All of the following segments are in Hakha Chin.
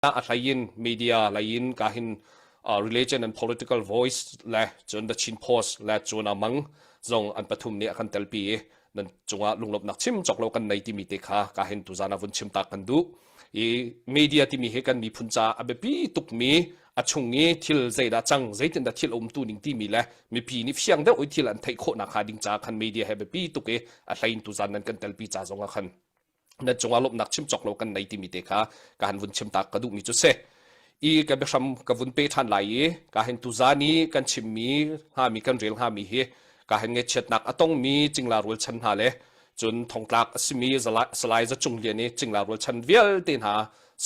A hlei in media lei in ka hin religion and political voice le cun The Chin Post le cun a mang zong an pathum nih a kan telpi i nan cungah lunglawmhnak chim cawk lo kan nei timi te kha ka hin tuzan ah vun chim ta kan duh. I media timi hi kan miphun ca a biapi tukmi a chung i thil zeidah cang zeitindah thil a um tu ning timi le mipi nih fiang deuh i thil an theih khawhnak hnga ding ca khan media he biapi tuk i a hlei in tuzan nan kan telpi ca zong ah khan nan cungah lawmhnak chim cawk lo kan nei timi te kha ka han vun chim ta ka duhmi cu si. I ka biahram ka vun pe ṭhan lai i ka hin tuzan i kan chimmi hngami kan rel hngami hi ka hin ngaihchiatnak a tongmi cingla rualchan hna le cun thongtlak a simi Salai Za Cung Lian i cingla rualchan vialte hna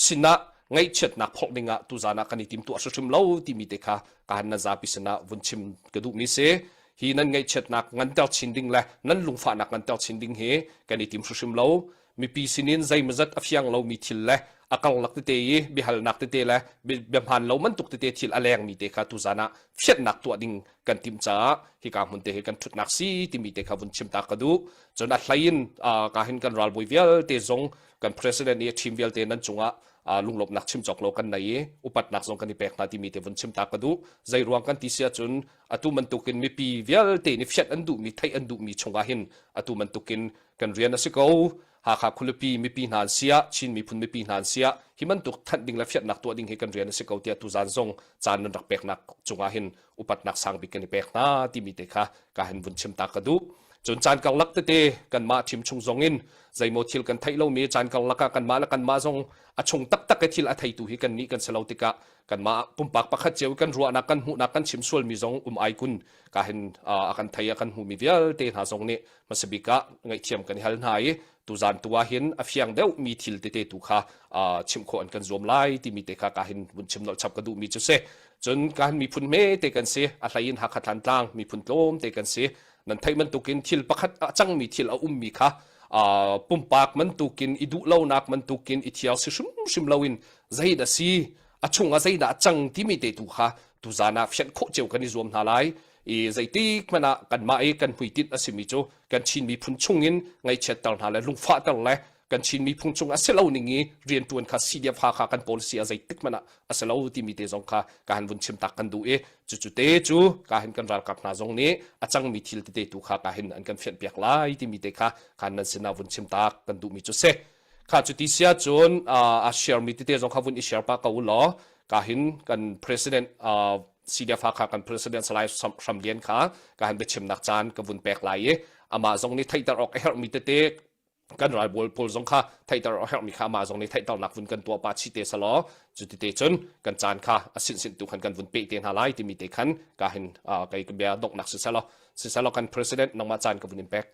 sinah ngaihchiatnak phorh dingah tuzan ah kan i timtuah hrimhrim lo timi te kha ka han nan zapi sinah vun chim ka duhmi si. Hi nan ngaihchiatnak nganter chin ding le nan lungfahnak nganter chin ding hi kan i tim hrimhrim lo. Mipi sinin zeimawzat a fiang lomi thil le a karlak tete i biahalnak tete le biahmaan lo bantuk tete thil a lengmi te kha tuzan ah fianhnak tuah ding kan timh caah hika hmun te hi kan ṭhutnak si timi te kha vun chim ta ka duh. Cun a hlei in ka hin kan ralbawi vialte zong kan president i a team vialte nan cungah lunglawmhnak chim cawk lo kan nei i upatnak zong kan i pek hna timi te vun chim ta ka duh. Zei ruang kan ti si ahcun atu bantukin mipi vialte nih fianh an duhmi theih an duhmi chungah hin atu bantukin kan rian a si ko. Hakha khualipi mipi hna an siah Chin miphun mipi hna an siah hi bantuk thanh ding le fianhnak tuah ding hi kan rian a si ko tiah tuzan zong caan nan rak peknak cungah hin upatnak sang bik kan i pek hna timi te kha ka hin vun chim ta ka duh. Cun caan karlak tete kanmah thim chung zong in zeimaw thil kan theih lomi caan karlak ah kanmah le kanmah zong a chung taktak i thil a theitu hi kannih kan si lo tikah kanmah pumpak pakhat cio kan ruahnak kan hmuhnak kan chim sualmi zong um ai kun ka hin a kan thei a kan hmumi vialte hna zong nih hmasabik ah ngaihthiam kan i hal hna i tuzan tu ah hin a fiang deuh mi thil tete tu kha chimh khawh an kan zuam lai timi te kha ka hin vun chim nolh chap ka duhmi cu si. Cun ka hin miphun hme te kan si, a hlei in Hakha Thlantlang miphun tlawm te kan si. Nan theih bantukin thil pakhat a cangmi thil a ummi kha pumpak bantukin i duh lonak bantukin i thiar si hrimhrim loin zeidah si a chungah zeidah a cang timi te tu kha tuzan ah fianh khawh cio kan i zuam hna lai. I zeitik hmanh ah kanmah i kan hmuitinh a simi cu kan Chin miphun chungin ngaihchiatter hna le lungfahter le kan Chin miphun chung a si lo ning i rianṭuan kha CDF Hakha kan policy ah zeitik hmanh ah a si lo timi te zong kha ka han vun chim tak kan duh i cucu te cu ka hin kan ralkap hna zong nih a cangmi thil tete tu kha ka hin an kan fianhpiak lai timi te kha khan nan sinah vun chim tak kan duhmi cu si. Kha cu ti sia cun a share mi tete zong kha vun i share pa ko law ka hin kan president CDF Hakha kan president Salai Hram Lian kha ka han biachimnak caan ka vun pek lai i amah zong nih theihter awk a herhmi tete kan ralbawl pawl zong kha theihter a herhmi kha amah zong nih theihternak vun kan tuah pa chi te selaw cu ti te cun kan caan kha a sin sin tu khan kan vun pe te hna lai timi te khan ka hin kei ka bia donghnak si selaw si selaw kan president nangmah caan ka vun in pek.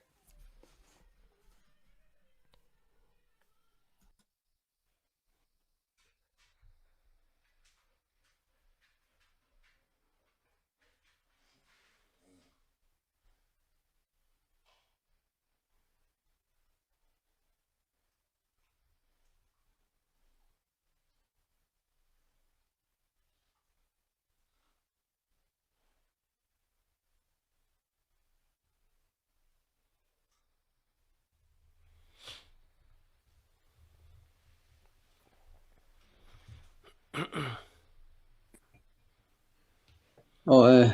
Aw ee.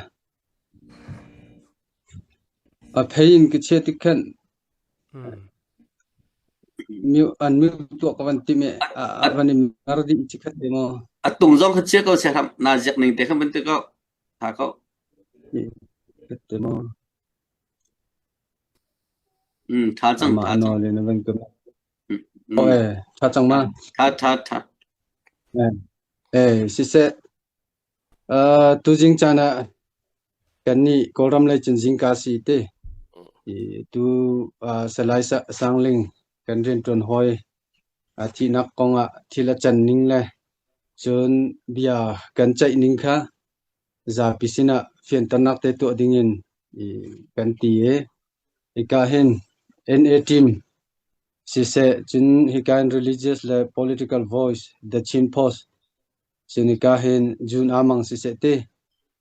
A phei in ka chia tik khan an mute tuah ka van tim i a van i mer dih cikhat te maw. A tung zong kha chia ko siahram na ziak ning te khan van ti ko. Tha ko. Te maw. Tha cang Amah tha cang. nawl in a van ka Aw ee, tha cang ma. Tha tha tha. Eh, siseh. Uh, tuzing caan ah kannih Kawlram lei cun zingka si te. I tu uh, Salai Sangling kan rianṭuan hawi a thihnak kong ah thil a can ning le cun bia kan ceih ning kha zapi sinah fianternak te tuah dingin i kan ti i hika hin NA team siseh cun hika in religious le political voice The Chin Post cun hika hin June Amang siseh ti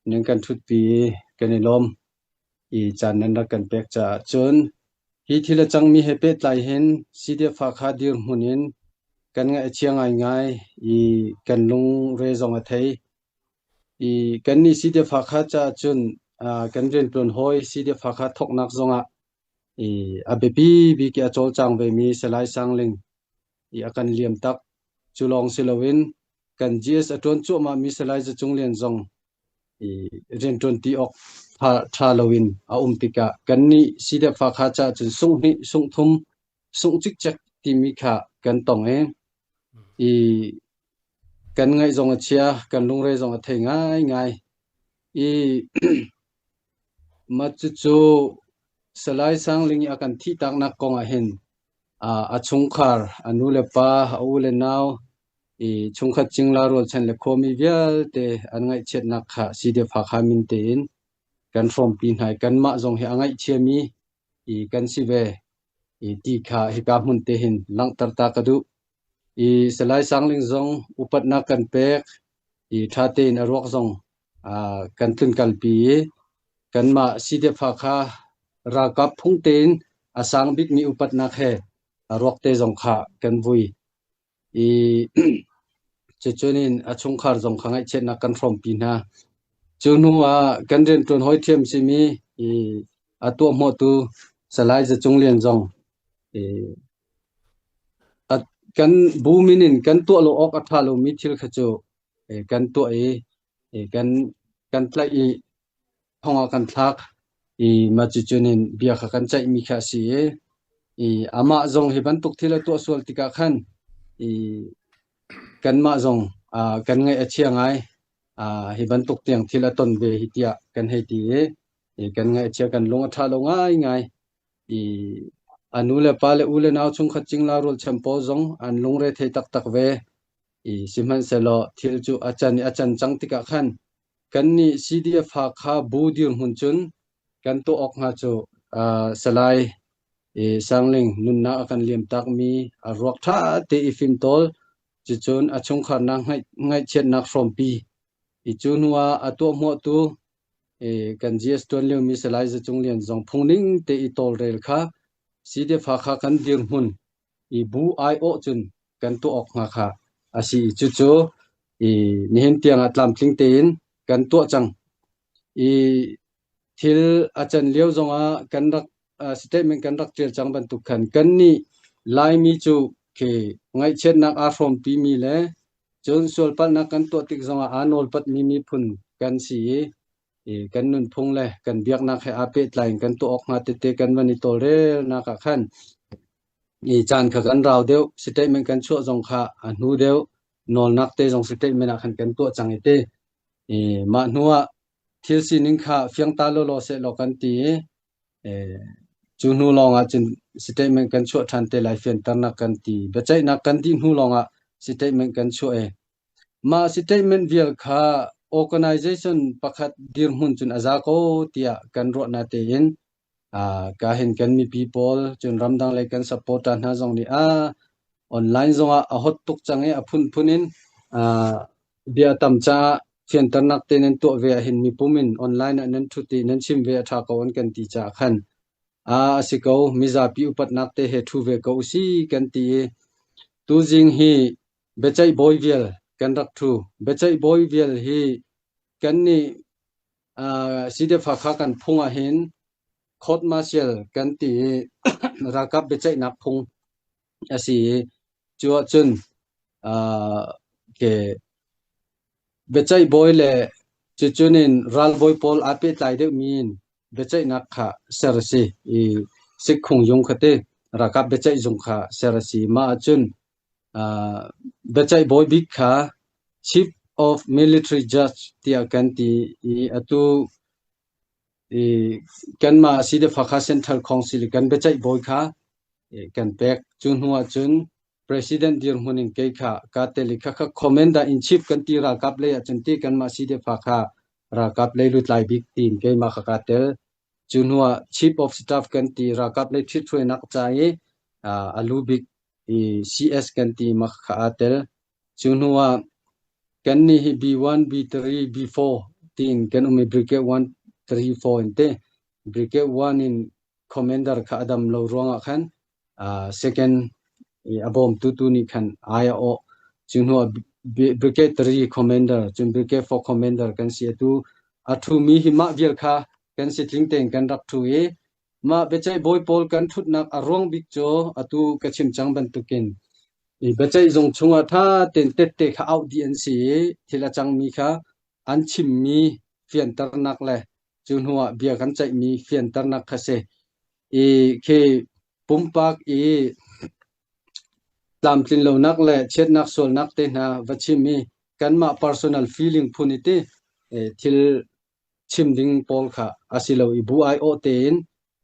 nan kan ṭhutpi i kan i lawm i caan nan rak kan pek caah cun hi thil a cangmi he pehtlai hin CDF Hakha dirhmun in Kan ngaih a chia ngaingai i kan lungre zong a thei. I kannih CDF Hakha caah cun kan rianṭuan hawi CDF Hakha thawknak zongah i a biapi bik i a cawlcang vemi Salai Sang Ling i a kan liam tak. Cu lawng si loin kan GS a ṭuan cuahmahmi Salai Za Cung Lian zong i rianṭuan ti awk ṭha loin a um tikah kannih CDF Hakha caah cun sunghnih sungthum sungh cikcek timi kha kan tong i i kan ngaih zong a chia, kan lungre zong a thei ngaingai. I mah cucu Salai Sang Ling i a kan thihtaknak kong ah hin a chungkhar, a nu le pa, a u le nau, i chungkhat cingla rualchan le khuami vialte an ngaihchiatnak kha CDF Hakha min tein kan hrawmpi hna i kanmah zong hi a ngaihchiami i kan si ve i ti kha hika hmun te hin langhter ta ka duh. I Salai Sangling zong upatnak kan pek i ṭha tein a ruak zong kan tlunkalpi i kanmah CDF Hakha ralkap phung tein a sang bikmi upatnak he a ruak te zong kha kan vui. I cucun in a chungkhar zong kha ngaihchiatnak kan hrawmpi hna. Cu hnu ah kan rianṭuan hawi ṭhiam simi i a tuahhmuahtu Salai Za Cung Lian zong i kan bu min in kan tuah lo awk a ṭha lomi thil kha cu kan tuah i kan tlaih i thong ah kan thlak i mah cucun in bia kha kan ceihmi kha a si i amah zong hi bantuk thil a tuah sual tikah khan i kanmah zong kan ngaih a chia ngai. Hi bantuk tiang thil a ton ve hi tiah kan hei ti i kan ngaih a chia, kan lung a ṭha lo ngaingai. I a nu le pa le u le nau chungkhat cingla rualchan pawl zong an lungre thei taktak ve. I sihmanhsehlaw thil cu a can i a can cang tikah khan kannih CDF Hakha bu dirhmun cun kan tuah awk hnga cu Salai i Sangling nunnak a kan liamtakmi a ruak ṭha te i fimtawl, cucun a chungkharnak ngaihchiatnak hrawmpi i cu hnu ah a tuahhmuahtu kan GS ṭuan liomi Salai Za Cung Lian zong phungning te i tawlrel kha CDF Hakha kan dirhmun i bu aiawh cun kan tuah awk hnga kha a si i cucu i nihin tiang ah tlamtling tein kan tuah cang. I thil a can lio zongah kan rak statement kan rak ṭial cang bantuk khan kannih Laimi cu khi ngaihchiatnak aa hrawmpimi le cun sualpalhnak kan tuah tik zongah aa nawlpatmi miphun kan si i kan nunphung le kan biaknak he aa pehtlai in kan tuah awk hnga tete kan van i tawlrelnak ah khan i caan kha kan rau deuh, statement kan chuah zong kha a hnu deuh, nawlnak te zong statement ah khan kan tuah cang i te i mah hnu ah thil sining kha fiang ta lawlaw sehlaw kan ti i cu hnu lawng ah cun statement kan chuah ṭhan te lai, fianternak kan ti. Biaceihnak kan dih hnu lawng ah statement kan chuah i mah statement vial kha organization pakhat dirhmun cun a za ko tiah kan ruah na tein ka hin kan mipi pawl cun ramdang lei kan supporter hna zong nih a online zongah a hot tuk cang i a phunphun in bia tam caah fianternak te nan tuah ve ahhin mipum in online ah nan ṭhut i nan chim ve a ṭha ko an kan ti caah khan a a si ko, mizapi upatnak te he ṭhu ve ko usi kan ti i tuzing hi biaceih bawi vial kan rak ṭhu. Biaceih bawi vial hi kannih CDF Hakha kan phung ahhin court martial kan ti i ralkap biaceihnak phung a si i cu ahcun ke biaceih bawi le cucun in ralbawi pawl aa pehtlai deuhmi in biaceihnak kha ser a si i sikkhung zung kha ti ralkap biaceih zung kha ser a si. Mah ahcun biaceih bawi bik kha Chief of Military Judge tiah kan ti i atu i kanmah CDF Hakha Central Council i kan biaceih bawi kha kan pek. Cu hnu ahcun President dirhmun in kei kha kaa tel i khakha Commander in Chief kan ti ralkap lei ahcun ti kanmah CDF Hakha ralkap lei lutlai bik tiin keimah kha kaa tel. Cu hnu ah Chief of Staff kan ti ralkap lei ṭhithruainak ca i a lu bik i CS kan ti mah kha aa tel. Cu hnu ah kannih hi B1, B3, B4 tiin kan um i Brigade 1, 3, 4 in te. Brigade 1 in commander kha a dam lo ruangah khan second I a bawmtu tu nih khan ai a awh. Cu hnu ah Brigade 3 Commander, cun Brigade 4 Commander kan si. Atu a ṭhumi hi mah vial kha kan si tling tein kan rak ṭhu i mah biaceih bawi pawl kan ṭhutnak a ruang bik cu atu ka chim cang bantukin i biaceih zung chungah ṭha tein tette kha auh dih an si i thil a cangmi kha an chimmi fianternak le cu hnuah bia kan ceihmi fianternak kha si. I khi pumpak i tlamtlinlonak le chiatnak sualnak te hna va chim i kanmah personal feeling phun i ti thil chim ding pawl kha a si lo i bu aiawh tein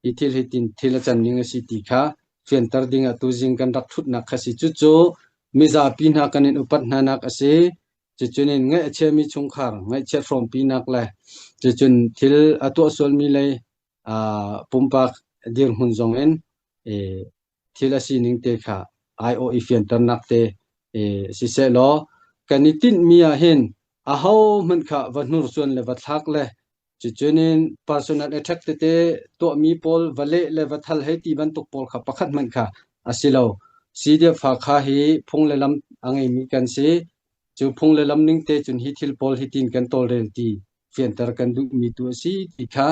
hi thil hi tin thil a can ning a si ti kha fianter ding ah tuzing kan rak thutnak kha si. Cucu mizapi hna kan in upat hna nak a si. Cucun in ngaih a chiami chungkhar ngaihchiat hrawmpinak le cucun thil a tuah sualmi lei pumpak dirhmun zong in thil a sining te kha aiawh i fianternak te siseh law kan i tinhmi ah hin aho hmanh kha va hnursuan le va thlak le cucun in personal attack tete tuahmi pawl va leh le va thal hei ti bantuk pawl kha pakhat hmanh kha a si lo. CDF Hakha hi phung le lam a ngeimi kan si. Cu phung le lam ning te cun hi thil pawl hi tin kan tawlrel ti fianter kan duhmi tu a si ti kha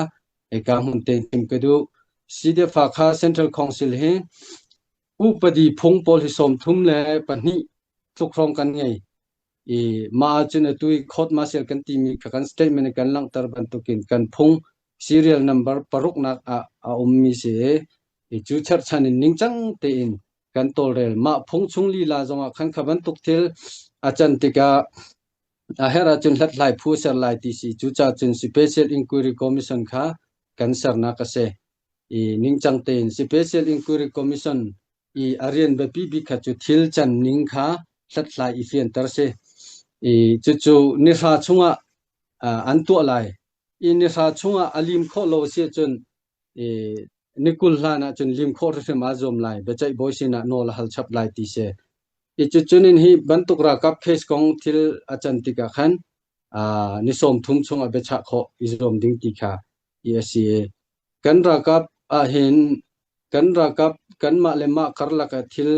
hika hmun te chim ka duh. CDF Hakha Central Council hi upadi phung pawl hi 32 tluk hrawng kan ngei. I mah ahcun atu i court martial kan timi kha kan statement in kan langhter bantukin kan phung serial number paruknak ah a ummi si i cu cherhchan in ningcang tein kan tawlrel. Mah phung chung lila zongah khan kha bantuk thil a can tikah a herh ahcun hlathlai phu ser lai ti si. Cucaah cun Special Inquiry Commission kha kan sernak a si. I ningcang tein Special Inquiry Commission i a rian biapi bik kha cu thil can ning kha hlathlai i fianter si. I cucu nihra chungah an tuah lai. I nihra chungah a lim khawh lo si ahcun i ni 20 hlan ahcun lim khawh hrimhrim aa zuam lai. Biaceih bawi sinah nawl a hal chap lai ti si. I cucun in hi bantuk ralkap case kong thil a can tikah khan ni 30 chungah biachah khawh i zuam ding ti kha i a si. Kan ralkap ahhin kan ralkap kanmah le mah karlak ah thil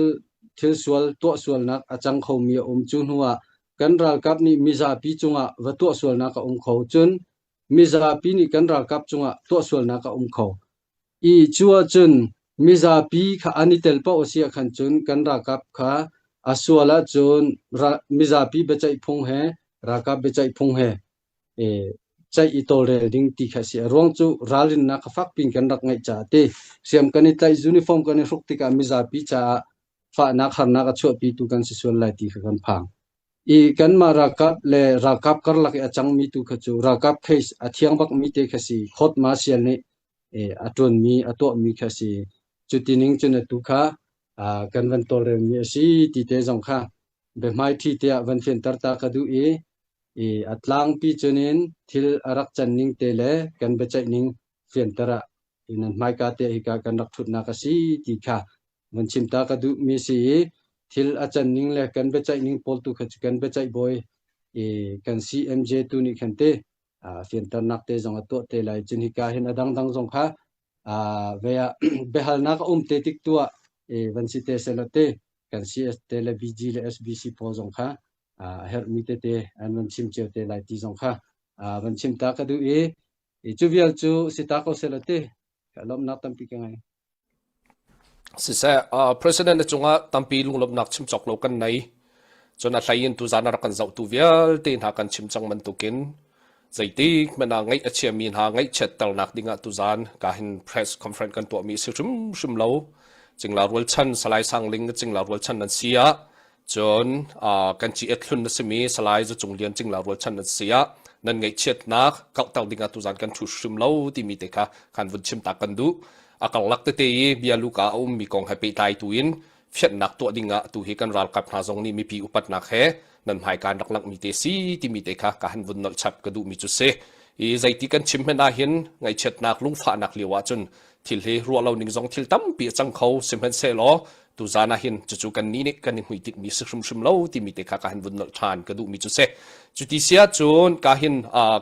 thil sual tuah sualnak a cang khomi a um. Cu hnu ah kan ralkap nih mizapi cungah va tuah sualnak a um kho. Cun mizapi nih kan ralkap cungah tuah sualnak a um kho. I cu ahcun mizapi kha an i tel paoh a si ahkhan cun kan ralkap kha a sual ahcun mizapi biaceih phung he ralkap biaceih phung he ceih i tawlrel ding ti kha a si. A ruang cu ralrinnak kha fak piin kan rak ngeih caah ti hriam kan i tlaih uniform kan i hruk tikah mizapi caah fahnak harnak a chuahpitu kan si sual lai ti kha kan phang. I kanmah ralkap le ralkap karlak i a cangmi tu kha cu ralkap case a thiang bakmi te kha si court martial nih a ṭuanmi a tuahmi kha si. Cuti ning cun atu kha kan van tawlrelmi a si ti te zong kha biahmaiṭhi tiah van fianter ta ka duh i i a tlangpi cunin thil a rak can ning te le kan biaceih ning fianter ah nan hmaika te hika kan rak ṭhutnak a si ti kha van chim ta ka duhmi si i thil a can ning le kan biaceih ning pawl tu kha cu kan biaceih bawi i kan CMJ tu nih khan te fianternak te zong a tuah te lai cun hika hin a dangdang zong kha ve ah biahalnak a um te tik tu ah van si te selaw te kan CS te le BG le SBC pawl zong kha a herhmi tete an van chim cio te lai ti zong kha van chim ta ka duh i cu vial cu si ta ko selaw te ka lawmhnak tampi ka ngei. Siseh, President na cungah tampi lunglawmhnak chim cawk lo kan nei. Cun a hlei in tuzaan a rak kan zohtu vialte hna kan chim cang bantukin zeitik hmanh ah ngaih a chiami hna ngaihchiatternak dingah tuzaan ka hin press conference kan tuahmi a si hrimhrim lo. Cingla rualchan Salai Sang Ling Cingla rualchan nan si ah cun kan ci hlun na simi Salai Za Cung Lian Cingla rualchan nan si ah nan ngaihchiatnak kauhter dingah tuzaan kan ṭhu hrim lo timi te kha khan vun chim ta kan duh. A karlak tete i bia luka a ummi kong he pehtlai tu in fianhnak tuah dingah tu hi kan ralkap hna zong nih mipi upatnak he nan hmaika an rak langhmi te si timi te kha ka han vun nolh chap ka duhmi cu si. I zeiti kan chim hmanh ahhin ngaihchiatnak lungfahnak lio ahcun thil hi ruah lo ning zong thil tampi a cang kho sihmanhsehlaw. Tuzan ah hin cucu kan nih nih kan i hmuitinh mi si hrimhrim lo timi te kha ka han vun nolh ṭhan ka duhmi cu si. Cuti si ahcun ka hin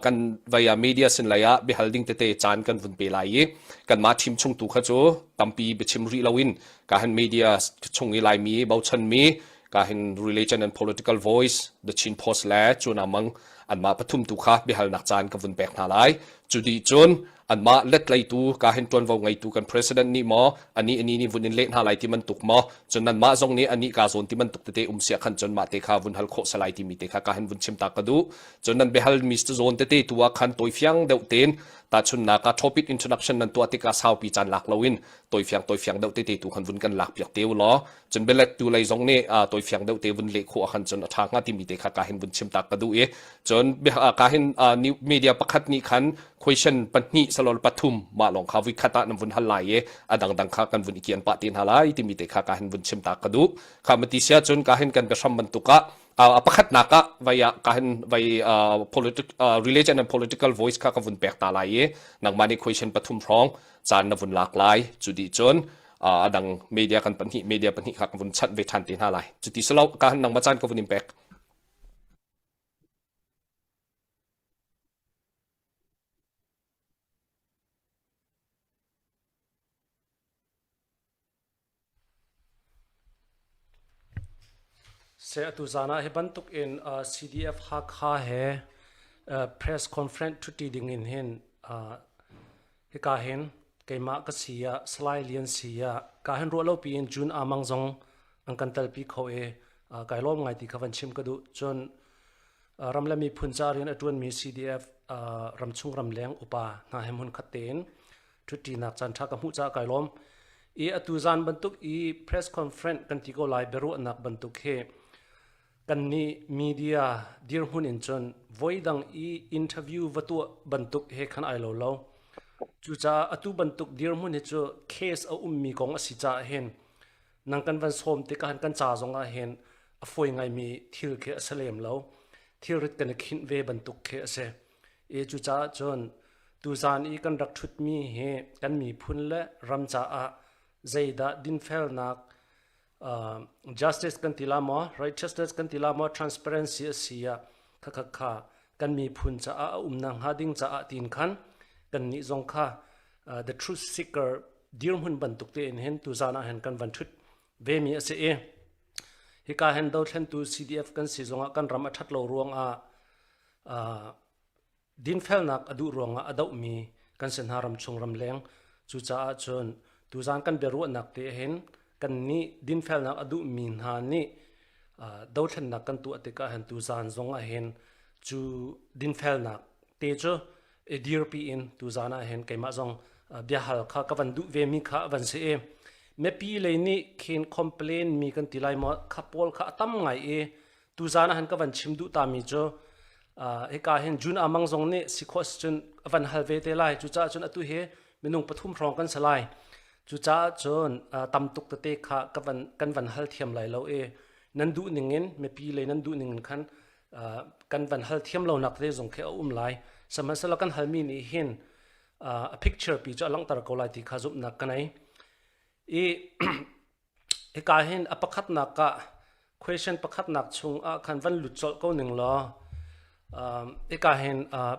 kan vei ah media sin lei ah biahal ding tete caan kan vun pe lai i kanmah team chung tu kha cu tampi biachim rih loin ka hin media chung i Laimi bochanmi ka hin religion and political voice The Chin Post le Cuna Mang anmah pathum tu kha biahalnak caan ka vun pek hna lai. Cu dih cun anmah letleitu ka hin ṭuanvo ngeitu kan president nih maw ani ani nih vun in leh hna lai ti bantuk maw cun nanmah zong nih ani ka zawn ti bantuk tete um sia khan cun mah te kha vun hal khawh salai timi te kha ka hin vun chim ta ka duh. Cun nan biahal mi zawn tete tu ah khan tawifiang deuh tein tahchunnak ah topic introduction nan tuah tikah saupi caan lak loin tawifiang tawifiang deuh tete tu khan vun kan lak piak te u law cun bialet tu lei zong nih tawifiang deuh te vun leh khawh ahkhan cun a ṭha hnga timi te kha ka hin vun chim tak ka duh i cun ka hin media pakhat nih khan question pahnih salol pathum mah lawng kha vui khat ah nan vun hal lai i a dangdang kha kan vun i kian pah te hna lai timi te kha ka hin vun chim tak ka duh. Kha mati sia cun ka hin kan biahram bantuk ah a pakhatnak ah vai ah ka hin vai politic religion and political voice kha ka vun pek ta lai i nangmah nih question pathum hrawng caan na vun lak lai. Cu dih cun a dang media kan pahnih media pahnih kha ka vun chanh ve ṭhan te hna lai. Cuti silo ka han nangmah caan ka vun in pek. Se atu zan ah hi bantuk in CDF Hakha he press conference ṭhuṭi ding in hin hika hin keimah ka si ah Salai Lian si ah ka hin ruah lo piin June Amang zong an kan telpi kho i kai lawm ngai ti kha van chim ka duh. Cun ram le miphun ca rian a ṭuanmi CDF ramchung ramleng upa hna he hmun khat tein ṭhutṭinak caan ṭha ka hmuh caah kai lawm. I atu zan bantuk i press conference kan ti ko lai biaruahnak bantuk hi kannih media dirhmun in cun voidang i interview va tuah bantuk he khan ai lo lo. Cucaah atu bantuk dirhmun hi cu case a ummi kong a si caah hin nang kan van sawm tikah hin kan ca zong ah hin a fawi ngaimi thil khi a si lem lo. Thilrit kan i khinh ve bantuk khi a si. I cucaah cun tuzan i kan rak ṭhutmi hi kan miphun le ram caah zeidah dinfelnak uh, justice kan ti la maw righteousness kan ti la maw transparency a si ah kha kha kha kan miphun caah a umnak hnga ding caah tin khan kan nih zong kha uh, the truth seeker dirhmun bantuk tein hin tuzan ah hin kan van ṭhut ve mi a si i hika hin dothlentu CDF kan si zongah kan ram a ṭhat lo ruangah uh, dinfelnak a duh ruangah a dohmi kan si hna ramchung ramleng. Cucaah cun tuzan kan biaruahnak te hin kannih dinfelnak a duhmi hna nih dothlennak kan tuah tikah hin tuzan zong ah hin cu dinfelnak te cu i dirpi in tuzan ah hin keimah zong biahal kha ka van duh ve mi kha van si i mipi lei nih khin complain mi kan ti lai maw kha pawl kha a tam ngai i Tuzaan ah han ka van chim duh ta mi cu hika hin June Amang zong nih si khawh cun a van hal ve te lai. Cucaah cun atu hi minung pathum hrawng kan si lai. Cucaah cun tam tuk tete kha ka van kan van hal thiam lai lo i nan duh ning in mipi lei nan duh ning in khan kan van hal thiam lo nak te zong khi a um lai. Sihmanhsehlaw kan halmi nih hin a picture pi cu a langhter ko lai ti kha zumhnak ka nei. I Hika hin a pakhatnak ah question pakhatnak chung ah khan van lut colh ko ning law um, hika hin uh,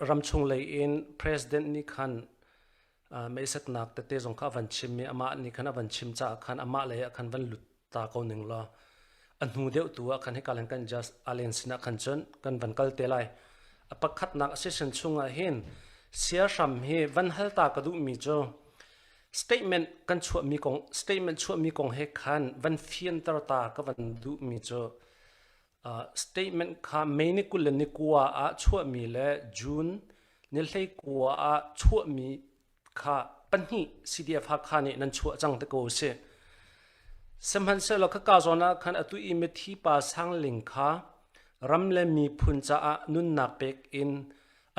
ramchung lei in president nih khan uh, meisatnak tete zong kha a van chim i amah nih khan a van chim caah khan amah lei ah khan van lut ta ko ning law a hnu deuh tu ah khan hika len kan just alen sinah khan cun kan van kal te lai. A pakhatnak session chung ah hin siahram hi van hal ta ka duhmi cu Statement kan chuahmi kong statement chuahmi kong he khan van fianter ta ka van duhmi cu uh, statement kha May ni 20 le ni kua ah chuahmi le June ni hlei kua ah chuahmi kha pahnih CDF Hakha nih nan chuah cang te ko si. Sihmanhsehlaw khaka zawn ah khan atu i mithi pa Sangling kha ram le miphun caah nunnak pek in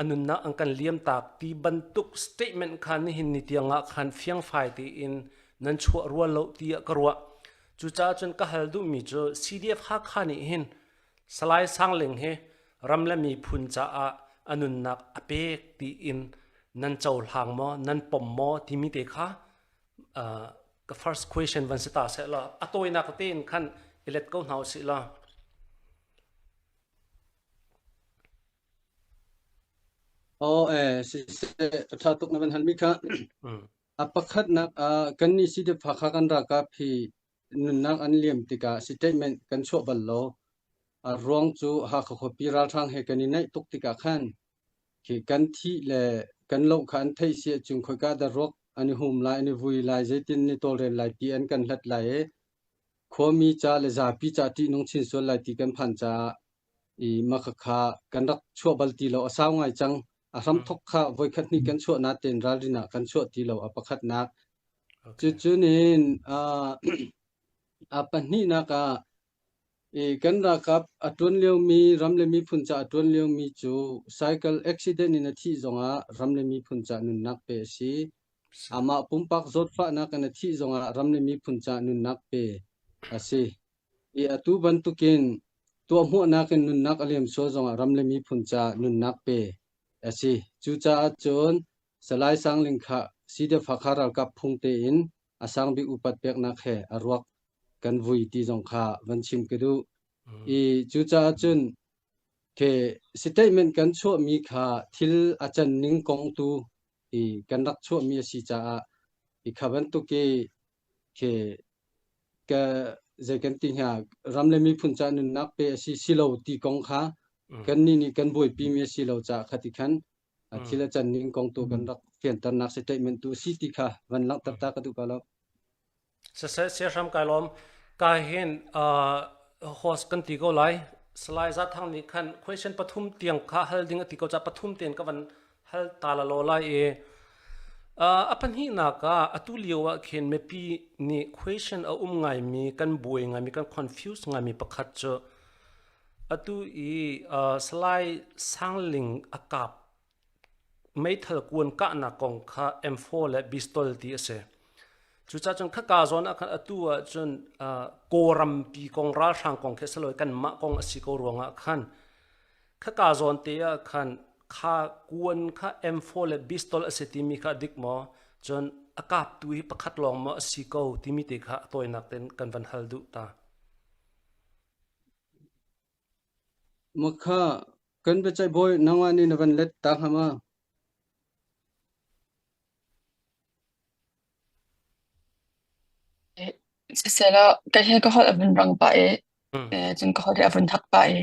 a nunnak an kan liamtak ti bantuk statement kha nihin ni tiangah khan fiangfai tein nan chuah rual lo tiah ka ruah. Cucaah cun ka hal duhmi cu CDF Hakha nih hin Salai Sangling hi ram le miphun caah a nunnak a pek tiin nan cohlang maw, nan pom maw timi te kha uh, Ka first question van si ta seh law a tawinak tein khan i let ko hna usih law. Oh eh siseh a ṭha tuk na van halmi kha. A pakhatnak ah kannih CDF Hakha kan ralkap hi nunnak an liam tikah statement kan chuah bal lo. A ruang cu Hakha khuapi ralhrang he kan i naih tuk tikah khan khi kan thih le kan loh kha an theih si ahcun khoika dah ruak an i hum lai, an i vui lai, zeitin ni tawlrel lai ti an kan hlat lai i khuami ca le zapi ca ṭihnung chin sual lai ti kan phan caah i makhakha kan rak chuah bal ti lo a sau ngai cang. A hramthok kha voikhat hnih kan chuah natein ralrin ah kan chuah ti lo a pakhatnak. Cucunin a pahnihnak ah i kan ralkap a ṭuan liomi ram le miphun ca a ṭuan liomi cu cycle accident in a thih zongah ram le miphun ca nunnak pe a si. Amah pumpak zawtfahnak in a thih zongah ram le miphun ca nunnak pe a si. I atu bantukin tuahhmuahnak in nunnak a liam sual zongah ram le miphun ca nunnak pe a si. Cucaah cun Salai Sangling kha CDF Hakha ralkap phung tein a sangbik upat peknak he a ruak kan vui ti zong kha van chim ka duh. I cucaah cun ke statement kan chuahmi kha thil a can ning kong tu i kan rak chuahmi a si caah i kha bantuk i ke ka zei kan ti hnga ram le miphun ca nunnak pe a si si lo ti kong kha kan nih nih kan buaipi mi a si lo caah khati khan thil a can ning kong tu kan rak fianternak statement tu si ti kha van langhter ta ka duh ko lo. Siseh siahram kai lawm. Ka hin host kan ti ko lai. Salai Za Thang nih khan question pathum tiang kha hal ding a ti ko ca pathum ten ka van hal ta la lo lai i a pahnihnak ah atu lio ah khin mipi nih question a um ngaimi kan buai ngaimi kan confuse ngaimi pakhat cu atu i Salai Sangling a kap meithal kuan kahnak kong kha M4 le pistol ti a si. Cucaah cun khaka zawn ah khan atu ah cun Kawlrampi kong ralhrang kong khi a si lo i kanmah kong a si ko ruangah khan khaka zawn te ah khan kha kuan kha M4 le pistol a si timi kha a dik maw? Cun a kaptu hi pakhat lawng maw a si ko timi te kha a tawinak tein kan van hal duh ta. Makha kan biaceih bawi nangmah nih na van let ta hnga ma? Siselaw kei hi ka holh a vun rang pah i cun ka holh hi a vun hak pah i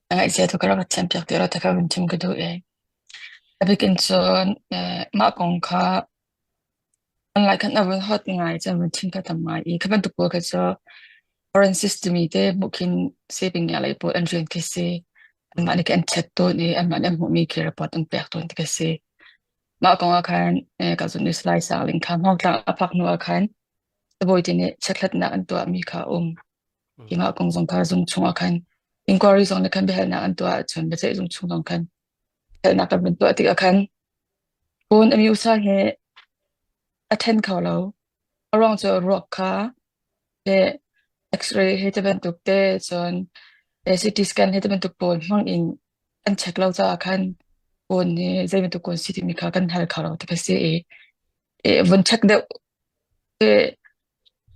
a ngaihchia tuk ka rak thiampiak ti lo ti kha vun chim ka duh i a bik in cun mah kong kha Online khan a vun hot ngai cun vun chim kha tam ngai i kha bantuk pawl kha cu forensics timi te hmuh khin saving ngia lei pawl an rian khi si. Anmah nih khin an chat tawn i anmah nih an hmuhmi khi report an pek tawn ti khi si. Mah kong ah khan ka zun i Salai Sang kha Hmawngtlang a phak hnu ah khan sibawi te nih chekhlatnak an tuahmi kha a um. Hi mah kong zong kha zung chung ah khan inquiry zong nih khan biahalnak an tuah ahcun biaceih zung chung zong khan biahalnak kan vun tuah tikah khan Phone a mi-usa he a ṭhen kho lo. A ruang cu ruak kha le X-ray he ti bantuk te cun CT scan he ti bantuk pawl hmang in an check lo caah khan phone hi zei bantuk kawn si timi kha kan hal kho lo ti kha si i, i vun check deuh te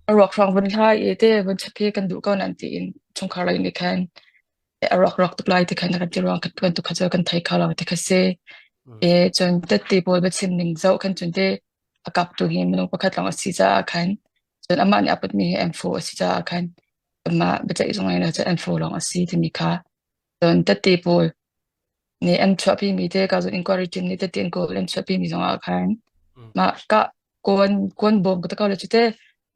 a ruak hrawng vun hlai i te vun check hi kan duh ko nan tiin chungkhar lei nih khan a rawk rawk tuk lai ti khan kan ti ruang kan tuan tuk kha cu kan thei kho lo ti kha si. E cun tette pawl biachim ning zoh khan cun te a kap tu hi minung pakhat lawng a si caah khan cun amah nih a putmi hi M4 a si caah khan amah biaceih zung in cun M4 lawng a si timi kha cun tette pawl nih an chuahpi mi te ka cun inquiry team nih tette an kawl an chuahpi mi zong ah khan mah ka kuan kuan bawm ka te ko le cu te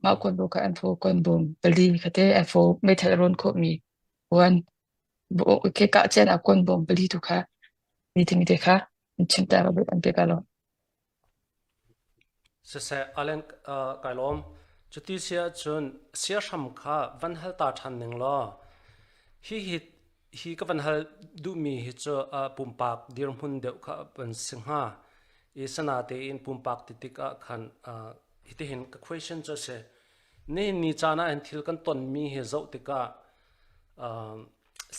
mah kuan bawm kha M4 kuan bawm pali kha te M4 meithal a rawn khawh mi Kuan khi kah cian ah kuan bawm pali tu kha mi timi te kha an chim ta an pe ka lo. Siseh Allen kai lawm. Cuti si ahcun siahram kha van hal ta ṭhan ning law hi hi hi ka van hal duhmi hi cu pumpak dirhmun deuh kha van si hnga. I sana tein pumpak ti tik ah khan hitihin ka question cu a si. Nihin ni caan ah hin thil kan tonmi hi zoh tikah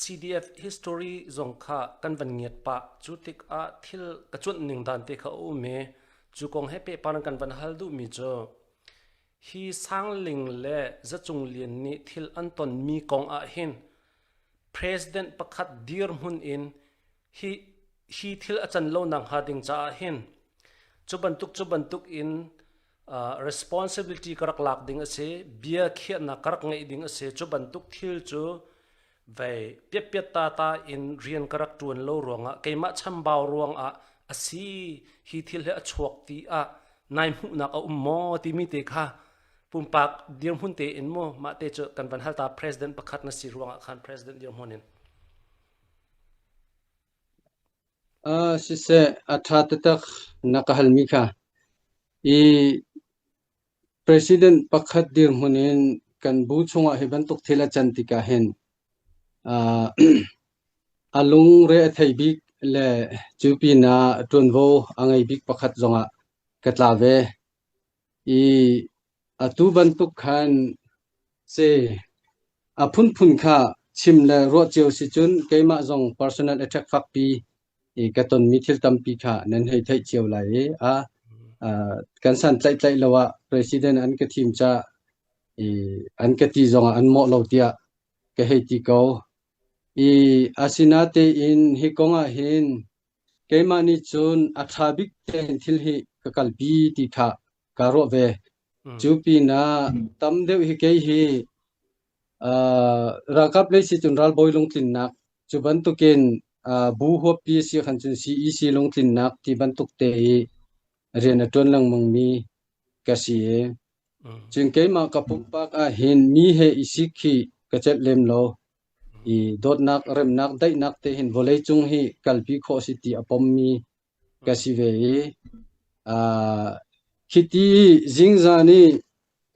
CDF history zong kha kan van ngiat pah. Cu tikah thil ka cuanh ning dan te kha a um i cu kong he pehpar in kan van hal duhmi cu. Hi Sangling le Zacung Lian nih thil an tonmi kong ah hin President pakhat dirhmun in hi hi thil a can lo nak hnga ding caah hin cu bantuk cu bantuk in uh, responsibility ka rak lak ding a si bia khiahnak ka rak ngeih ding a si cu bantuk thil cu vei piatpiat tata in rian ka rak ṭuan lo ruangah keimah chambau ruangah a si hi thil hi a chuak ti ah nai hmuhnak a um maw timi te kha pumpak dirhmun te in mu mah te cu kan van hal ta president pakhat na si ruangah khan president dirhmun in Uh, siseh a ṭha taktak na ka halmi kha i President pakhat dirhmun in kan bu chungah hi bantuk thil a can tikah hin uh, a lungre a thei bik le cu pinah ṭuanvo a ngei bik pakhat zongah ka tla ve. I atu bantuk khan si a phunphun kha chim le ruah cio si cun keimah zong personal attack fakpi i ka tonmi thil tampi kha nan hei theih cio lai i a kan san tlaih tlaih lo ah president an ka thim ca i an ka ti zongah an mawh lo tiah ka hei ti ko. I asinatein hi kong ah hin keimah nih cun a ṭha bik tein thil hi ka kalpi ti kha kaa ruah ve. Cu pinah tam deuh hi kei hi uh, ralkap lei si cun ralbawi lungtlinnak cu bantukin uh, bu huappi si khan cun CEC lungtlinnak ti bantuk te i rian a ṭuan lengmangmi ka si i cun keimah ka pumpak ah hin mi he i sik hi ka celh lem lo. I dawtnak, remnak, daihnak te hin vawleicung hi kalpi khawh si ti a pommi ka si ve i uh, khiti zingzan i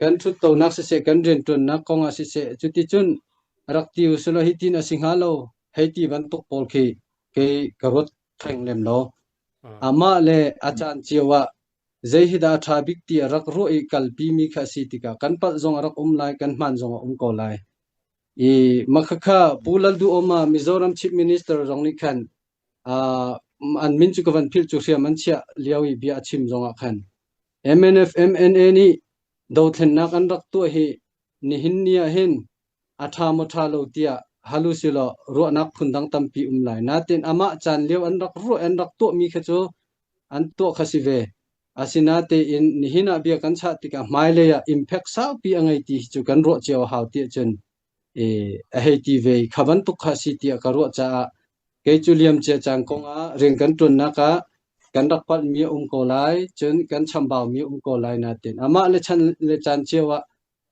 kan ṭhuttonak siseh kan rianṭuannak kong ah siseh cuticun rak ti usulaw hitin a si hnga lo hei ti bantuk pawl khi kei ka ruat theng lem lo. Amah le a caan cio ah zei hi dah a ṭha bik ti a rak ruah i kalpimi kha a si tikah kan palh zong a rak um lai kan hmaan zong a um ko lai. I makhakha Pu Lalduhoma Mizoram Chief Minister zong nih khan uh, an min cu ka van philh cu hriam an chiah lio i bia a chim zongah khan MNF MNA nih dothlennak an rak tuah hi nihin ni ah hin a ṭha maw ṭha lo tiah halu silaw ruahnak phundang tampi um lai. Natin amah caan lio an rak ruah an rak tuahmi kha cu an tuah kha si ve. Asinatein nihin ah bia kan chah tikah hmailei ah impact saupi a ngei ti hi cu kan ruah cio a hau tiah cun e, a hei ti ve kha bantuk kha si tiah ka ruah caah kei cu liamcia caan kong ah rian kan ṭuannak ah kan rak palhmi a um ko lai cun kan chambaumi a um ko lai natin amah le chan le caan cio ah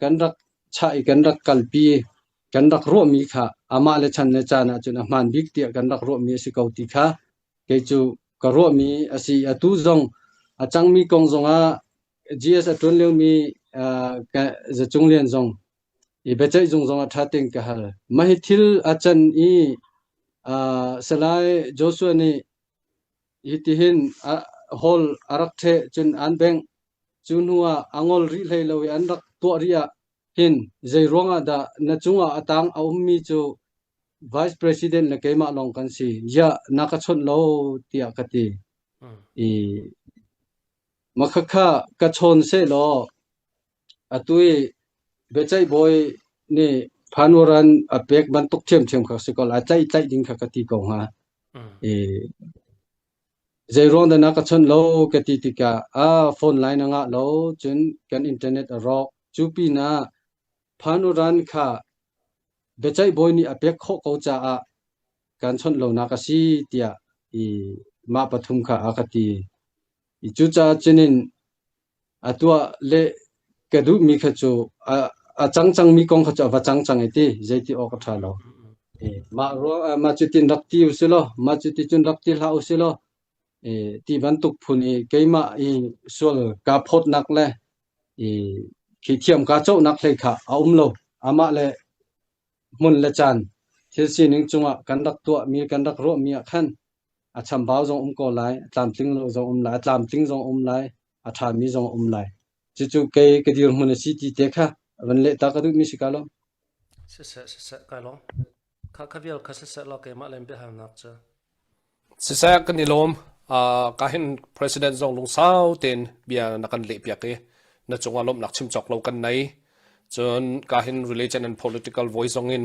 kan rak chah i kan rak kalpi kan rak ruahmi kha amah le chan le caan ah cun a hmaan bik tiah kan rak ruahmi a si ko ti kha kei cu ka ruahmi a si. Atu zong a cangmi kong zongah GS a ṭuan liomi uh, Zacung Lian zong i biaceih zung zongah ṭha tein ka hal. Mah hi thil a can i uh, Salai Joshua nih hitihin a hall a rak ṭheh cun an bengh. Cu hnu ah a ngol rih hlei lo i an rak tuah rih ah hin zei ruangah dah na cungah a tang a ummi cu Vice President le keimah lawng kan si. Ziah na ka chawnh lo tiah ka ti. I makhakha ka chawn sehlaw atu i biaceih bawi nih phanuran a pek bantuk ṭhiamṭhiam kha si ko lai. Tlaih tlaih ding kha ka ti ko hnga. I Zeiruang dah na ka chawnh lo ka ti tikah ah phone line a ngah lo cun kan internet a rawk. Cu pinah phanuran kha biaceih bawi nih a pek khawh ko caah kan chawnh lonak a si tiah i mah pathum kha a ka ti. I cucaah cunin a tuah le ka duhmi kha cu a, a cang cangmi kong kha cu a va cang cang i ti zeiti awk a ṭha lo. Mah ruang mah cutin rak ti u si law mah cuti cun rak ti hlah u si law ti bantuk phun i keimah i sual kaa phawtnak le i khi thiam kaa cohnak hlei kha a um lo. Amah le hmun le caan thil sining cungah kan rak tuahmi kan rak ruahmi ah khan a chambau zong um ko lai, a tlamtling lo zong um lai, a tlamtling zong um lai, a ṭhami zong um lai. Cucu kei ka dirhmun a si ti te kha van leh ta ka duhmi si ka lawm. Siseh, siseh, kai lawm. Kha kha vial kha siseh law keimah len biahalnak cu. Siseh kan i lawm. Uh, ka hin president zong lungsau tein bia na kan leh piak i. Na cungah lawmhnak chim cawk lo kan nei. Cun ka hin religion and political voice zong in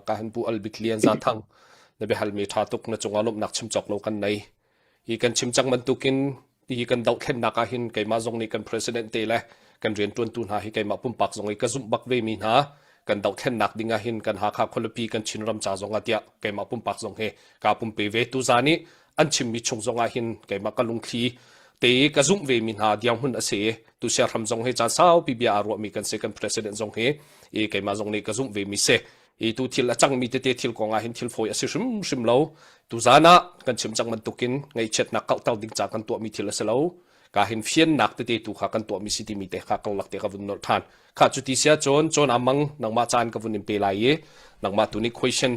ka hin Pu Albik Lian Za Thang na biahalmi ṭha tuk na cungah lawmhnak chim cawk lo kan nei. Hi kan chim cang bantukin hi kan dohthlennak ah hin keimah zong nih kan president te le kan rianṭuantu hna hi keimah pumpak zong i ka zumh bak ve mi hna kan dohthlennak ding ah hin kan Hakha khualipi kan Chinram ca zong ah tiah keimah pumpak zong hi kaa pumpe ve. Tuzaan i an chimmi chung zong ah hin keimah ka lungthli te i ka zumh ve mi hna dirhmun a si i tu siahram zong hi caan saupi bia aa ruahmi kan si kan president zong hi i keimah zong nih ka zumh ve mi si. I tu thil a cangmi tete thil kong ah hin thil fawi a si hrimhrim lo. Tuzaan ah kan chim cang bantukin ngaihchiatnak kauhter ding ca kan tuahmi thil a si lo. Ka hin fiannak tete tu kha kan tuahmi si timi te kha karlak te ka vun nolh ṭhan. Kha cu ti sia cun cawn amang nangmah caan ka vun in pe lai i nangmah tu nih question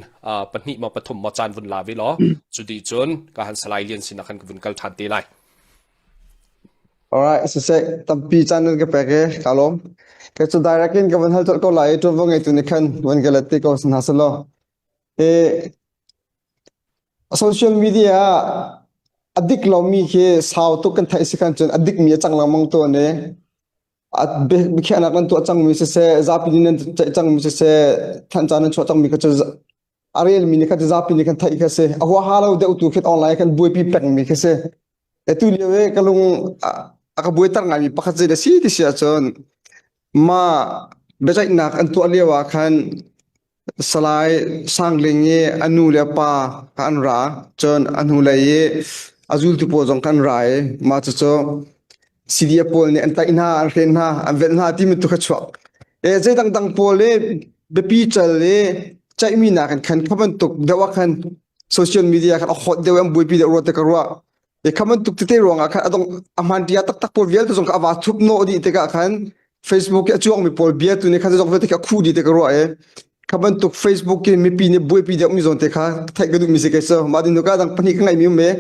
pahnih maw pathum maw caan vun la ve law cu ti cun ka han Salai Lian sinah khan ka vun kal ṭhan te lai. Alright, siseh, tampi caan nan ka pek i ka lawm. Kei cu direct in ka van hal colh ko lai i ṭuanvo ngeitu nih khan van ka let te ko hna selaw. I social media ah a dik lomi khi sau tuk kan theih si khan cun a dikmi a cang lengmang tawn i a biakhiahnak nan tuah cangmi siseh, zapi nih nan ceih cangmi siseh, thanhca nan chuah cangmi kha cu a relmi nih khan zapi nih khan theih kha si. A huaha lo deuh tu khi online khan buaipi pengmi khi si. Atu lio i ka lung a ka buaiter ngaimi pakhat zei dah si ti si ahcun mah biaceihnak an tuah lio ah khan Salai Sangling i a nu le a pa kha an ra. Cun a hnulei i a zultu pawl zong kha an ra i mah cucu CDF pawl nih an tlaih hna, an hren hna, an velh hna timi tu kha chuak. E zei dangdang pawl i biapi cal i ceihmi nakin khan kha bantuk deuh ah khan social media khan a hot deuh an buaipi deuh rua te ka ruah. E kha bantuk tete ruangah khan adong a hman tia taktak pawl vialte zong kha a va thup nawh dih tikah khan Facebook i a cuangmi pawl bia tu nih khan zong vialte kha khu dih te ka ruah e. Kha bantuk Facebook in mipi nih buaipi deuh mi zawn te kha theih ka duh mi si kai so mah din ka dang pahnih ka ngeih mi um e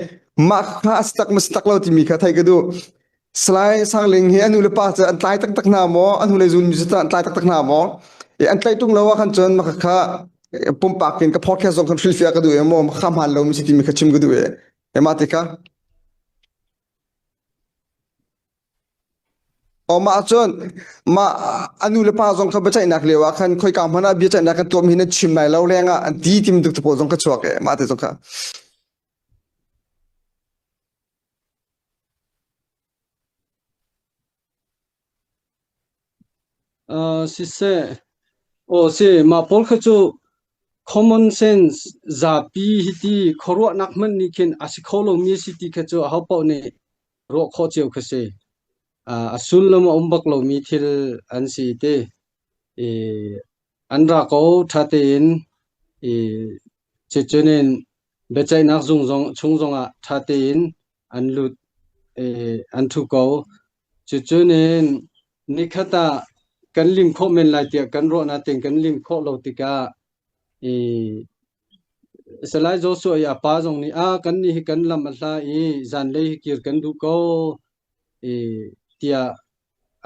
mah kha a tak ma tak lo timi kha theih ka duh. Salai Sangling hi a nu le pa cu an tlai taktak hna maw? A hnulei zulmi cu an tlai taktak hna maw? I an tlaih ṭung lo ah khan cun maka kha pumpak in ka podcast zong khan hrilhfiah ka duh i maw kha hmaan lomi si timi kha chim ka duh i e mah ti kha O mah cun mah a nu le pa zong kha biaceihnak lio ah khan khoika hmanh ah biaceihnak kan tuahmi hi nan chim lai lo leng ah an ti timi tuk pawl zong ka chuak e mah te zong kha Uh, siseh, aw si, mah pawl kha cu common sense zapi hiti khuaruahnak hmanh nih khin a si kho lomi a si ti kha cu ahopaoh nih ruah khawh cio kha si. Uh, a sullam a um bak lomi thil an si ti. I an ra ko ṭha tein i cucun in biaceihnak zung zong chung zongah ṭha tein an lut i an ṭhu ko. Cucun in nikhat ah kan lim khawh men lai tiah kan ruah nain kan lim khawh lo tikah i Salai Joshua i a pa zong nih a kan nih hi kan lam a hla i zanlei hi kir kan duh ko i tiah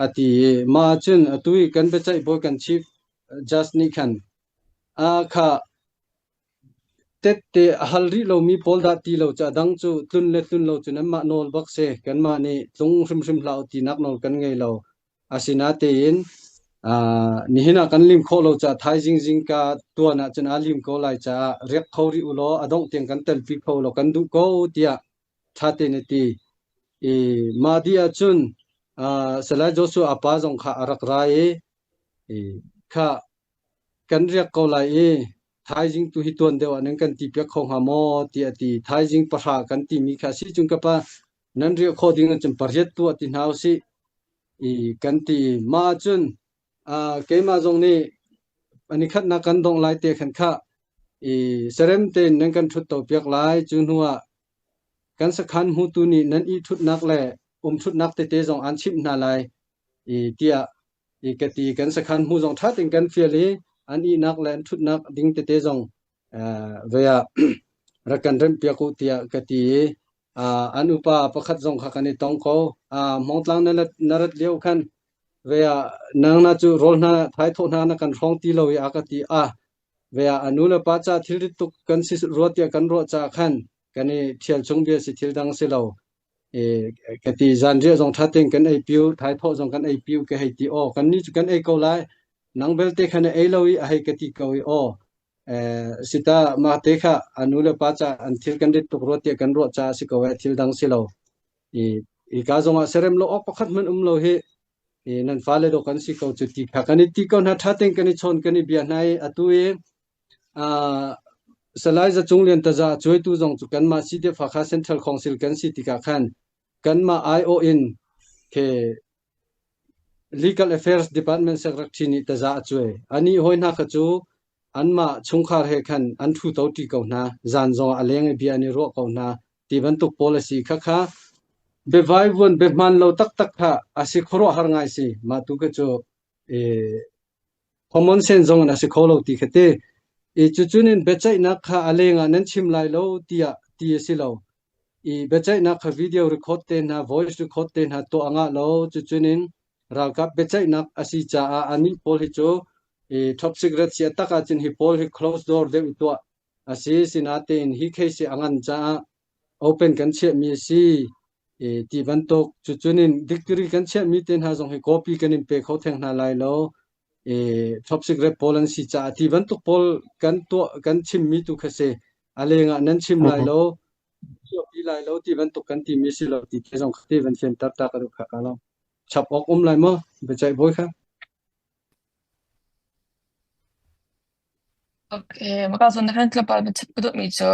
a ti i mah ahcun atu i kan biaceih bawi kan chief judge nih khan a kha Tette a hal rih lomi pawl dah ti lo cu a dang cu tlun le tlun lo cu nanmah nawl bak si. Kanmah nih tlung hrimhrim hlah u tinak nawl kan ngei lo. Asinatein uh, nihin ah kan lim khawh lo caah thaizing zingka tuan ahcun aa lim ko lai caah riak kho rih u law a dongh tiang kan telpi kho law kan duh ko tiah ṭha tein a ti. I mah dih ahcun uh, Salai Joshua a pa zong kha a rak ra i, i kha Kan riak ko lai i thaizing tu hi tuan deuh ah nan kan ti piak kho hnga maw tiah a ti. Thaizing pahra kan timi kha a si cun ka pa nan riah khawh ding ahcun pariat tuah ti hna usih i kan ti. Mah ahcun uh, keimah zong nih ani khatnak kan dongh lai te khan kha i serem tein nan kan ṭhut to piak lai. Cu hnu ah kan sakhan hmutu nih nan i ṭhutnak le um ṭhutnak tete zong aan chimh hna lai i tiah i ka ti kan sakhan hmu zong ṭha tein kan fial i an ihnak le an ṭhutnak ding tete zong ve ah rak kan remh piak u tiah ka ti i an upa pakhat zong kha kan i tong ko. Hmawngtlang na na rat lio khan ve ah nang na cu rawl hna thaithawh hna na kan hrawng ti lo i a ka ti a ve ah a nu le pa ca thilrit tuk kan si rua tiah kan ruah caah khan kan i ṭhial chung bia si thil dang si lo. E ka ti zanriah zong ṭha tein kan ei piu, thaithawh zong kan ei piu ka hei ti aw kan nih cu kan ei ko lai. Nang belte kha na ei lo i a hei ka ti ko i aw eh sita mah te kha a nu le pa ca an thil kan rit tuk rua tiah kan ruah caah si ko eh thil dang si lo. I i ka zong ah serem lo awk pakhat hmanh um lo hi i nan fale dawh kan si ko cu ti kha kan i ti ko hna ṭha tein kan i chawn kan i bia hna i atu i uh, Salai Za Cung Lian taza a cuaitu zong cu kanmah CDF Hakha Central Council kan si tikah khan kanmah aiawh in ke Legal Affairs Department Secretary nih taza a cuai. Ani hawi hna kha cu anmah chungkhar he khan an ṭhu to ṭi ko hna. Zan zong ah a leng i bia an i ruah ko hna. Ti bantuk policy kha kha biavaivuan biahman lo taktak kha a si khuaruahhar ngai si. Mah tu kha cu eh, common sense zong in a si kho lo ti kha ti. I cucun in biaceihnak kha a leng ah nan chim lai lo tiah ti a si lo. I biaceihnak kha video record te hna, voice record te hna tuah a ngah lo. Cucun in ralkap biaceihnak a si caah anih pawl hi cu i top secret si a tak ahcun hi pawl hi close door deuh i tuah a si. Sinatein hi case hi a ngan caah open kan chiahmi a si. I ti bantuk cucun in dictionary kan chiahmi te hna zong hi copy kan in pe kho theng hna lai lo. I top secret pawl an si caah ti bantuk pawl kan tuah kan chimmi tu kha si. A leng ah nan chim lai lo, chuahpi lai lo ti bantuk kan timi si lo ti te zong kha ti van fianter ta ka duh kha ka lo. Chap awk um lai maw biaceih bawi kha? Okay, maka zawn na kan tlawmpal van chim ka duhmi cu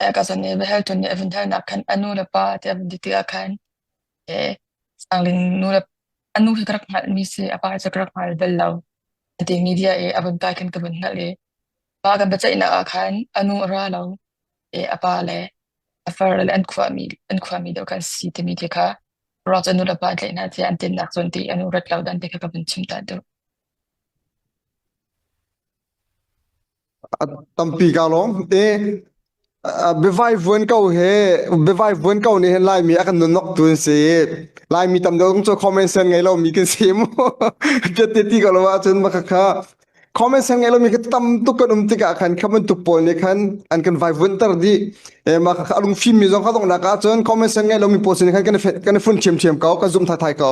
eh, ka zawn nih biahal ṭun nih a vun halnak khan a nu le pa ti a vun ti tikah khan eh, Sangling nu le a nu hi ka rak hngalhmi si, a pa cu ka rak hngal bal lo. Ati media i a vun kai khan ka vun hngalh i pa kan biaceihnak ah khan a nu a ra lo i a pa le a far le an khuami an khuami deuh khan si timi ti kha ruak cu a nu le pa an tlaih hna tiah an tinnak zawn ti a nu rat lo dan ti kha ka vun chim ta deuh. A tampi ka lawm. E biavai vuan ko he biavai vuan ko nih hin Laimi a kan nunok tu an si. Laimi tam deuh cu comment sen ngei lo mi kan si mu. Te ti ko lo ahcun maka kha comment sen ngei lo mi kha tam tuk kan um tikah khan kha bantuk pawl nih khan an kan vai vuan ter dih. E mah kha a lungfim mi zong kha donghnak ahcun comment sen ngei lo mi pawl sin khan kan kan i fun ṭhiamṭhiam ko kan zum thai ko.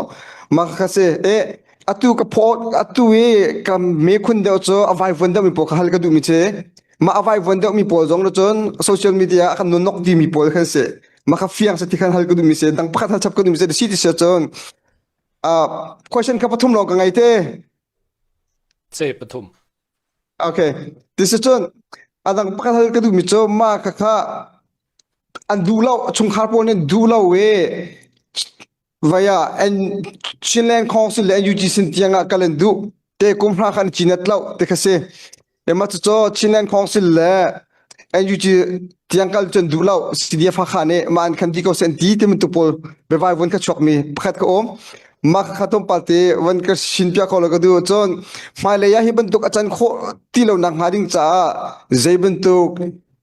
Mah kha si e atu ka phaw atu i ka mekhun deuh cu a vaivuan deuh mi pawl kha hal ka duh mi si mah a vaivuan deuh mi pawl zong cun social media ah kan nunok di mi pawl khan si mah kha fiang se ti khan hal ka duh mi si dang pakhat hal chap ka duh mi si si ti si cun question kha pathum lawng ka ngei te Ce pathum. Okay ti si cun adang pakhat hal ka duh mi cu mah kha kha an duh lo chungkhar pawl nih duh lo i Vai ah Chinland Council le NUG sin tiang ah kal an duh. Te kum hra khan chin at lo te kha si. Ema cu Chinland Council le NUG tiang kal cun duh lo CDF Hakha nih ma an khan di ko sen ti ti bantuk pawl biavai vun kha chuak mi pakhat ka um. Ma kha tom palte van ka shin pia ko lo ka du cun hmailei ah hi bantuk a can khawh ti lo nak hnga ding caah zei bantuk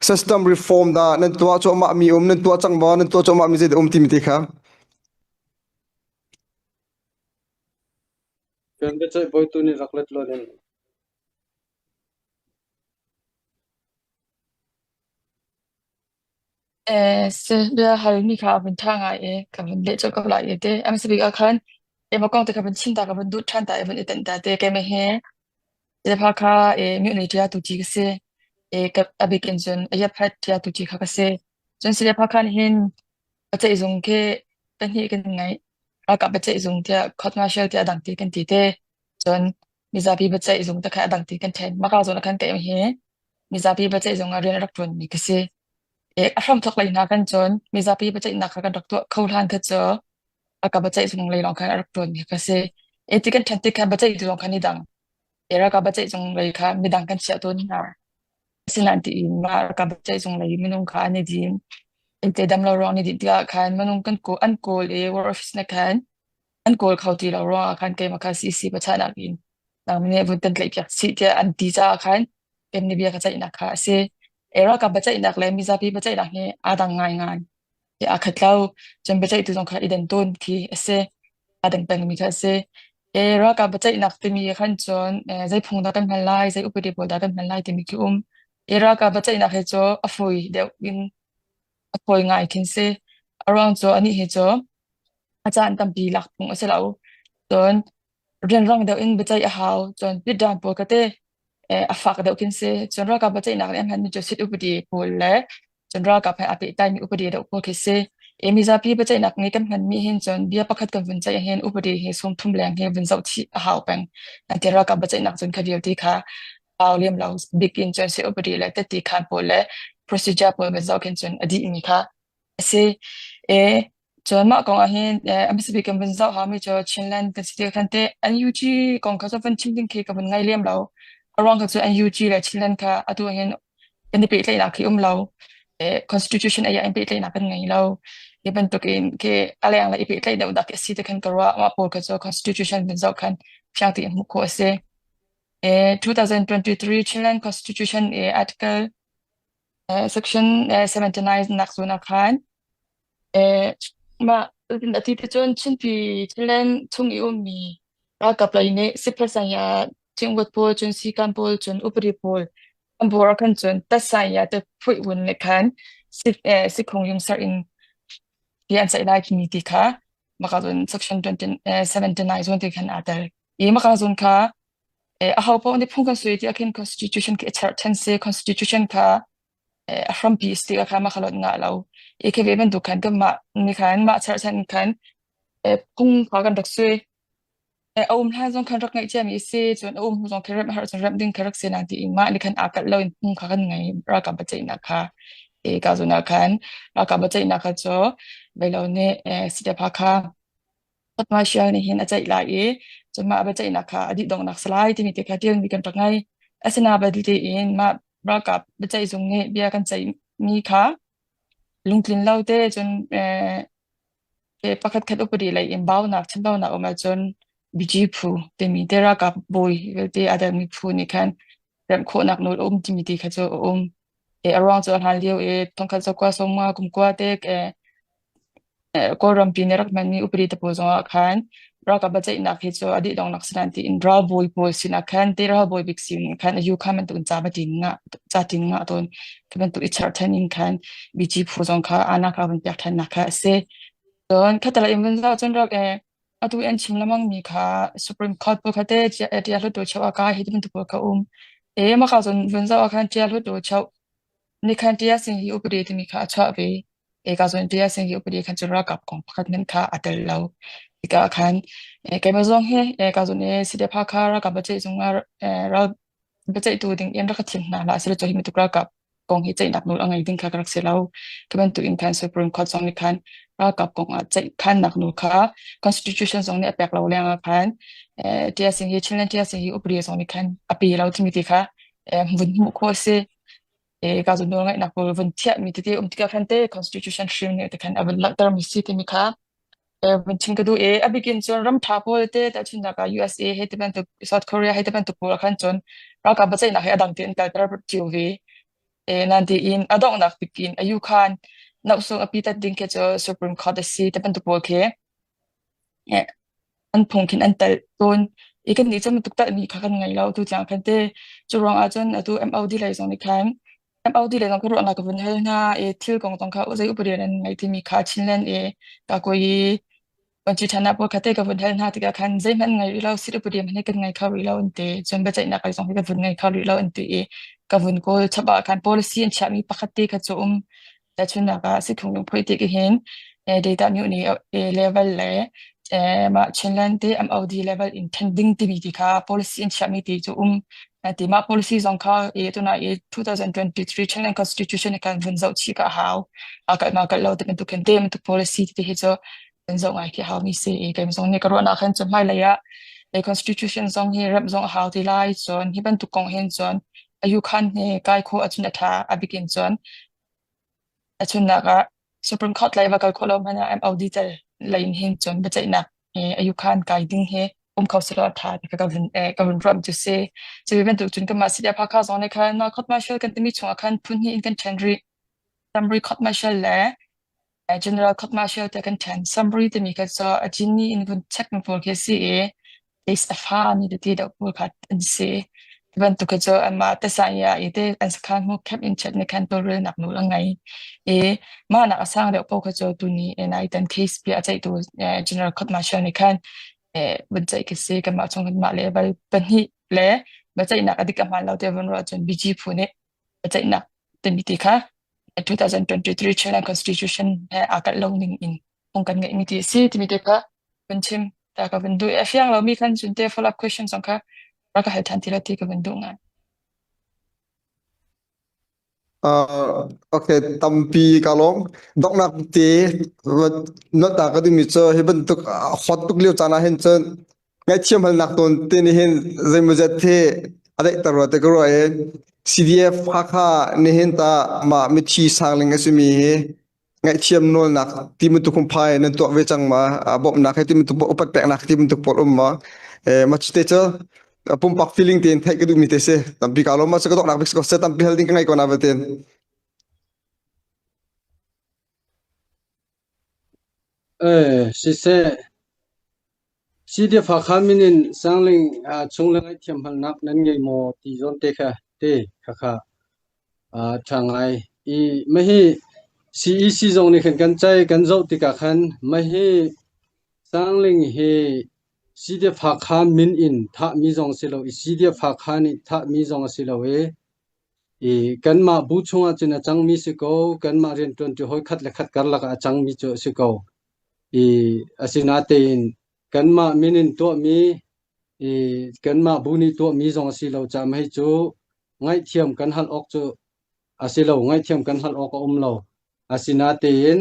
system reform dah nan tuah cuahmah mi um nan tuah cang maw nan tuah cuahmah mi zei dah um timi ti kha Kan biaceih bawitu nih rak let law ning. Eh, si bia hal mi kha a vun ṭha ngai i ka vun leh colh ko lai i ti. A hmasa bik ah khan keimah kong te kha vun chim ta ka vun duh ṭhan ta i vun i tenh ta te keimah he Zepa kha mihni ṭia tu ci ka si. A bik in cun a iaphat ṭia tu ci kha ka si. Cun Silepa khan hin biaceihzung khi pahnih kan ngeih. Ralkap biaceihzung tiah court martial tiah a dang ti kan ti te. Cun mizapi biaceihzung te kha a dang ti kan ṭhen. Maka zawn ah khan keimah hi mizapi biaceihzung ah rian a rak ṭuanmi ka si. A hramthawk lei hna khan cun mizapi biaceihnak kha kan rak tuah kho hlan kha cu ralkap biaceihzung lei lawng khan a rak ṭuanmi ka si. Ti kan ṭhen tik khan biaceihtu zong khan i dang. Ralkap biaceihzung lei kha midang kan chiah tawn hna. Asinain tiin mah ralkap biaceihzung lei minung kha an i din. Innte dam lo ruang an i dinh tikah khan minung kan kawl, an kawl i war office na khan an kawl kho ti lo ruangah khan keimah kha CC pachahnak in nang nih vun kan tlaihpiak chih tiah an ti caah khan kan nih bia ka ceihnak kha a si. Ralkap biaceihnak le mizapi biaceihnak hi aa dang ngaingai. Aa khat lo. Cun biaceihtu zong kha i den tawn khi a si. Aa deng pengmi kha a si. E, ralkap biaceihnak timi khan cun zei phung dah kan hman lai, zei upadi pawl dah kan hman lai timi khi um. E, ralkap biaceihnak hi cu a fawi deuh in a fawi ngai khin si. A ruang cu anih hi cu a caan tampi lak phung a si lo. Cun rianrang deuh in biaceih a hau. Cun pitdan pawl ka te a fak deuh khin si. Cun ralkap biaceihnak nih an hmanmi cu sit upadi pawl le cun ralkap he aa pehtlaimi upadi deuh pawl khi si. E mizapi biaceihnak nih kan hmanmi hin cun bia pakhat kan vun ceih ahhin upadi hi sawmthum leng hi vun zoh chih a hau peng. An ti ralkap biaceihnak cun kha vialte kha pau lem lo bik in cun si upadi le teti khan pawl le procedure pawl vun zoh khin cun a dihmi kha a si. E Cun mah kong ah hin a hmasa bik kan vun zoh haumi cu Chinland kan si ti khan teh NUG kong kha cu vun chim ding khi ka vun ngai lem lo. A ruang kha cu NUG le Chinland kha atu ah hin kan i pehtlaihnak khi um lo. Constitution ai ah in pehtlaihnak kan ngei lo. Hi bantuk in khi a leng le i pehtlaih deuh dak a si ti khan ka ruah. Mah pawl kha cu Constitution vun zoh khan fiang tein hmuh khawh a si. 2023 Chinland Constitution i Article Section 79 nak zawn ah khan Mah a ti cun Chinpi Thailand chung i ummi ralkap lei nih sipasai ah cingvat pawl cun sikan pawl cun upadi pawl an bawr ah khan cun tatsai ah phuih vun nih khan sikhung yungsar in ti an ceih lai timi ti kha maka cun section 79 zawn ti khan aa tel. I maka zawn kha aho paoh nih phung kan sui ti ah khin constitution khi a cherhchan si constitution kha a hrampi si kha mah kha lot ngah lo i khi ve bantuk khan kanmah nih khan mah cherhchan khan phung kha kan rak sui. A um hlan zong khan rak ngeih ciami a si cun a um hnu zong khan remh a herh cun remh ding kha rak si na tiin mah nih khan aa kalh lo in phung kha kan ngei ralkap biaceihnak kha. I ka zun ah khan ralkap biaceihnak kha cu velo nih CDF kha Court-martial nih hin a ceih lai i cun mah biaceihnak kha a dih donghnak si lai timi te kha ṭialmi kan rak ngei. Asinain belte in mah ralkap biaceih zung nih bia kan ceihmi kha lungtlin lo te cun pakhatkhat upadi lei in baunak chambaunak um ahcun BG phu timi te ralkap bawi vialte aa telmi phu nih khan remh khawhnak nawl a um timi ti kha cu a um. A ruang cu a hlan lio i thongkhat zakua sawmnga kumkua te Kawlrampi nih rak hmanmi upadi te pawl zongah khan ralkap biaceihnak hi cu a dih donghnak si nain tiin ralbawi pawl sinah khan te ralbawi bik sin khan a yu kha bantuk in ca va tin ngah ca tin ngah tawn khi bantuk i cherhchan in khan BG phu zong kha anak a vun pek ṭhannak kha a si. Cun khatalei in vun zoh cun rak atu an chim lengmang mi kha Supreme Court pawl kha te ṭia hluttaw cheu ah kai hi ti bantuk pawl kha um. E maka cun vun zoh ah khan ṭia hluttaw cheu Nikhan ṭia sing hi upadi timi kha a chuah ve. Eka cun ṭia sing hi upadi khan cun ralkap kong pakhat hmanh kha a tel lo. Tikah khan keimah zong hi eka cun CDF kha ralkap biaceih zung ah ral biaceihtu ding in rak ka thim hna hlah seh law hi bantuk ralkap kong hi ceihnak nawl a ngei ding kha ka rak si lo. Khi bantuk in khan Supreme Court zong nih khan ralkap kong ah ceihkhannak nawl kha Constitution zong nih a pek lo leng ah khan ṭia sing hi Chinland ṭia sing hi upadi zong nih khan a pe lo timi ti kha vun hmuh khawh a si. Ka cu nawlngaihnak pawl vun thiahmi tete um tikah khan te constitution hrim nih tikhan a vun langhtermi si timi kha vun chim ka duh i a bikin cun ram ṭha pawl te tahchunhnak ah USA he ti bantuk South Korea he ti bantuk pawl ah khan cun ralkap biaceihnak hi a dang tein kalter cio ve. Nan tiin a donghnak bikin a yu khan nohsung a pitat ding khi cu Supreme Court a si ti bantuk pawl khi an phung khin an telh tawn i kannih cu bantuk telhmi kha kan ngei lo tu tiang khan te. Cu ruangah cun atu MOD lei zong nih khan MOD lei zong ka ruahnak ka vun hal hna i thil kong zong kha zei upadi nan ngei timi kha Chinland i kakuai Vuanci ṭhanak pawl kha te ka vun hal hna tikah khan zeihmanh ngei rih lo sit upadi hmanh hi kan ngei kho rih lo an ti. Cun biaceihnak lei zong hi ka vun ngei kho rih lo an ti i ka vun kawl chap ah khan policy an chiahmi pakhat te kha cu um. Tahchunhnak ah Sikhung lungphoih tik hin data nih level le mah Chinland te MOD level in then ding timi ti kha policy in chiahmi ti cu um. Ti mah policy zong kha tuna i 2023 Chinland Constitution kan vun zoh chih ka hau. Kal ma kal lo te bantuk khin te bantuk policy ti hi cu kan zoh ngai khi hau mi si i keimah zong nih ka ruahnak khan cu hmailei ah constitution zong hi remh zong a hau ti lai cun hi bantuk kong hin cun ayu khan hi kai khawh ahcun a ṭha a bikin cun A chunnak ah Supreme Court lei va kal khawh lo hmanh ah MOD tel lei in hin cun biaceihnak hi ayukhan kai ding hi um kho selaw a ṭha ti kha ka vun ka vun ruah cu si. Cu bantuk cun kanmah CDF Hakha zong nih khan court martial kan timi chungah khan phun hnih in kan ṭhen rih. Summary court martial le General court martial te kan ṭhen. Summary timi kha cu a jini in vun check mi pawl khi a si i case a fa mi tete deuh pawl kha an si. Bantuk hi cu anmah tesan i te an sakhan hmu camp in chat nih khan tawlrelnak nawl a ngei i mah nak a sang deuh paoh kha cu tuni nai tan case bia a ceihtu General Court Martial nih khan vun ceih khi si kanmah chung kanmah level pahnih le biaceihnak a dik a hmaan lo tiah vun ruah cun BG phu nih biaceihnak timi ti kha 2023 Chinland Constitution he aa kalh lo ning in phung kan ngeihmi ti a si timi te kha vun chim ta ka vun duh. A fiang lomi khan cun te follow up question zong kha rak ka hal than ti la ti ka vun duh ngai. Uh, okay, tampi ka lawm. Donghnak te not ta ka duhmi cu hi bantuk hot tuk lio caan ah hin cun ngaihthiam halnak tawn te nih hin zeimawzet hi a daihter rua te ka ruah i CDF Hakha nihin ta mah mithi sangling a simi hi ngaihthiam nawlnak ti bantuk phungphai nan tuah ve cang ma bawmhnak he ti bantuk upat peknak ti bantuk pawl um ma ma cu te cu pumpak feeling tein theih ka duhmi te si tampi ka lawm ma cu ka donghnak bik si ko se tampi hal ding ka ngei ko na vetin Eh, siseh, CDF Hakha min in Sangling chung le ngaihthiam halnak nan ngei maw ti zawn te kha te khakha ṭha ngai. I mahi CEC zong nih khan kan cai kan zoh tikah khan mahi Sangling hi CDF Hakha min in thahmi zong si lo i CDF Hakha nih thahmi zong a si lo i i kanmah bu chungah cun a cangmi si ko kanmah rianṭuanṭi hawi khat le khat karlak ah a cangmi cu a si ko. I asinatein kanmah min in tuahmi i kanmah bu nih tuahmi zong a si lo caah hei cu ngaihthiam kan hal awk cu a si lo ngaihthiam kan hal awk a um lo asinatein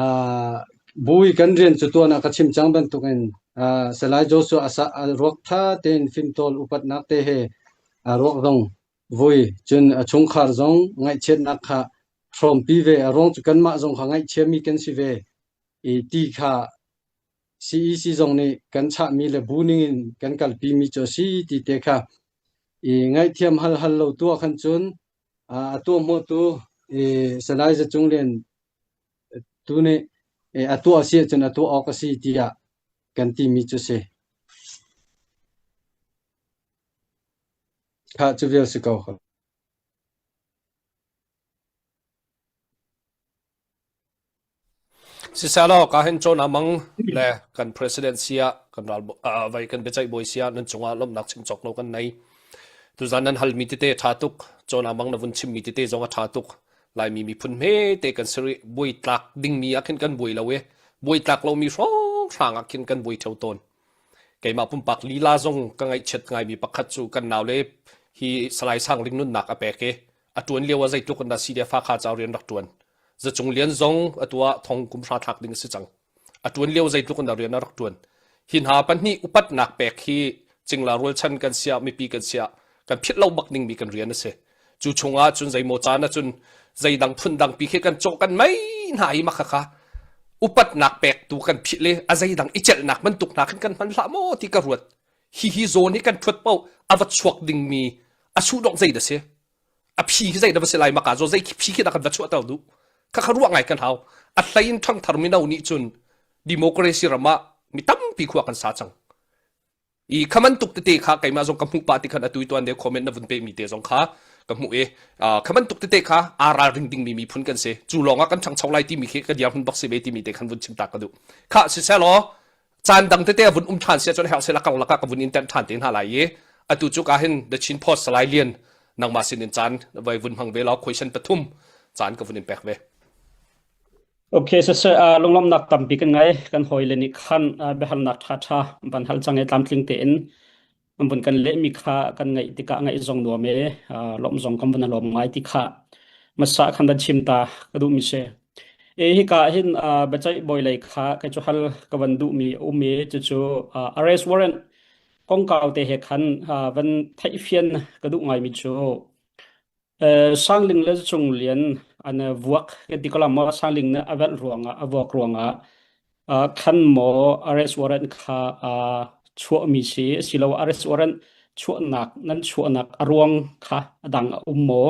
uh, bu i kan rian cu tuan ah ka chim cang bantukin uh, Salai Joshua asa a ruak tha tein fimtawl upatnak te he a ruak zong vui cun a chungkhar zong ngaihchiatnak kha hrawmpi ve a ruang cu kanmah zong kha ngaihchiami kan si ve i ti kha CEC zong nih kan chahmi le bu ningin kan kalpimi cu a si ti te kha i ngaihthiam hal hal lo tuah khan cun a tuahhmuhtu i Salai Za Cung Lian tu nih a tuah si ahcun a tuah awk a si tiah kan timi cu si. Kha cu vial si ko. Sisalaw ka hin cawn amang le kan president sia kan ral vai kan biaceih bawi sia nan cungah lawmhnak chim cawk lo kan nei. Tuzan nan halmi tete tha tuk cawn amang na vun chimmi tete zong a tha tuk. Laimi miphun hme te kan siri buai tlak dingmi ah khin kan buai lo e. Buai tlak lomi hrawng hrang ah khin kan buai theo tawn. Keimah pumpak lila zong ka ngaihchiat ngaimi pakhat cu kan naule hi Salai Sang Ling nunnak a pek i a ṭuan lio ah zeitluk in dah CDF Hakha ca rian rak ṭuan. Zacung Lian zong atu ah thong kum hra thlak ding a si cang. A ṭuan lio zeitluk in dah rian a rak ṭuan. Hi hna pahnih upatnak pek hi cingla rualchan kan siah mipi kan siah kan philh lo bak dingmi kan rian a si. Cu chungah cun zeimaw caan ahcun zeidang phundang pi khi kan cawh kan mei hna hi mah khakha upatnak pek tu kan philh i a zeidang i celhnak bantuk hna khin kan hman hlah maw ti ka ruat. Hi hi zawn hi kan ṭhuat paoh a va chuak dingmi a suhdongh zei dah si? A phi khi zei dah va si lai maka zaw zei phi khi dah kan va chuahter duh? Khakha ruah ngai kan hau. A hlei in ṭhangthar mino nih cun democracy ram ah mi tampi khua kan sa cang. I kha bantuk tete kha keimah zong ka hmuh pah ti khan atu i tuan deuh comment na vun pehmi te zong kha ka hmuh i kha bantuk tete kha aa ralring dingmi miphun kan si cu lawng ah kan ṭhangcho lai timi khi ka dirhmun bak si ve timi te khan vun chim ta ka duh kha siselaw caan dang tete a vun um ṭhan si ahcun herh sela kang lakah ka vun in tenh ṭhan te hna lai i atu cu ka hin The Chin Post Salai Lian nangmah sin in caan vai vun hmang ve law question pathum caan ka vun in pek ve Okay, siseh, uh, lunglawmhnak tampi kan ngei. Kan hawile nih khan uh, biahalnak ṭhaṭha van hal cang i tlamtling tein an vun kan lehmi kha kan ngaih tikah ngaih zong nuam i uh, lawmh zong kan vun lawm ngai ti kha masa khan van chim ta ka duhmi si. E hika hin uh, biaceih bawi lei kha kei cu hal ka van duhmi a um i cucu uh, arrest warrant kongkau te he khan uh, van theihfian ka duh ngaimi cu Sangling le Cunglian an vuak kan ti ko la maw Sangling nih a velh ruangah a vuak ruangah khan maw arrest warrant kha chuahmi si asiloah arrest warrant chuahnak nan chuahnak a ruang kha a dang a um maw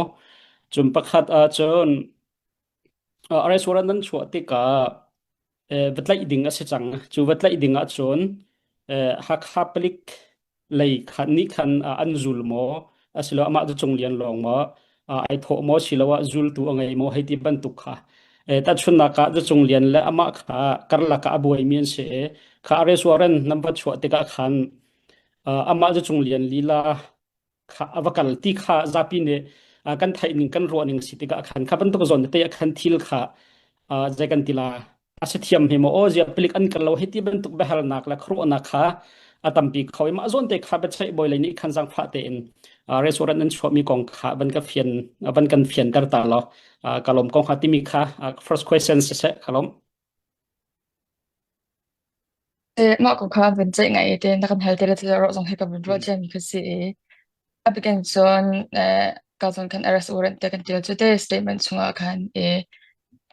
cun pakhat ahcun arrest warrant nan chuah tikah va tlaih ding a si cang. Cu va tlaih ding ahcun Hakha palik lei khan nih khan an zul maw? Asilo amah cu Cung Lian lawng maw ai thawh maw siloah zultu a ngei maw hei ti bantuk kha. Tahchunhnak ah Cung Lian le amah kha karlak ah a buaimi an si i kha arrest warrant nan va chuah tikah khan amah cu Cung Lian lila kha a va kal ti kha zapi nih kan theih ning kan ruah ning si tikah khan kha bantuk zawn te ah khan thil kha zei kan ti la a si thiam he maw aw zia palik an kal lo hei ti bantuk biahalnak le khuaruahnak kha a tampi kho i mah zawn te kha biaceih bawi lei nih khan zangfah tein restaurant an chuahmi kong kha van ka fian van kan fianter ta law ka lawm kong kha timi kha first question siseh ka lawm. Mah ko kha van ceih ngai te na kan hal te le te ro zong he ka van ruah ciami kha si i a bikin cun ka zon khan arrest warrant te kan tial cu te statement chungah khan i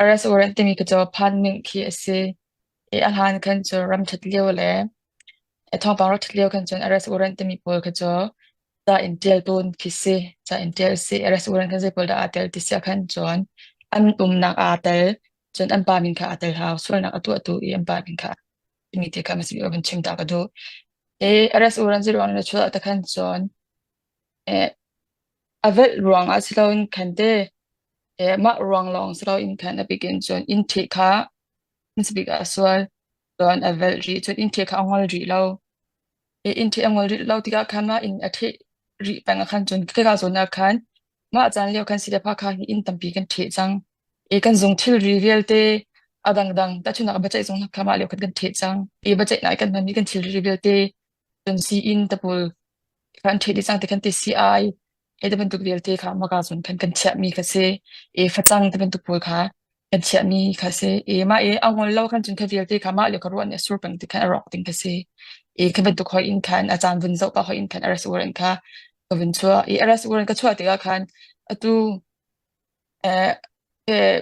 arrest warrant timi khi cu phan ning khi a si i a hlan khan cu ram ṭhat lio le thawngpang rak ṭhat lio khan cun arrest warrant timi pawl kha cu ca in ṭial tawn khi si. Ca in ṭial si. Arrest warrant khan zei pawl dah aa tel ti si ahkhan cun an umnak aa tel. Cun an pa min kha aa tel hau. Sualnak a tuahtu i an pa min kha timi te kha masimi van chim ta ka duh. E arrest warrant ziruang na chuah takhan cun e a velh ruang ah siloin khan te e mah ruang lawng siloin khan a bikin cun inn ṭheh kha hmasabik ah a sual. Cun a velh rih. Cun inn ṭheh kha a ngol rih lo. Inn ṭheh a ngol rih lo tikah khan mah inn a ṭheh rih peng ah khan cun khika zawn ah khan mah caan lio khan Silepha hi inn tampi kan ṭheh cang. I kan zung thilri vialte a dangdang tahchunhnak ah biaceih zung kha mah lio khan kan ṭheh cang. I biaceihnak i kan hmanmi kan thilri vialte cun sii-inn tapul kha an ṭheh dih cang ti khan ti sii-ai Hi ti bantuk vialte kha maka cun khan kan chiahmi kha si i facang ti bantuk pawl kha kan chiahmi kha si i mah i a ngol lo khan cun kha vialte kha mah le ka ruah nih a sur peng ti khan a rawk ding kha si i khi bantuk hoi in khan a caan vun zoh pah hoi in khan arrest warrant kha ka vun chuah i arrest warrant ka chuah tikah khan atu eh, eh,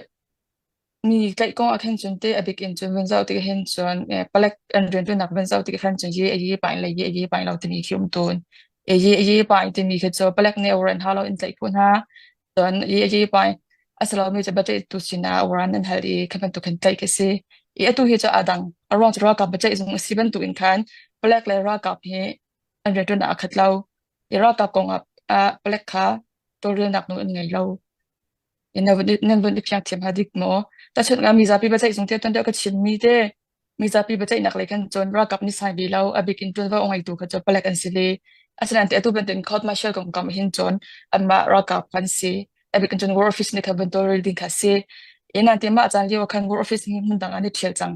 Mi tlaih kong ah khin cun teh a bik in cun vun zoh tik hin cun palek an rianṭuannak vun zoh tik khan cun ye a ye pah in le ye a ye pah in lo timi khi um tawn. Ye a ye pah in timi khi cu palek nih a warrant hau lo in tlaih khawh hna. Cun ye a ye pah in a si lomi cu biaceihtu sinah warrant an hal i khi bantuk khin tlaih khi si. I atu hi cu aa dang. A ruang cu ralkap biaceih zung a si bantuk in khan palek le ralkap hi an rianṭuannak aa khat lo. I ralkap kong ah palek kha tawlrelnak nawl an ngei lo. Nan vun i fiang thiam hnga dik maw? Tahchunh ah mizapi biaceih zung te tuan deuh ka chimmi te mizapi biaceihnak lei khan cun ralkap nih sai ve lo a bik in ṭuanvo a ngeitu kha cu palek an si ve. Asinain te atu bantukin court martial kongkam hin cun anmah ralkap kan si. A bik in cun war office nih khan van tawlrel ding kha a si. Ina te mah caan lio ah khan war office hi hmun dang ah an i ṭhial cang.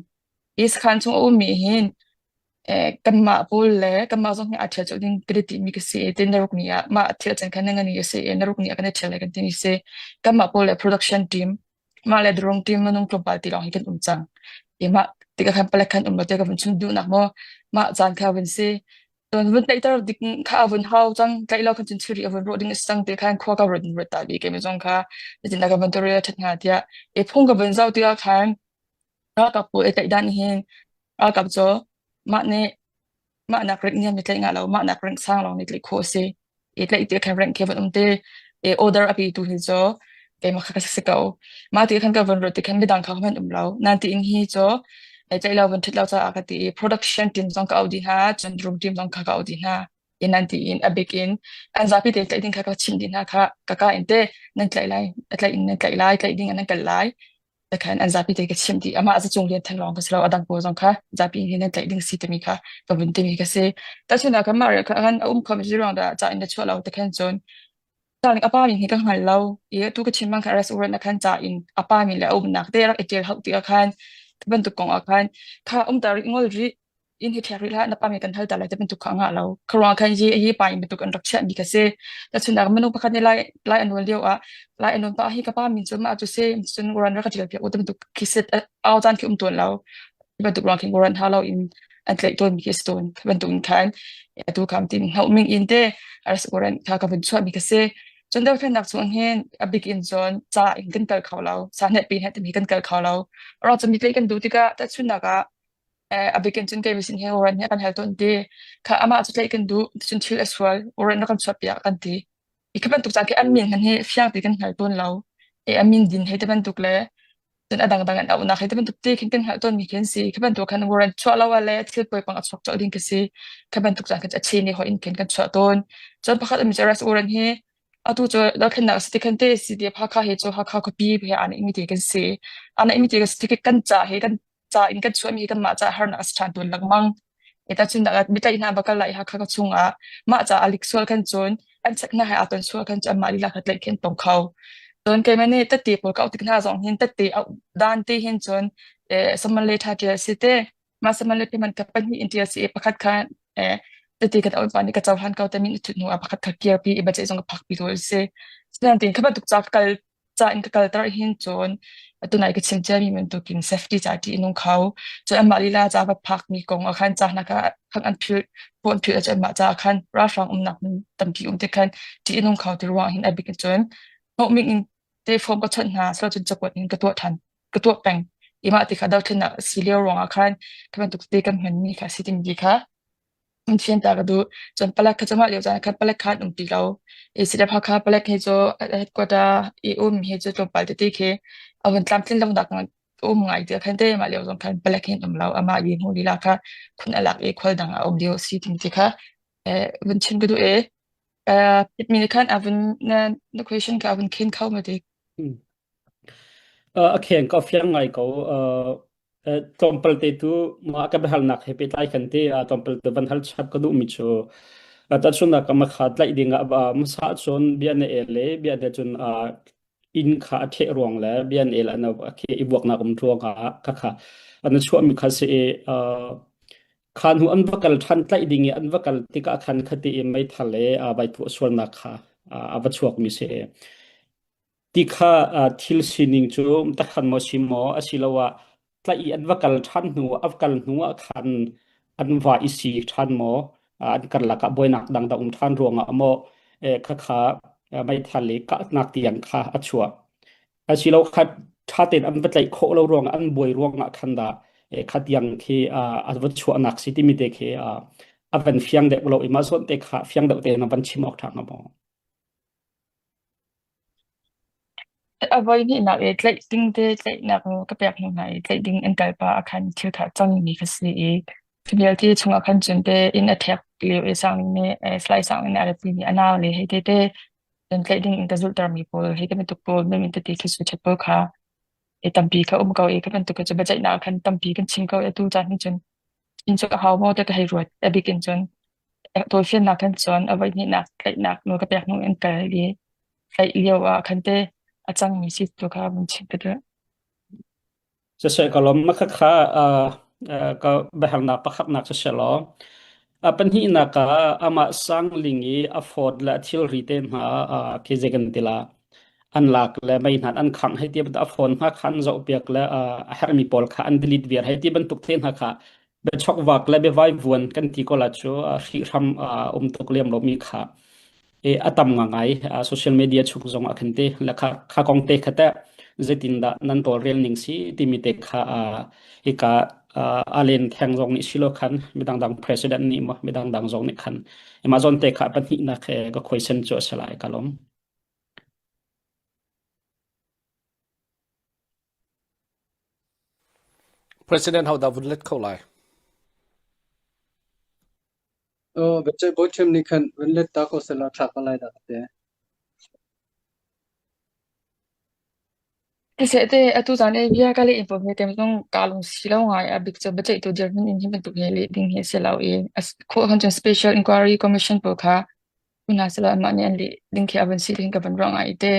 Hi sakhan chung a ummi hin kanmah pawl le kanmah zong hi aa ṭhial colh ding kan i timi ka si i tin naruk ni ah mah thil can khan na ni a si i naruk ni ah kan i ṭhial lai kan timi si. Kanmah pawl le production team mah le drone team minung tlawmpal ti lawng hi kan um cang. I mah tikah khan palek khan um lo tiah ka vun chim duhnak maw mah caan kha vun si. Cun vun tlaihter dik kha a vun hau cang tlaih lo khan cun thilri a vun rawh ding a si cang ti khan khua ka ruat ruat ta bi keimah zong kha zeitindah ka vun tawlrel a ṭhat hnga tiah i phung ka vun zoh tikah khan Ralkap pawl i tlaih dan hin ralkap cu mah nih mah nak rank niam i tlaih ngah lo, mah nak rank sang lawng nih tlaih khawh a si. I tlaih ti khan rank khi van um te. I order a petu hi cu keimah kha ka si ko. Mah ti khan ka van ruat ti khan midang kha hmanh um lo. Nan tiin hi cu ei tlaih lo van ṭhit lo caah ka ti i production team zong ka auh dih hna, cun room team zong kha ka auh dih hna. In nan tiin a bik in an zapi te tlaih ding kha ka chimh dih hna kha ka ka in te nan tlaih lai, a tlaih in nan tlaih lai, tlaih ding ah nan kal lai. Khan an zapi te ka chimh dih. Amah cu cung lian theng lawng ka si lo, a dang pawl zong kha zapi nih nan tlaih ding si timi kha ka vun timi ka si. Tahchunhnak khan mah kha khan a um kho mi ruang dah ca in na chuah lo te khan cun ca ning a pa min hi ka hngal lo i atu ka chim bang khan arrest warrant na khan ca in a pa min le a umnak te rak i ṭial hauh ti ah khan bantuk kong ah khan kha um ta rih ngol rih inn hi ṭhek rih hlah na pa min kan hal ta lai ti bantuk kha a ngah lo. Kha ruang khan hi hi pa in bantuk an rak chiahmi kha si. Tahchunhnak minung pakhat nih lai lai a nawl lio ah lai a nawl pa hi ka pa min cu mah cu si cun uran rak ka ṭial piak u ti bantuk khi sit au caan khi um tawn lo. Ti bantuk ruang khin uran ha lo in an tlaih tawn mi khi si tawn. Khi bantuk in khan atu kham tin hnoh ming in te aras uran kha ka vun chuah mi kha si. Cun dothlennak chung hin a bik in cun ca in kan kal kho lo. Sa hnet pi hnet timi kan kal kho lo. Ro cu mi tlaih kan duh tikah tahchunhnak ah a bikin cun kei sin he warrant he kan hal tawn ti. Kha amah cu tlaih kan duh, cun thil a sual, warrant na kan chuahpiak kan ti. I khi bantuk caan khi an min hmanh hi fiang ti kan hngal tawn lo. I a min din hei ti bantuk le Cun a dangdang an auhnak hi ti bantuk te khin kan hngalh tawnmi khi an si. Khi bantuk khan warrant chuah lo ah le thil poipang a chuak colh ding khi si. Khi bantuk caan khin a chain i hawih in khin kan chuah tawn. Cun pakhat um cu arrest warrant hi atu cu dothlennak a si ti khan te CDF Hakha hi cu Hakha khuapi he aa neihmi te kan si. Aa neihmi te kan si tik kan ca hi kan ca in kan chuahmi hi kanmah ca harnak a si ṭhan tawn lengmang. Tahchunhnak ah biatlaih hna va kal lai i Hakha ka chungah mah ca a lik sual khan cun an check hna he aa ton sual khan cun anmah lila kha tlaih khi an tong kho. Cun keimah nih tette pawl ka auh tik hna zong hin tette auh dan te hin cun eh, saman le ṭha ṭial si te mah saman le payment kha pahnih in ṭial si i pakhat kha eh, tette kan auh pa nih ka cohlan ko te min i thut hnu ah pakhat kha kirpi i biaceih zong ka phakpi tu a si. Sinain kha bantuk ca ka kal ca in ka kalter hin cun tunai ka chim ciami bantukin safety ca ṭih a nung kho. Cun anmah lila ca va phakmi kong ah khan ca hna kha khan an philh phone philh ahcun anmah ca khan ralhrang umnak hmun tampi um te khan ṭih a nung kho ti ruang hin a bik in cun hnawhming in te phone ka chawnh hna silo cun cakuat in ka tuah ṭhan ka tuah peng. I mah ti kha dothlennak a si lio ruangah khan khi bantuk te kan hmanmi kha si timi kha An fianter ka duh. Cun palek kha cu mah lio caan ah khan palek kha an um ti lo. I CDF Hakha palek hi cu headquarter i um hi cu tlawmpal tete khi a vun tlamtlin lonak um ngai ti khan te mah lio zong khan palek hi an um lo. Amah i hmu lila kha khun a lak i khual dang a um lio a si timi ti kha vun chim ka duh i mi nih khan a vun na na question kha a vun khen kho ma ti. A kheng ka fiang ngai ko. Tlawmpal te tu mah ka biahalnak he pehtlai khan te tlawmpal te van hal chap ka duhmi cu tahchunhnak ah makha tlaih ding ah hmasa cun bia na el le bia na cun inn kha a ṭheh ruang le bia na el an a khi i vuaknak um ruang ah khakha an chuahmi kha si i kha hnu an va kal ṭhan tlaih ding i an va kal tikah khan khati i meithal le vai puah sualnak kha a va chuakmi si. Ti kha thil sining cu takhan maw si maw asiloah tlaih i an va kal ṭhan hnu a kal hnu ah khan an va i si ṭhan maw an karlak ah buainak dang dah um ṭhan ruangah maw khakha meithal i kahnak tiang kha a chuah asilo kha ṭha tein an va tlaih khawh lo ruangah an buai ruangah khan dah kha tiang khi a va chuahnak si timi te khi a van fiang deuh lo i mah zawn te kha fiang deuh tein a van chim awk ṭha hnga maw? A voihnihnak i tlaih ding te tlaihnak nawl ka pek hnu hna i tlaih ding an kal pah ah khan thil kha a cangmi ka si i cu vialte chungah khan cun te inn a ṭhek lio i Sangling nih Salai Sangling nih a ratpimi a nau le hei tete cun tlaih ding in ka zulhtermi pawl hei ti bantuk pawl mei tete thil ṭhat pawl kha i tampi kha um ko i kha bantuk cu biaceihnak ah khan tampi kan chim ko i atu caan hin cun inn cu a hau maw tiah ka hei ruat. A bik in cun tawlfiannak khan cun a voihnihnak tlaihnak nawl ka pek hnu in kal i tlaih lio ah khan te a cangmi si tu kha vun chim ka duh. Siseh ka lawm khakha ka biahalnak pakhatnak siseh law a pahnihnak ah amah sangling i a fawt le a thilri te hna khi zei kan ti la an lak le mei hna an khangh hei ti bantuk a phone hna kha an zohpiak le a herhmi pawl kha an delete viar hei ti bantuk te hna kha biachokvak le biavaivuan kan ti ko la cu hrihhram um tuk lem lomi kha e a tam ngai social media chung zong ah khan te le kha kha kong te kha te zeitindah nan tawlrel ning si timi te kha hika alen theng zong nih silo khan midang dang president nih mo midang dang zong nih khan Amazon te kha pahnih nak ka question chu asalai kalom President ho dah vun let kho lai? Oh, biaceih bawi ṭhiam nih khan vun let ta ko seh law ṭha ko lai dah ka ti. Siseh te atu zan i bia ka leh pawl hi tem zong kaa lung si lo ngai a bik cu biaceihtu dirhmun in hi bantuk hi leh ding hi a si lo i khawh khan cun Special Inquiry Commission pawl kha hna selaw anmah nih an leh ding khi a van si ti ka van ruah ngai te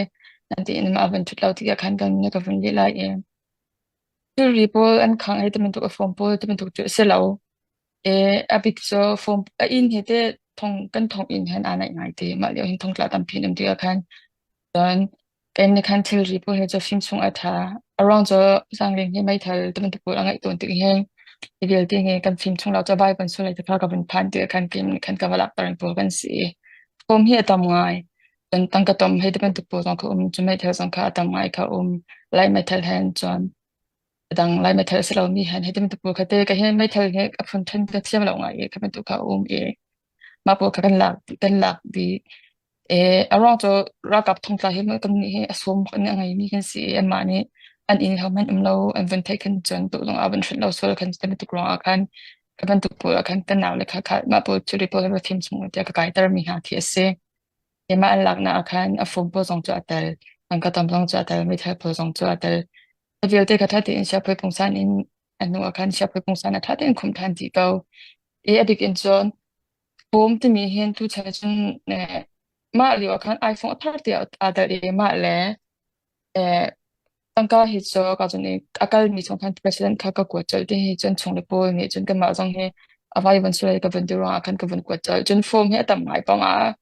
nan tiin mah a van ṭhut lo tikah khan kan ka vun leh lai i thilri pawl an khang i ti bantuk a form pawl ti bantuk cu a si lo e a bik cu form a inn hi te thong kan thong inn hen aa naih ngai te mah lio hin thongtla tampi an um tikah khan cun Kan nih khan thilri pawl hi cu fim chung a ṭha. A ruang cu zaangleng hi meithal ti bantuk pawl a ngeih tawn tik hin hi vialte hi kan fim chung lo cu vai kan sul lai ti kha ka vun phan ti khan kim nih khan ka va lakter pawl kan si. Form hi a tam ngai. Cun tangka tom hei ti bantuk pawl zong kha um. Cun meithal zong kha a tam ngai kha um. Lai meithal hen cun a dang lai meithal a si lomi hen hei ti bantuk pawl kha te ka hi meithal hi a phun ṭhen ka thiam lo ngai i kha bantuk kha a um i mah pawl kha kan lak kan lak dih. A ruang cu ralkap thongtla hi kan nih hi a sawm bak in a ngeimi kan si i anmah nih. An inn hohmanh um lo an vun theih khan cun tu zong ah van hrilh lo sual khan ti bantuk ruangah khan ka bantuk pawl ah khan ka nau le kha kha mah pawl thilri pawl va thim chung tiah ka kaiter mi hna khi a si. Keimah an laknak ah khan a phone pawl zong cu a tel, tangka tam zong cu a tel, meithal pawl zong cu a tel. A vialte kha ṭha tein siaphoi pungsan in a hnu ah khan siaphoi pungsan a ṭha tein khumh ṭhan dih ko. I a bik in cun phone timi hin tuchan cun eh, mah lio ah khan iPhone a thar tiah aa tel i mah le eh, tangka hi cu ka cun i a kalmi chung khan president kha ka kuat colh ti hi cun chung le pawl nih cun kanmah zong hi a vai van sulai ka vun ti ruangah khan ka vun kuat colh. Cun form hi a tam ngai pong ah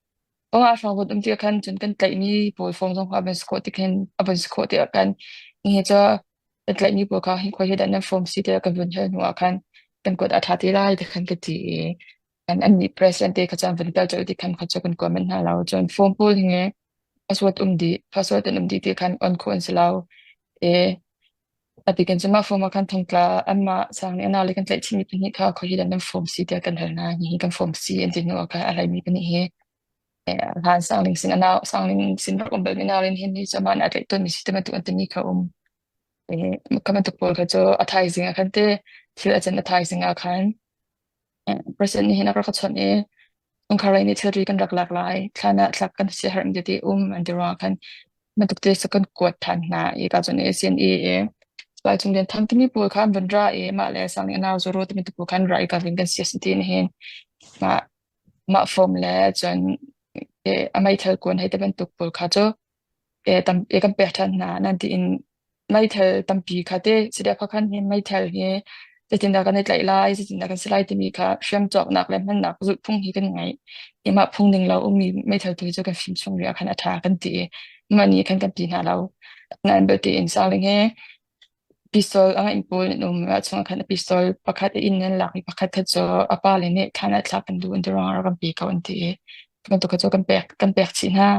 pong ah hrawng vun um ti ah khan cun kan tlaihmi pawl form zong kha a van si khawh ti khin a van si khawh ti ah khan hi cu kan tlaihmi pawl kha hi khoi hi dah nan form si tiah kan vun hal hnu ah khan kan kuat a ṭha ti lai ti khan ka ti i kan annih president te kha cu an vun tel colh ti khan kha cu kan kuat manh hna lo. Cun form pawl hi password um dih password an um dih ti khan on khawh an si lo i a tikin cu mah form ah khan thongtla anmah sang nih anau le kan tlaih chihmi pahnih kha khoi hi dah nan form si tiah kan hal hna hihi kan form si an ti hnu ah khan a hlaimi pahnih hi hlan sangling sin anau sangling sin rak um bal mi nau in hin hi cu amah nih a tlaih tawnmi si ti bantuk an timi kha um kha bantuk pawl kha cu a thaizing ah khan te thil a can a thaizing ah khan President nih hin a rak ka chawnh i chungkhar lei nih thilri kan rak lak lai, thlan ah thlak kan si herh ti um an ti ruangah khan bantuk te cu kan kuat ṭhan hna i ka cun CNE i Salai Cung Lian Thang timi pawl kha an van ra i mah le sang nih a nau Zoro timi pawl kha an ra i ka vin kan si a ti hin mah mah form le cun a meithal kuan hei te bantuk pawl kha cu tam kan pek ṭhan hna nan tiin meithal tampi kha te CDF khan hi meithal hi zeitindah kan i tlaih lai zeitindah kan si lai timi kha hriam cawknak le hmannak zulhphung hi kan ngei i mah phung ning lo ummi meithal tu cu kan fim chung rih ah khan a ṭha kan ti i mah nih khan kan ti hna lo nain belte in saling he Pistol a ngeih pawl an um. Mah chungah khan a pistol pakhat a inn an lak i pakhat kha cu a pale nih thlan ah thlak kan duh an ti ruangah rak kan pe ko an ti i cu bantuk kha cu kan pek kan pek chih hna.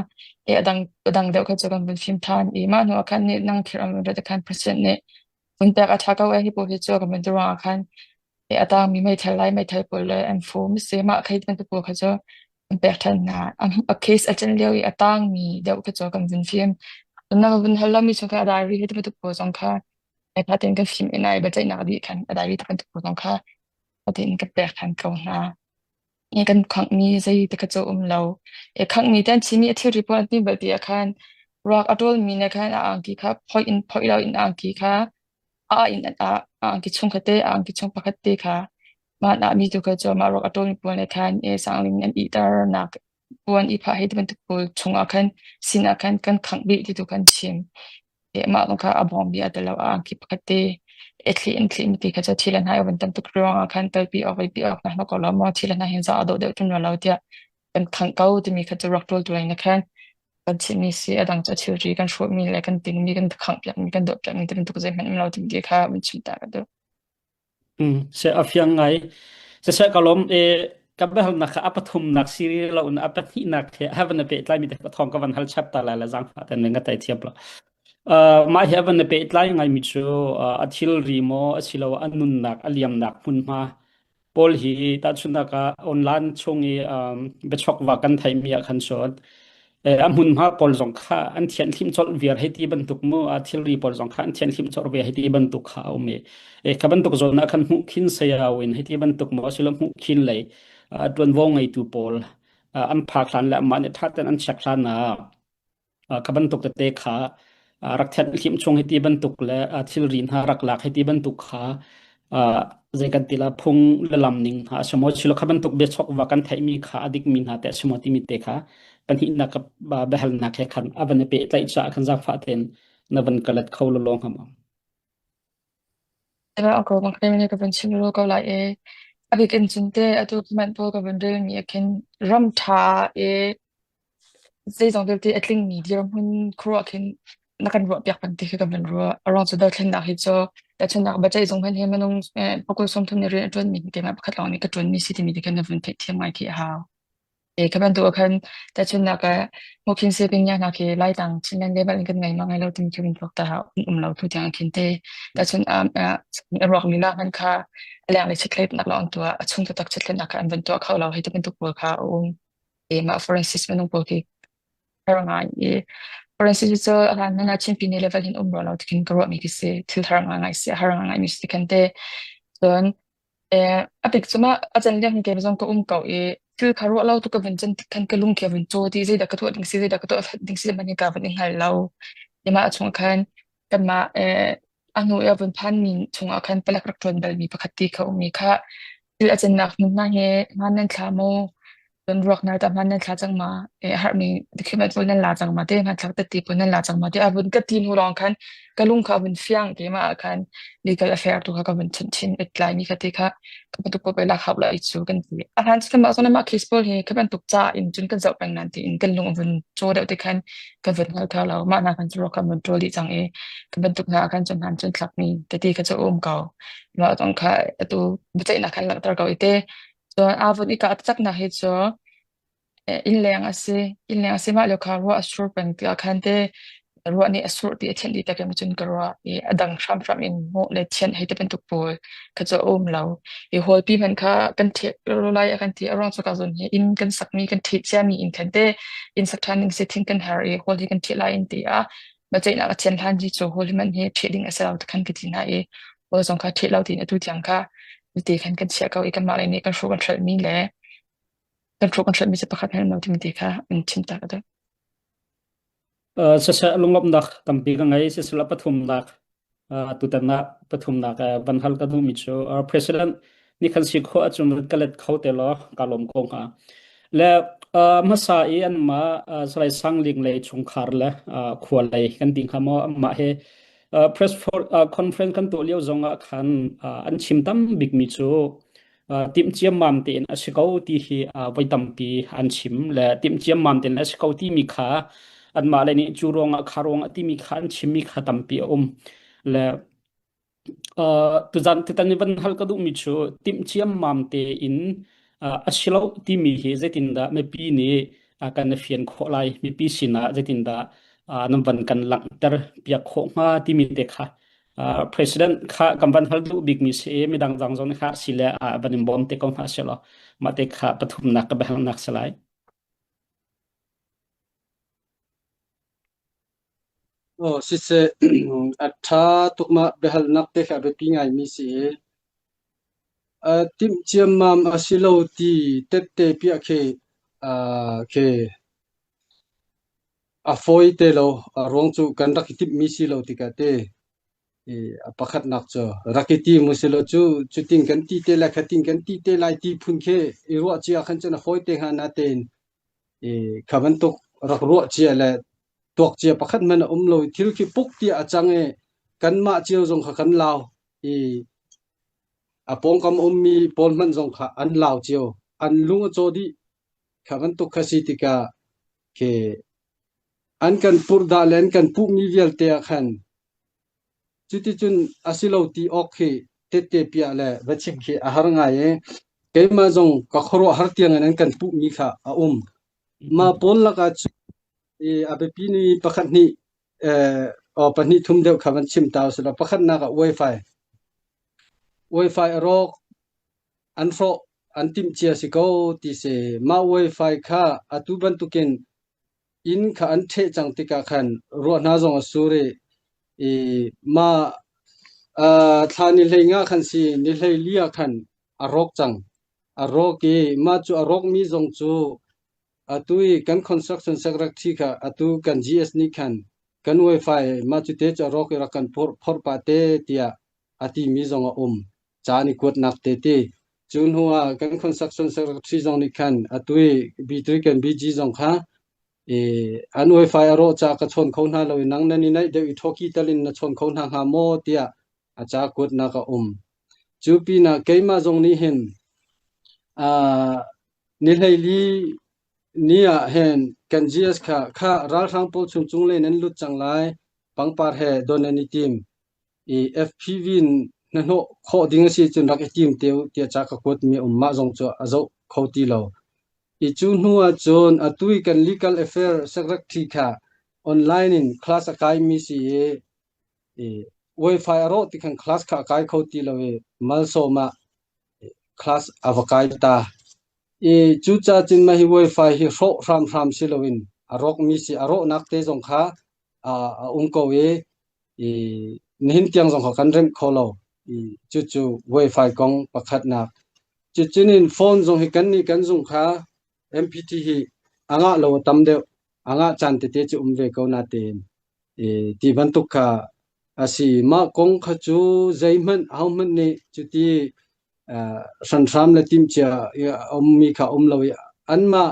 I a dang a dang deuh kha cu kan vun fim ṭhan i mah hnuah khan nih nang thil an vun rat ah khan president nih vun pek a ṭha ko ee hi pawl hi cu kan vun ti ruangah khan i a tangmi meithal lai meithal pawl le an fum si mah khei bantuk pawl kha cu an pek ṭhan hna. A case a can lio i a tangmi deuh kha cu kan vun fim. Na vun hal lomi chung kha a diary he bantuk pawl zong kha ai tein kan fim in ai biaceihnak dih khan a diary bantuk pawl zong kha tein kan pek ṭhan ko hna. I kan khanghmi zei te kha cu um lo. I khanghmi te an chimmi a thilri pawl an ti bal ti ah khan ruak a ṭawlmi nih khan a angki kha phoih in phoih lo in a angki kha a in a angki chung kha te a angki chung pakhat te kha mah nah mi tu kha cu mah ruak a ṭawlmi pawl nih khan e sangling an ihter nak puan i phah hei ti bantuk pawl chungah khan sin ah khan kan khangh dih ti tu kan chim. E mah zong kha a bawm bi a tel lo a angki pakhat te e thli in thli mi ti kha cu thil an hai van tam tuk ruangah khan telpi awk vei pi awk na ko lo maw thil an hai hin za a dawh deuh ṭun lo tiah kan khangh ko timi kha cu rak ṭawl tu in khan kan chimmi si a dang cu thilri kan hrawhmi le kan tingmi kan khangh piakmi kan dawh piakmi ti bantuk zeihmanh um lo timi ti kha van chim ta ka duh. Se a fiang ngai. Siseh ka lawm e ka biahalnak kha a pathumnak si lo in a pahnihnak he havan na pehtlai mi te ka thong ka van hal chap ta lai la zangfah ten nga tai thiam lo. Uh, mah hi a van na pehtlai ngai mi cu uh, a thilri maw asilo a nunnak a liamnak hmunhma pawl hi tahchunhnak ah online chung i um, biachokva kan theihmi ah khan cun eh, a hmunhma pawl zong kha an thianhhlimh colh viar hei ti bantuk mu a thilri pawl zong kha an thianhhlimh colh ve hei ti bantuk kha a um i eh, kha bantuk zawn ah khan hmuh khin sayau in hei ti bantuk maw asilo hmuh khin lei uh, ṭuanvo ngeitu pawl uh, an phak hlan le amah nih ṭha tein an check hlan ah kha bantuk tete kha rak thianhhlimh chung hiti bantuk le thilri hna rak lak hiti bantuk kha zei kan ti la phung le lam ning hna a si maw silo kha bantuk biachok va kan theihmi kha a dikmi hna te a si maw timi te kha pahnihnak ka biahalnak he khan a van i pehtlaih caah khan zaangfah tein na van ka let kho lawlaw hnga maw? Ako bang ka van chim lo ko lai e. A bik in cun te atu comment pawl ka van rel mi ah khin ram ṭha i Zeizong vialte a tlingmi dirhmun khuaruah khin na kan ruahpiak peng ti khi ka van ruah. A ruang cu dothlennak hi cu tahchunhnak biaceih zung hmanh hi minung pakul 30 nih rian a ṭuanmi hi keimah pakhat lawng nih ka ṭuanmi si timi ti khin na vun theihthiam ngai khi a hau. E kha bantuk ah khan tahchunhnak ah Mokhin Seping hna khi Laitlang Chinland level in kan ngei ma ngai lo timi khi vun tuak ta hau. Um lo tu tiang khin te tahchun a ruak lila hman kha a leng le chitlet nak lawng tuah a chung taktak chitlet nak kha an van tuah kho lo hei ti bantuk pawl kha a um. Mah forensics minung pawl khi har ngai i Forensic cu a hlan hmanh ah Chinpi nih level hin um rua lo tikin ka ruahmi khi si. Thil har ngaingai si, a har ngaingai mi si khan te. Cun a bik cu mah a can liang hin kei zong ka um ko i thil kha ruah lo tu ka vun can tik khan ka lung khi a vun caw ti zeidah ka tuah ding si zeidah ka tuah ding si man hi ka vun i hngal lo. Mah a chung khan kanmah a hnu i a vun phanmi chungah khan palek rak ṭuan balmi pakhat ti kha um i kha thil a cannak hmun hna hi hmaan nan thla maw? Cun ruak hna tah hmaan nan thla cang ma? A harmi document pawl nan la cang ma? Te hmanthlak tette pawl nan la cang ma? Tiah a vun ka ti hnu lawng khan ka lung kha a vun fiang keimah ah khan legal affair tu kha ka vun chanh chin tlaimi kha te kha ka bantuk pawl pei lak hau la i cu kan ti. A hlan cu kanmah zong mah case pawl hi ka bantuk ca in cun kan zoh peng nan tiin kan lung a vun caw deuh te khan kan vun hngal kho lo. Mah hna khan cu ruak kan vun ṭawl dih cang i ka bantuk hna ah khan cun hman cun thlakmi tete kha cu a um ko. Mah zong kha atu biaceihnak khan langhter ko i te. Cun aa vun i kah taktaknak hi cu Innleng a si. Innleng a si mah lio kha ruah a sur peng tikah khan te ruah nih a surh ti a thianh dih tak in cun ka ruah i a dang hramhram in hmuh le thianh hei ti bantuk pawl kha cu a um lo. I hawlpi hmanh kha kan ṭheh lai a kan ti. A ruang cu ka zawn hi inn kan sakmi kan ṭheh ciami inn khan te inn sak ṭhan ding si thing kan har i hawl hi kan ṭheh lai in ti a biaceihnak a thian hlan hi cu hawl hi man hi ṭheh ding a si lo ti khan ka ti hna i hawl zong kha ṭheh lo tiin atu tiang kha ti khan kan chiah ko i kanmah lei nih kan hruh kan hrelhmi le kan hrawh kan hrelhmi cu pakhat hmanh lo timi ti kha an chim tak a Siseh lunglawmhnak tampi ka ngei. Siseh pathumnak tutan ah pathumnak van hal ka duhmi cu President nih khan si khawh ahcun ka let kho te law ka lawm ko hnga. Le hmasa i anmah Salai Sang Ling lei chungkhar le khua lei kan ti hnga maw anmah he press conference kan tuah lio zong ah khan an chim tam bikmi cu timh ciammam tein a si ko ti hi voi tampi an chim le timh ciammam tein a si ko timi kha anmah le nih cu ruangah kha ruangah timi kha an chimmi kha tampi a um le tuzan tutan i van hal ka duhmi cu timh ciammam tein a si lo timi hi zeitindah mipi nih kan i fian khawh lai mipi sinah zeitindah nan van kan langhter piak khawh hnga timi te kha President kha kan van hal duh bikmi si i midang dang zong nih kha si le van in bawm te ko hna seh law mah te kha pathumnak ka biahalnak si lai. Oh, siseh a ṭha tuk ma biahalnak te kha biapi ngaimi si i timh ciammam a si lo ti tette piah khi khi A fawi te lo. A ruang cu kan rak i timhmi si lo tikah te i a pakhatnak cu rak i tim usilo cu cutin kan ti te lai khatin kan ti te lai ti phun khi i ruah cia khan cun a fawi te hnga natein i kha bantuk rak ruah cia le tuak cia pakhat hmanh a um lo i thil khi puk tiah a cang i kanmah cio zong kha kan lau i a pawngkam ummi pawl hmanh zong kha an lau cio an lung a caw dih kha bantuk kha si tikah khi an kan purhdah le an kan puhmi vialte ah khan cuticun a si lo ti awk khi tette piah le va chim khi a har ngai i keimah zong ka khuaruahhar tiangin an kan puhmi kha a um. Mah pawl lakah cu i a biapi ni pakhat hnih eh, pahnih thum deuh kha van chim ta usih law pakhatnak ah Wi-Fi. Wi-Fi a rawk an hrawh an timh cia si ko ti si. Mah Wi-Fi kha atu bantukin inn kha an ṭheh cang tikah khan ruah hna zong a sur i, i mah uh, thla ni hlei nga khan si ni hlei li ah khan a rawk cang. A rawk i mah cu a rawkmi zong cu atu i kan construction secretary kha atu kan GS nih khan kan Wi-Fi mah cu te cu a rawk i rak kan phorh phorh pah te tiah a timi zong a um. Ca an i kuatnak te ti. Cu hnu ah kan construction secretary zong nih khan atu i B3 kan BG zong kha i an wifi a rawh ca ka chawn kho hna lo i nang nan i naih deuh i thoki tal in na chawn kho hna hnga maw tiah a ca kuatnak a um. Cu pinah keimah zong nih hin uh, ni hleili ni ah hin kan GS kha kha ralhrang pawl chung cung le nan lut cang lai pangpar he don an i tim i FPV in hnahnawh khawh ding a si cun rak i tim te u tiah ca ka kuatmi a um. Mah zong cu a zoh kho ti lo. I cu hnu ah cun atu i kan legal affair secretary kha online in class a kaimi si i, i Wi-Fi a rawh ti khan class kha a kai kho ti lo i malsawm ah class a va kai ta. I cucaah cun mah hi Wi-Fi hi hrawh hramhram si loin a rawkmi si a rawhnak te zong kha. a um ko i i nihin tiang zong kha kan remh kho lo. I cucu wifi kong pakhatnak. Cucun in phone zong hi kan nih kan zung kha MPT hi a ngah lo a tam deuh. A ngah caan tete cu um ve ko natein i ti bantuk kha a si. Mah kong kha cu zeihmanh ahohmanh nih cuti hranhram le timhcia a ummi kha um lo i anmah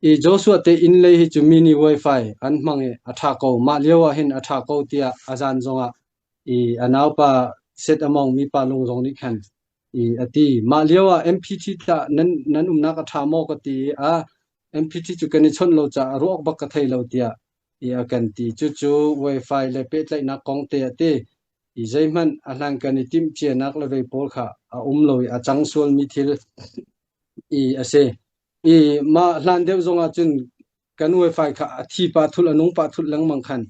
i Joshua te inn lei hi cu mini wifi an hmang i a ṭha ko. Mah lio ah hin a ṭha ko tiah a zan zongah i a naupa set a mawng mi pa lung zong nih khan i a ti. Mah lio ah MPT tah nan nan umnak a ṭha maw ka ti i a MPT cu kan i chawnh lo caah ruak bak ka thei lo tiah i a kan ti. Cucu wifi le pehtlaihnak kong te a ti. I zeihmanh a hlankan i timhcianak le vei pawl kha a um lo i a cang sualmi thil i a si. I mah hlan deuh zong ah cun kan wifi kha a thi pah thulh a nung pah thulh lengmang khan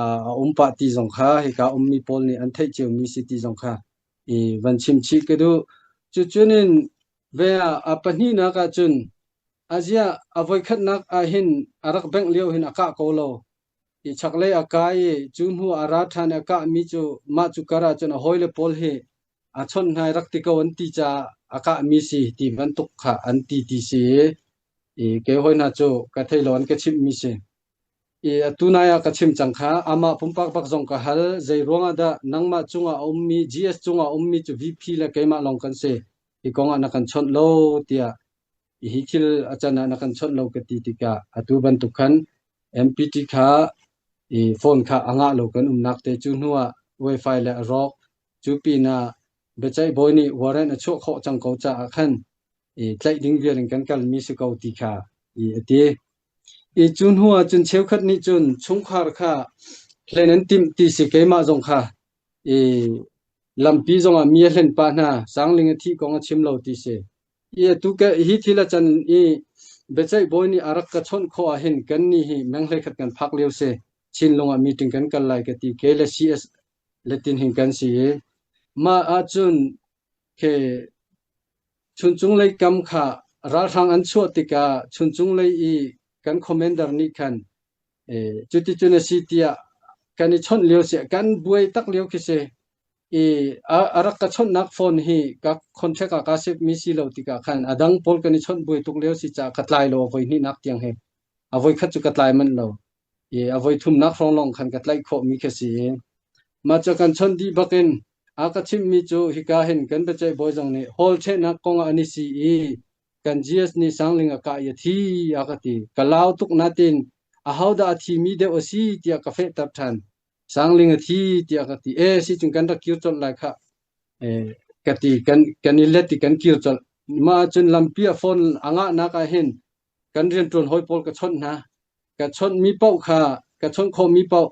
a um pah ti zong kha hika ummi pawl nih an theih ciomi si ti zong kha i van chim chih ka duh. Cucun in ve ah a pahnihnak ah cun aziah a voikhatnak ah hin a rak bengh lio hin a kah ko lo. I chaklei a kai i cu hnu a ra ṭhan i a kahmi cu mah cu kar ah cun a hawile pawl hi a chawnh hna i rak ti ko an ti caah a kahmi si ti bantuk kha an ti ti si i kei hawi hna cu ka thei lo an ka chimhmi si. I atu nai ah ka chim cang kha amah pumpak bak zong ka hal zei ruangah dah nangmah cungah a ummi GS cungah a ummi cu VP le keimah lawng kan si hi kong ah na kan chawnh lo tiah hi thil a can ah na kan chawnh lo ka ti tikah atu bantuk khan MPT kha i phone kha a ngah lo kan umnak te cu hnu ah wifi le a rawk. Cu pinah biaceih bawi nih warrant a chuah khawh cang ko caah khan i tlaih ding vial in kan kalmi si ko ti kha i a ti. I cu hnu ah cun cheukhat nih cun chungkhar kha hlen an timh ti si keimah zong kha i lampi zongah mi a hlen pah hna Sangling a thih kong a chim lo ti si. I atu ke hi thil a can i biaceih bawi nih a rak ka chawnh khawh ah hin kan nih hi meng 11 kan phak lio si. Chinlung ah meeting kan kal lai ka ti ke le CS letin hin kan si i mah ahcun ke chuncung lei kam kha ralhrang an chuah tikah chuncung lei i kan commander nih khan cuticun a si tiah kan i chawnh lio si kan buai tak lio khi si i a rak ka chawnhnak phone hi ka contract ah ka save mi si lo tikah khan a dang pawl kan i chawnh buai tuk lio si caah ka tlai lo a voi hnihnak tiang he a voi khat cu ka tlai manh lo i a voi thumnak hrawng lawng khan ka tlaih khawh mi khi si i mah cu kan chawnh dih bakin a ka chimh mi cu hika hin kan biaceih bawi zong nih hall ṭhehnak kong ah an i si i kan GS nih Sangling a kah i a thi a ka ti. Ka lau tuk natin ahodah a thimi deuh a si tiah ka fehter ṭhan. Sangling a thi tiah ka ti. E si cun kan rak kir colh lai khah. E, ka ti kan kan i let i kan kir colh. Mah ahcun lampi a phone a ngahnak ah hin kan rianṭuan hawi pawl ka chawnh hna. Ka chawnhmi paoh kha ka chawnh khawhmi paoh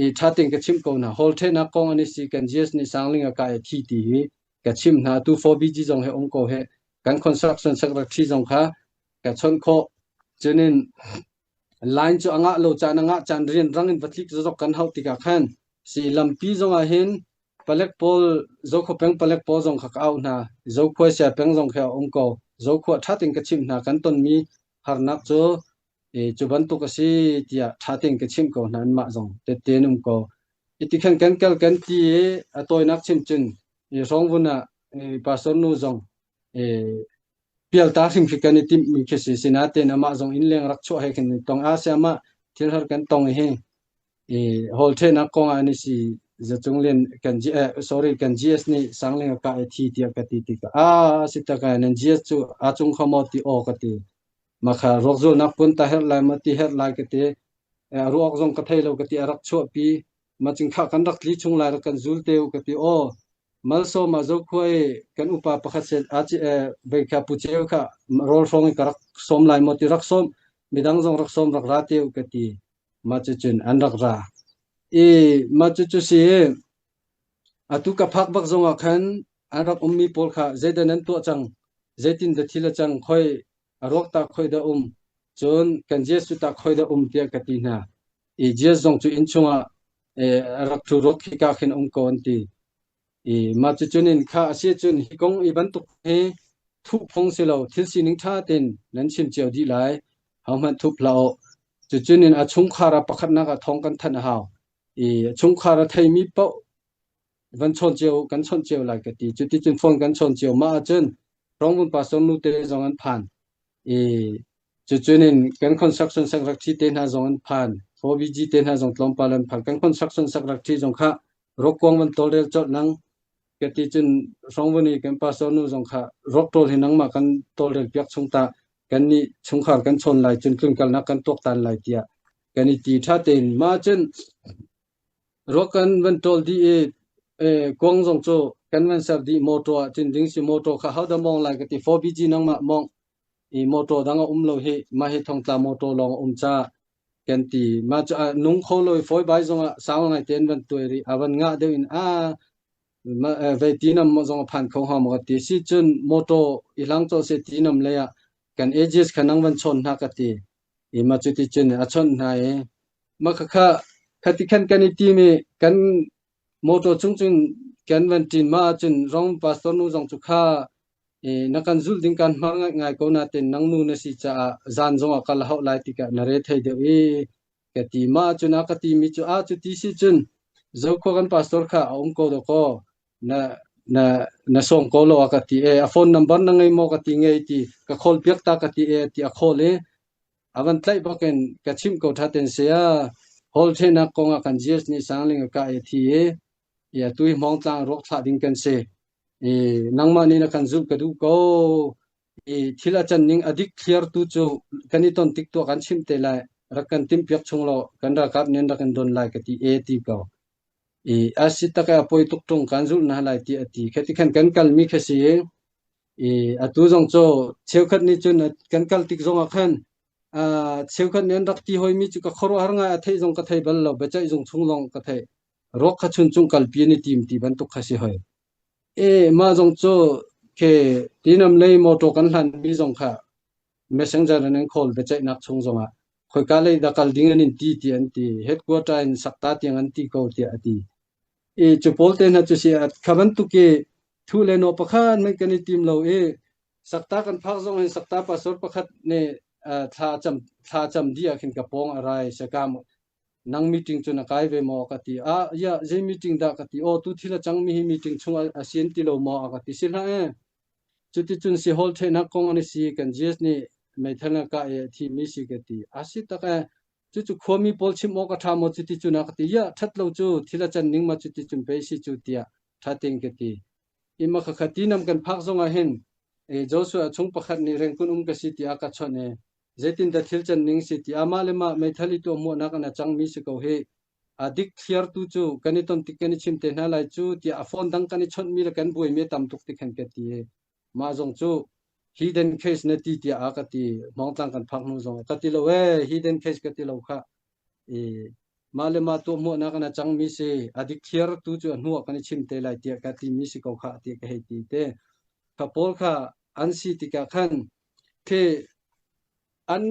i ṭha tein ka chimh ko hna. Hall ṭhehnak kong an i si kan GS nih Sangling a kah i a thi ti hi ka chimh hna. Tu 4BG zong he um ko he kan construction secretary zong kha ka chawnh khawh. Cunin line cu a ngah lo caan a ngah caan rian rang in va tlik zok kan hauh tikah khan si lampi zong ah hin palek pawl Zokhua peng palek pawl zong kha ka auh hna. Zokhua sia peng zong khi a um ko. Zokhua ṭha tein ka chimh hna kan tonmi harnak cu e, cu bantuk a si tiah ṭha tein ka chimh ko hna anmah zong tette an um ko. Iti khan kan kal kan ti i a tawinak chim cun i hrawngvun ah i pastor nu zong i pialta hrim khi kan i timh mi khi si sinain amah zong inn leng rak chuah he khin tong a si amah thil har kan tong hi i hall ṭhenak kong ah an i si zacung lian kan G eh, sorry kan GS nih sangling a kah i thi tiah ka ti tikah a si tak ai nan GS cu a cung kho maw ti aw ka ti makha ruakzulnak pun ta herh lai ma ti herh lai ka ti ruak zong ka thei lo ka ti a rak chuahpi ma cing kha kan rak tli chung lai rak kan zul te u ka ti aw Malsawm ah Zokhua i kan upa pakhat set a ci vei kha Pu Ceu kha rawl hrawng i ka rak sawm lai maw ti rak sawm midang zong rak sawm rak ra te u ka ti mah cucun an rak ra i mah cucu si atu ka phak bak zong ah khan an rak ummi pawl kha zeidah nan tuah cang zeitin dah thil a cang khoi a ruak ta khoi dah um cun kan Jesuh ta khoi dah um tiah ka ti hna i Jesus zong cu inn chungah a rak ṭhu ruak khika khin um ko an ti. I mah cucun in kha a si cun hi kong i bantuk hi thuh phung si lo thil sining ṭha tein nan chim cio dih lai. Hohmanh thup hlah u. Cucun in a chungkhar ah pakhatnak ah thawng kan thanh a hau. I chungkhar a theimi paoh van chawn cio kan chawnh cio lai ka ti. Cuticun phone kan chawn cio. Mah ahcun Rongvun pastor nu te zong an phan. I cucun in kan construction secretary te hna zong an phan. 4BG te hna zong tlawmpal an phan. Kan construction secretary zong kha rokuang van tawlrel colh nang ka ti cun Rongvun i kan pastor nu zong kha ruak tawl hi nangmah kan tawlrel piak chung ta kan nih chungkhar kan chawn lai cun tlunkalnak kan tuaktan lai tiah kan i ti ṭha tein mah cun ruak kan van ṭawl dih i kuang zong cu kan van ser dih motor ah cun ding si motor kha hodah mawng lai ka ti 4BG nangmah mawng i motor dang a um lo hi mah hi thongtla motor lawng a um ca kan ti mah cu nung kho lo i fawi bai zong ah sau ngai tein van tuai rih a van ngah deuh in a vei tinam zong a phan kho hnga maw ka ti si cun motor i hlang cawh se tinam lei ah kan ages kha nang van chawn hna ka ti i ma cu ti cun a chawnh hna i ma khakha khati khan kan i tim i kan motor chung cun kan van ṭin ma cun rong pastor nu zong cu kha i na kan zulh ding kan hmar ngai ngai ko natin nang nu na si caah zan zong ah kal hauh lai tikah na re thei deuh i ka ti ma cun a ka ti mi cu a cu ti si cun zokhua kan pastor kha a um ko do ko na na na sawm ko lo a ka ti e a phone number na ngei maw ka ti ngei ti ka call piak ta ka ti e ti a call i a van tlaih bakin ka chimh ko tha ten sia hall thenak kong ah kan GS nih sangling ka e thi i ya tui hmong tlang ruak thlah ding kan si i nangmah nih na kan zulh ka duh ko i thil a can ning a dik thliar tu cu kan i ton tik tuah kan chimh te lai rak kan tim piak chung lo kan ralkap nih rak in don lai ka ti e ti ko i a si tak a poi tuk tung kan zulh na lai ti a ti khati khan kan kal mi kha si i atu zong cu cheukhat nih cun kan kal tik zong ah khan cheukhat nih an rak ti hoi mi cu ka khuaruahhar ngai a theih zong ka thei bal lo biaceih zung chung zong ka thei ruak kha chun cung kalpi an i tim ti bantuk kha si hoi e mah zong cu ke tinam lei motor kan hlan mi zong kha messenger in an call biaceihnak chung zongah khoika lei dah kal ding an in ti ti an ti headquarter in sakta tiang an ti ko tiah a ti i cu pawl te hna cu si kha bantuk i thu le no pakhat men kan i tim lo i sakta kan phak zong in sakta pastor pakhat nih thla cam thla cam di ah khin ka pong a rai sakam nang meeting cu na kai ve maw ka ti a ya zei meeting dah ka ti o tu thil a cang mi hi meeting chung a sian ti lo maw a ka ti si hlah e Cuticun si hawl ṭhehnak kong an i si kan Jesus nih meithal in a kah i a thimi si ka ti. A si tak ee. Cucu khuami pawl chimh awk a ṭha maw cuticun a ka ti. Iah, ṭhat lo cu thil a can ning ma cuticun pei si cu tiah ṭha tein ka ti. I ma khakha tinam kan phak zongah hin e, Joshua chung pakhat nih rengkun um ka si tiah a ka chawnh i zeitindah thil can ning si ti amah le mah meithal i tuahmuahnak in a cangmi si ko hi a dik thliartu cu kan i ton tik kan i chim te hna lai cu tiah a phone dang kan i chawnhmi le kan buaimi a tam tuk ti khan ka ti i mah zong cu hidden case na ti tiah a ka ti hmawngtlang kan phak hnu zong ka ti lo ee hidden case ka ti lo kha i mah le mah tuahmuahnak in a cangmi si a dik thliar tu cu a hnu ah kan i chim te lai tiah ka timi si ko kha tiah ka hei ti te kha pawl kha an si tikah khan khi an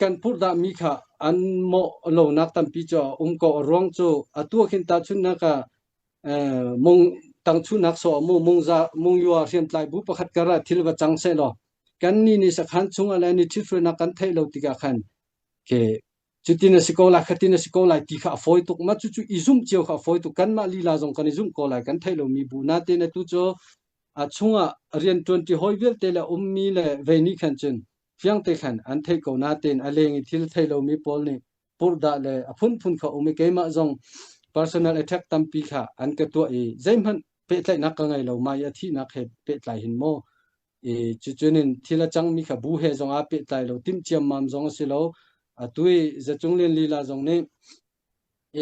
kan purhdahmi kha an mawh lonak tampi cu a um ko. A ruang cu atu ah khin tahchunhnak ah mung tangchunak sawh mu mungza mungyua hriamtlai bu pakhat kar ah thil va cang seh law kan ni nih sakhan chung ah le ni ṭhithruainak kan theih lo tikah khan ke cutin a si ko lai khatin a si ko lai ti kha a fawi tuk ma cucu i zumh cio kha a fawi tuk kanmah lila zong kan i zumh ko lai kan theih lomi bu natein atu cu a chungah rian ṭuanṭi hawi vialte le ummi le vei nih khan cun fiang te khan an theih ko natein a leng i thil thei lomi pawl nih purhdah le a phunphun kha um i keimah zong personal attack tampi kha an ka tuah i zeihmanh pehtlaihnak ka ngei lo mai a thihnak he pehtlai hin maw i cucun in thil a cangmi kha bu he zong aa pehtlai lo timh ciammam zong a si lo atu i zacung lian lila zong nih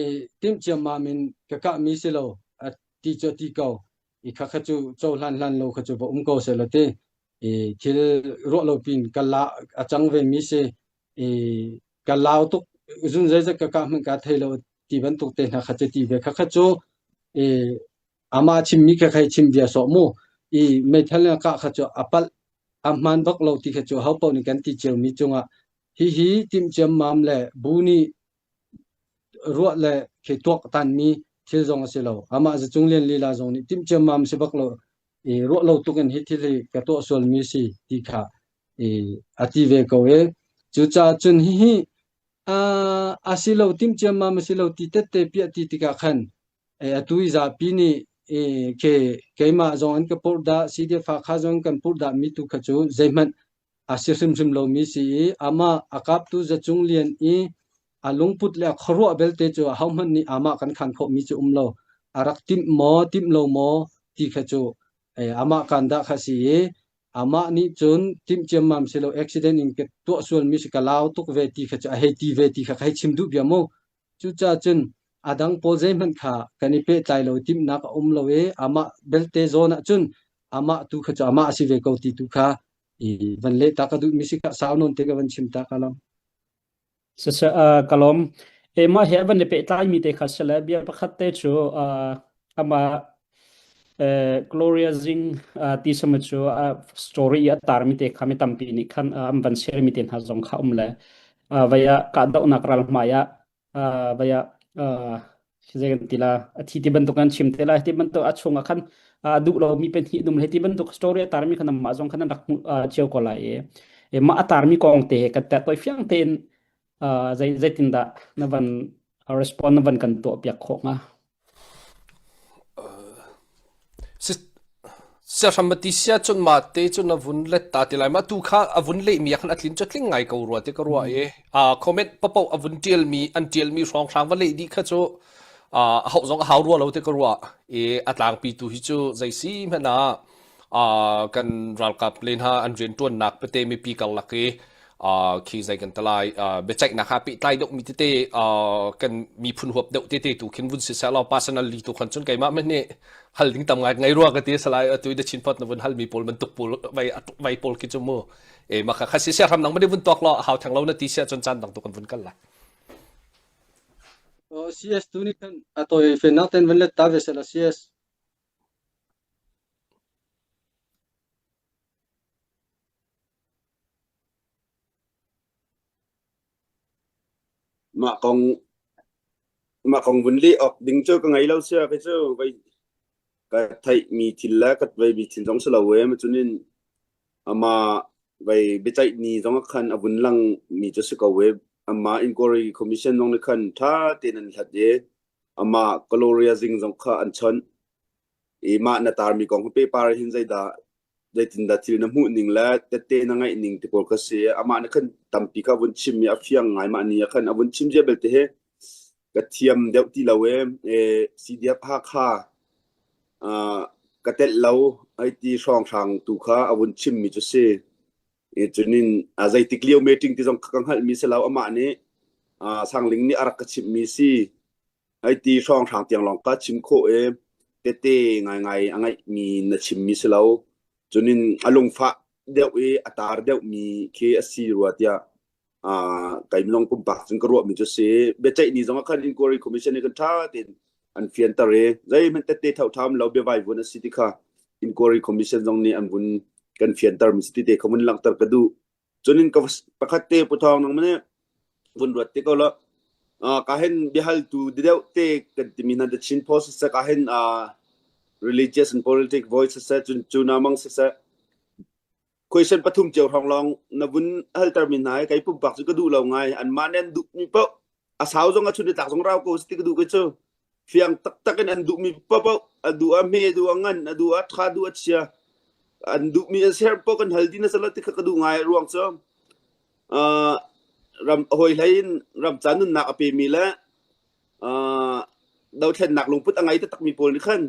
i timh ciammam in ka kahmi si lo a ti cu a ti ko i kha kha cu cohlan hlan lo kha cu va um ko seh law ti i thil ruah lo pin ka la a cang ve mi si i ka lau tuk zun zeizat ka kah hmanh ka thei lo ti bantuk te hna kha cu ti ve kha kha cu i amah chimmi kha khai chim bia sawh mu i meithal in a kah kha cu a palh a hmaan bak lo ti kha cu ho paoh nih kan ti cio mi cungah hihi timh ciammam le bu nih ruah le khi tuak tanmi thil zong a si lo. Amah Zacung Lian lila zong nih timh ciammam si bak lo i ruah lo tuk in hi thil hi ka tuah sualmi si ti kha i a ti ve ko i cucaah cun hihi. A si lo timh ciammam a si lo ti tette piah ti tikah khan atu i zapi nih ke keimah zong an ka purh dah CDF Hakha zong kan purh dah mi tu kha cu zeihmanh a si hrimhrim lomi si i amah a kaptu Zacung Lian i a lungput le a khuaruah belte cu ahohmanh nih amah kan khan khawhmi cu um lo. A rak timh maw, timh lo maw ti kha cu amah kan dah kha si i amah nih cun timh ciammam si lo accident in ka tuah sualmi si ka lau tuk ve ti kha cu a hei ti ve ti kha ka hei chim duh bia mu. Cucaah cun a dang pawl zeihmanh kha kan i pehtlai lo timhnak a um lo i amah belte zawn ah cun amah tu kha cu amah a si ve ko ti tu kha i van leh ta ka duhmi si kha sau nawn te ka van chim ta ka lam. Siseh, uh, ka lawm. E mah he van i pehtlai mi te kha si le bia pakhat te cu uh, amah uh, Gloria Zing uh, ti sama cu uh, story i a tar mi te kha mi tampi nih khan uh, an van share mi te hna zong kha um le uh, vei ah kahdohnak ral hmai ah uh, vai ah uh, zei kan ti la a thi ti bantuk an chim te lai ti bantuk a chung ah khan uh, duh lo mi pen hi dum he ti bantuk story a tarmi khan mah zong khan an rak hmuh uh, cio ko lai e e ma a tarmi kong te kan te toi fiang tein uh, zei zeitin dah na van respond na van kan tuah piak khawh nga Siahramati sia cun mah te cun a vun let ta ti lai ma tu kha a vun lehmi ah khan a tlin cu tling ngai ko rua ti ka ruah i comment papoh a vun ṭialmi an ṭialmi hrawnghrang va leh dih kha cu a hauh zong a hau rua lo ti ka ruah i a tlangpi tu hi cu zei si hmanh ah kan ralkap le hna an rianṭuannak pete mipi karlak i khi zei kan talai biaceihnak ha pehtlai deuh mi tete kan miphun huap deuh tete tu khin vun si seh law personally tu khan cun keimah men nih hal ding tam ngai ngai rua ka ti salai atu the chin pot na vun hal mi pawl bantuk pawl vai vai pawl khi chu mu e ma kha kha si sia ram nang ma vun tok lo hau thang lo na ti sia chun chan dang tu kan vun kal la CS tu ni khan atoi fe nak ten van let ta ve sela CS Mah kong mah kong vun leh awk ding cu ka ngei lo sia kei cu vei ka theihmi thil le ka veimi thil zong si lo e cunin amah vei biaceih ni zong ah khan a vun lang mi cu si ko e amah inquiry commission zong nih khan ṭha tein an hlat i amah Gloria Zing zong kha an chawnh i mah na tarmi kong hi pehpar hin zeidah zeitindah thil na hmuh ning le tette na ngaih ning ti pawl kha si amah nih khan tampi kha vun chim i a fiang ngai mah ni ah khan a vun chim zia belte hi ka thiam deuh ti lo e e CDF Hakha uh, ka telh lo ai ti hrawnghrang tu kha a vun chim mi cu si e cunin a zeitik lio meeting ti zong ka hngalh mi si lo amah nih uh, Sangling nih a rak ka chimh mi si Hei ti hrawnghrang tiang lawng ka chim khawh i tete ngaingai a ngeihmi na chimmi si lo. Cunin a lungfah deuh i a tar deuhmi khi a si rua tiah uh, kei minung pumpak cun ka ruahmi cu si. Biaceih ni zong ah khan inquiry commission nih kan ṭha tein an fianter i zeihmanh tette thotham lo biavai vun a si ti kha inquiry commission zong nih an vun kan fianter mi si ti te kha vun langhter ka duh. Cunin ka pakhat te Pu Thawng nang mane vun ruat te ko lo. Uh, ka hen biahaltu deuh te kan timi hna The Chin Post siseh ka hen uh, religious and politic voice siseh cun cu na mang siseh question pathum cio hrawng lawng na vun halter mi hna hi kei pumpak cu ka duh lo ngai an mah nih an duh mi paoh a sau zong a chun tlak zong rau ko si ti ka duh ko cu fiang taktak in an duhmi paoh a duh a hme duh a ngan a duh a tha duh a chia an duhmi an ser paoh kan hal ding a sala ti kha ka duh ngai ruang cu uh, ram hawi hlei in ram ca nunnak a pemi le uh, dothlennak lungput a ngei taktakmi pawl nih khan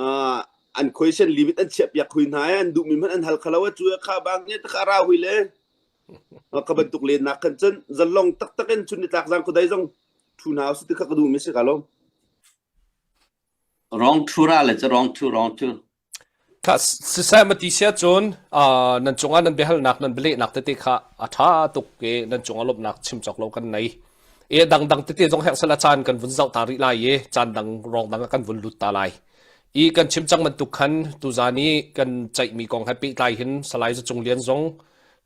uh, an question limit an chiah piak hui hna an duhmi hmanh an hal khalo a cu kha bang nge takha ra hui le ka bantuk len nak khan cun zalong taktak in chun nitlak zang kudai zong thu hna si ti kha ka duh mi si ka lo Wrong thu ra le cu wrong thu wrong thu. Kha siseh ma ti sia cun nan cungah nan biahalnak nan bialehnak tete kha a ṭha tuk i nan cungah lawmhnak chim cawk lo kan nei. I dangdang tete zong herh sala caan kan vun zoh ta rih lai i caan dang rong dang ah kan vun lut ta lai. I kan chim cang bantuk khan tuzaan i kan ceihmi kong he pehtlai hin Salai Za Cung Lian zong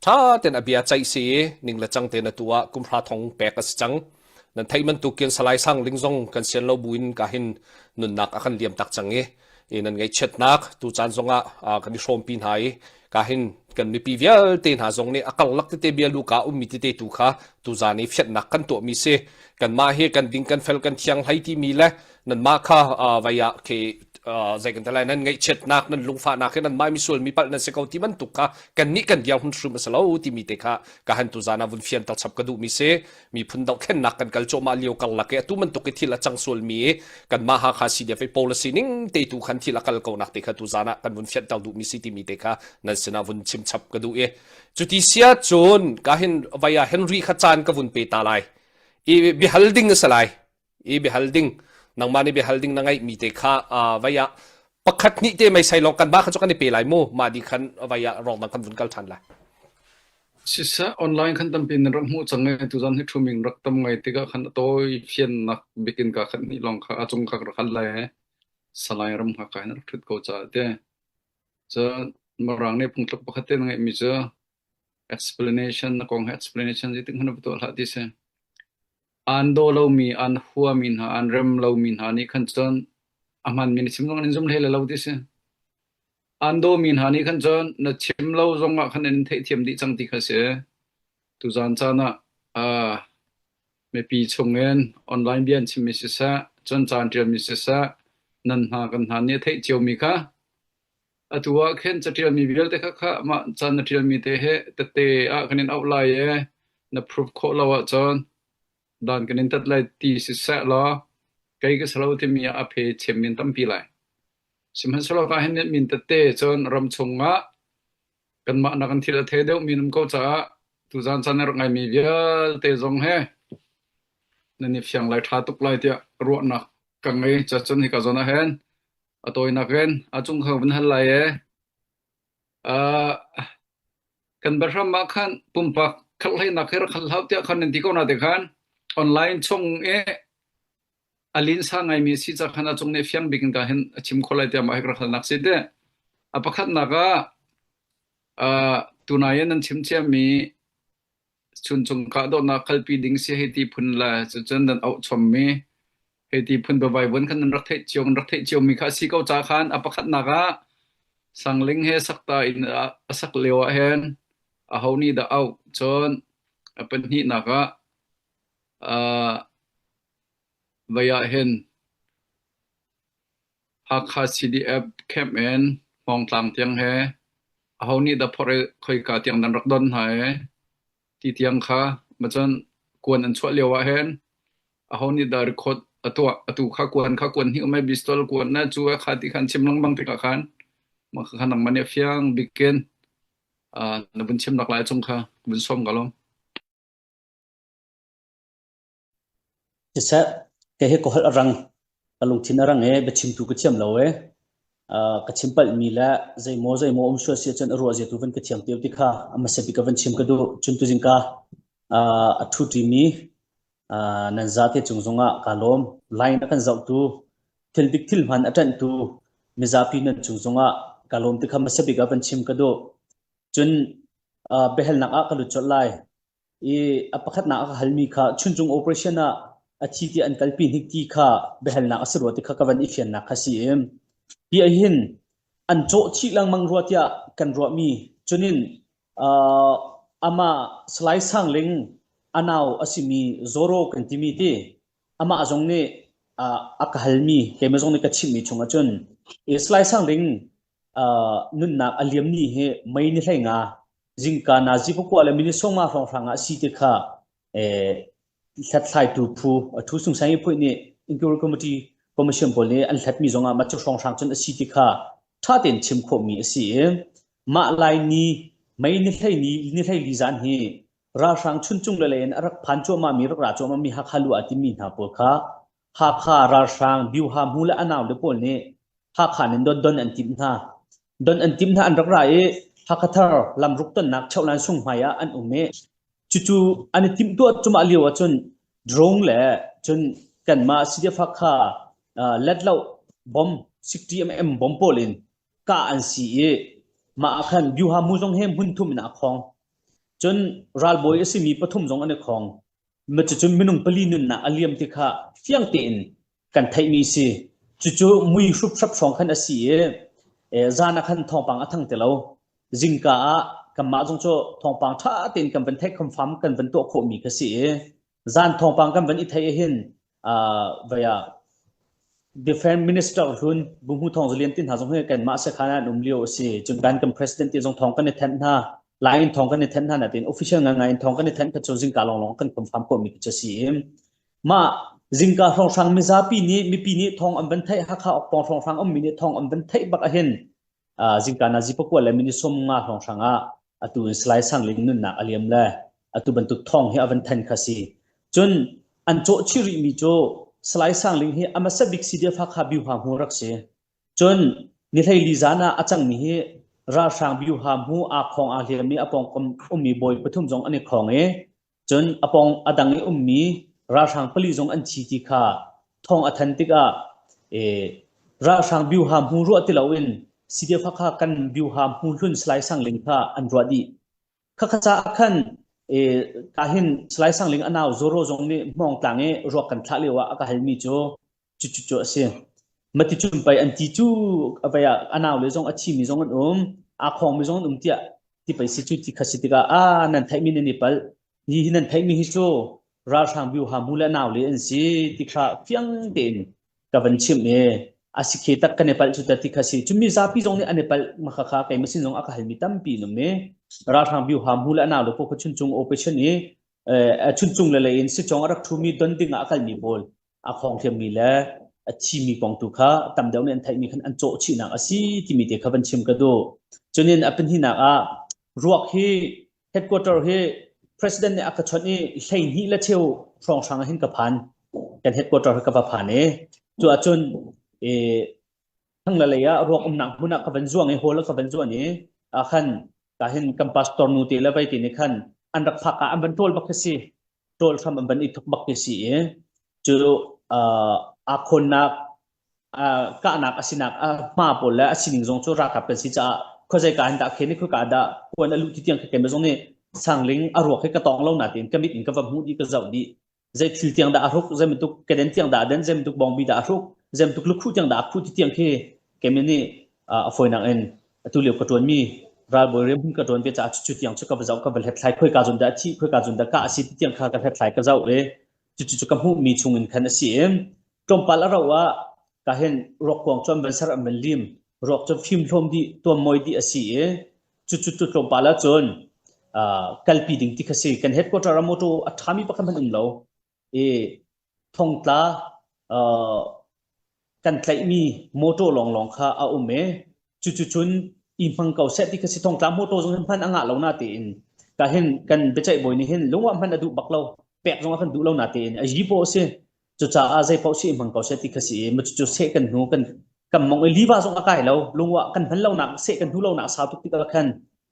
ṭha tein a bia ceih si i ning le cang tein atu ah kumhra thong pek a si cang. Nan theih bantukin Salai Sang Ling zong kan sian lo buin ka hin nunnak a kan liam tak cang i i nan ngaihchiatnak tu caan zongah kan i hrawmpi hna i. Ka hin kan mipi vialte hna zong nih a karlak tete bia luka ummi tete tu kha tuzan i fianhnak kan tuahmi si. Kanmah hi kan ding kan fel kan thiang hlei timi le nanmah kha vai ah khi zei kan ti lai nan ngaihchiatnak nan lungfahnak hi nanmah misual mi palh nan si ko ti bantuk kha kannih kan dirhmun hrim a si lo timi te kha ka han tuzan ah vun fianter chap ka duhmi si. Miphun dohthlennak kan kal cuahmah lio karlak i atu bantuk i thil a cang sualmi i kanmah Hakha CDF i policy ning te tu khan thil a kal ko nak te kha tuzan ah kan vun fianter duhmi si timi te kha nan sinah vun chim chap ka duh i cuti sia cun ka hin vai ah Henry kha caan ka vun pe ta lai i biahal ding a si lai i biahal ding nangmah nih biahal ding na ngeihmi te kha vai ah pakhat hnih te meisei lawng kan mah kha cu kan i pe lai mu mah di khan vai ah rawng dang kan vun kal ṭhan lai. Siseh, online khan tampi nan rak hmuh cang i tuzan hi ṭhuming rak tam ngai tikah khan a tawi fiannak bikin ka khat hnih lawng kha a cung kha ka rak hal lai i Salai ram hngak in rak ṭhut ko caah ti. Cun Mirang nih phungtluk pakhat te na ngeihmi cu explanation na kong he explanation zeitik hmanh va tuah hlah ti si. Aan daw lomi, aan huami hna, aan rem lomi hna nih khan cun a hmanmi na chim zong an in zum hlei lai lo ti si. Aan dawmi hna nih khan cun na chim lo zongah khan an in theihthiam dih cang ti kha si. Tuzaan caan ah uh, mipi chungin online bia an chimmi siseh, cun ca an ṭialmi siseh, nan hna kan hna nih a theih ciomi kha atu ah khin caṭialmi vialte kha kha mah ca na ṭialmi te he tete ah kan in auh lai i na proof khawh lo ahcun dan kan in tat lai ti siseh law kei ka si lo timi ah a phe chem in tampi lai. Sihmanhsehlaw ka hin min tete cun ram chungah kanmah nakin thil a the deuhmi an um ko caah tuzaan caan a rak ngaimi vialte zong he nan i fiang lai ṭha tuk lai tiah ruahnak ka ngei. Cacun hika zawn ah hin a tawinak in a cung kha vun hal lai i uh, kan biahram ah khan pumpak khalhleinak hi rak hal hau tiah khan nan ti ko na te khan online chung i a linsa ngaimi si ca khan a cung nih fiang bik in ka hin a chim kho lai tiah mah hi ka rak halnak si te. A pakhatnak ah uh, tunai in nan chim ciami chuncung kahdohnak kalpi ding si hei ti phun le cucun nan auh chommi hei ti phun biavai vun khan nan rak theih cio rak theih ciomi kha a si ko ca khan a pakhatnak ah Sangling he sakta in a sak lio ah hin aho nih dah auh cun a pahnihnak ah uh, Vei ah hin Hakha CDF camp in Hmawngtlang tiang he aho nih dah phorh i khoika tiang nan rak don hna i ti tiang kha macun kuan an chuah lio ah hin aho nih dah record a tuah atu kha kuan kha kuan hnih um ai pistol kuan na cu kha ti khan chim lengmang tikah khan mah kha nangmah nih a fiang bikin na vun chim nak lai chung kha vun sawm ka lawm. Siseh, kei hi ka holh a rang. Ka lungthin a rang i biachimtu ka thiam lo i ka chim palhmi le zeimaw zeimaw um sual si ahcun a ruah zia tu van ka thiam teo ti kha a hmasa bik ka van chim ka duh. Cun tuzing ka a ṭhu ṭimi nan zate cung zongah kaa lawm. Line a kan zohtu, thil dik thil hman a ṭanhtu mizapi nan cung zongah kaa lawm ti kha hmasa bik ah van chim ka duh. Cun biahalnak ah ka lut colh lai. I a pakhatnak a ka halmi kha chuncung operation ah a thi ti an kalpi hnik ti kha biahalnak a si rua ti kha ka van i fiannak kha si i hi ahhin an cawh chih lengmang rua tiah kan ruahmi cunin uh, amah Salai Sang Ling a nau a simi Zoro kan timi ti amah zong nih uh, a ka halmi keimah zong nih ka chimhmi chung ahcun i Salai Sang Ling uh, nunnak a liam ni hi mei ni hlei nga zingka nazi pakua le minute sawma hrawnghrang ah si te kha eh, hlathlaitu phu a thu sungsang i phuih nih inquiry committee commission pawl nih an hlatmi zongah mah cu hrawnghrang cun a si ti kha ṭha tein chim khawhmi a si i mah lai ni mei ni hlei ni ni hlei li zan hi ralhrang chuncung le in a rak phan cuahmah mi rak ra cuahmah mi Hakha lu ah timi hna pawl kha Hakha ralhrang Biuha mu le a nau le pawl nih Hakha nin don don an timh hna. Don an timh hna an rak ra i Hakha lamruk tonnak Cheuhlan sung hmai ah an um i cucu an i timhtuah cumah lio ahcun drone le cun kanmah CDF Hakha uh, letlo bomb 60 mm bomb pawl in kah an si i mah ah khan Byuha mu zong he hmun thum in a khong. Cun ralbawi a simi pathum zong an i khong. Cucun minung pali nunnak a liam ti kha fiang tein kan theihmi si. Cucu mui hruphrap hrawng khan a si i zan ah khan thawngpang a thang ti lo. Zingka ah kanmah zong cu thawngpang ṭha tein kan van theih confirm kan van tuah khawhmi kha si i zan thawngpang kan van i theih hin uh, vai ah Defense Minister hlun Buhmu Thawng Zalian ti hna zong hi kanmah sekhan ah an um lio a si. Cun kan kan president ti zong thawng kan i thenh hna. Lai in thawng kan i thenh hna natin official ngai in thawng kan i thenh kha cu zingka lawnglawng kan confirm khawhmi khi cu a si i mah zingka hrawnghrang mizapi nih mipi nih thawng an van theih Hakha okpawng hrawnghrang ummi nih thawng an van theih bak ahhin zingka nazi pakua le minute 50 hrawnghrang ah atu in Salai Sang Ling nunnak a liam le atu bantuk thawng hi a van than kha si. Cun an cawh chih rihmi cu Salai Sang Ling hi a hmasa bik CDF Hakha Biuha hmu rak si. Cun ni hleili zan ah a cangmi hi ralhrang Biuha hmu aa khawng aa hliam i a pawngkam ummi bawi pathum zong an i khawng i Cun a pawng a dang i ummi ralhrang pali zong an thi ti kha thawng a than tikah e, ralhrang biuha hmu ruah ti loin CDF Hakha kan biuha hmu hlun Salai Sang Ling kha an ruah dih. Khakha caah khan e, ka hin Salai Sang Ling a nau Zoro zong nih Hmawngtlang i ruak kan thlah lio ah a ka halmi cu cucu cu a si. Mati cun pei an ti cu a vei ah a nau le zong a thimi zong an um, aa khawngmi zong an um tiah ti pei si cu ti kha si tikah a nan theihmi nan i palh. Hi hi nan theihmi hi cu ralhrang biuha mu le nau le an si ti kha fiang tein ka van chimh i a si khe tak kan i palh cu ta ti kha si. Cun mi zapi zong nih an i palh ma kha kha keimah sin zong a ka halmi tampi an um i ralhrang biuha mu le nau le pawl kha chuncung operation i chuncung le lei in sicong a rak ṭhumi don ding ah a kalmi pawl a khawng thiammi le a thimi kong tu kha tam deuh nih an theihmi khan an cawh chihnak a si timi te kha van chim ka duh. Cunin a pahnihnak ah ruak hi headquarter hi president nih a ka chawnh i 12 le cheu hrawnghrang ah hin ka phan. Kan headquarter hi ka va phan i cu ahcun e, thangla lei ah ruak umnak hmun ah ka van zuang i hall ah ka van zuan i ah khan ka hin kan pastor nu te le vai te nih khan an rak phak ah an van ṭawl bak khi si. Ṭawl hram an van i thuk bak ti si i cu aa khawnnak kahnak a sinak a hma pawl le a sining zong cu ralkap kan si caah khuazei ka in dah khen i khuika dah kuan a luh ti tiang khe zong nih sangling a ruak hi ka tawng lo na tiin ka mit in ka va hmuh dih ka zoh dih zei thil tiang dah a hruk zei bantuk keden tiang dah den zei bantuk bawngbi dah a hruk zei bantuk lukhuh tiang dah a khuh ti tiang khi keimah nih a fawinak in atu lio ka ṭuanmi ralbawi rian ka ṭuan ve caah cu tiang cu ka va zoh ka va hlethlai khoika zawn dah a thih khoika zawn dah kah a si ti tiang kha ka hlethlai ka zoh i cucu cu ka hmuhmi chung in khan a si i tlawmpal a rauh ah ka hin ruakkuang cu an van ser an van lim ruak cu fimhlawm dih tuammawi dih a si i cucu tu tlawmpal ah cun kalpi ding ti kha si kan headquarter ah motor a ṭhami pakhat hmanh um lo i thongtla kan tlaihmi motor lawnglawng kha a um i cucu cun i hmang ko seh ti kha si thongtla motor zong hin hman a ngah lo na tiin ka hin kan biaceih bawi nih hin lungwah hman a duh bak lo pek zong a kan duh lo na tiin a yi paw a si cucaah zei paoh si i hmang ko seh ti kha si i cucu seh kan hnu kan kan mong i liva zong a kai lo lungwah kan hman lo nak seh kan hnu lo nak sau tuk tikah khan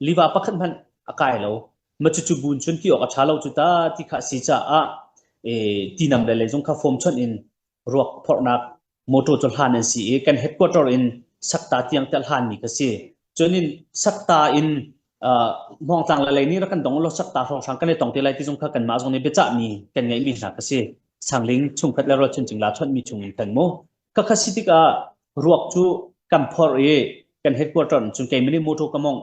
liva pakhat hmanh a kai lo Ma cucu bun cun ti awk a ṭha lo cu ta ti kha a si caah e, tinam le lei zong kha form chawnh in ruak phorhnak motor cu hlan an si i kan headquarter in sakta tiang te hlan mi kha si. Cun in sakta in uh, Hmawngtlang le lei nih rak kan dong lo sakta hrawnghrang kan i tong te lai ti zong kha kanmah zong nih biachah mi kan ngeih mi hna kha si. Sangling chungkhat le rualchan cingla chawnh mi chung in kan mu. Ka kha si tikah ruak cu kan phorh i kan headquarter cun keimah nih motor ka mongh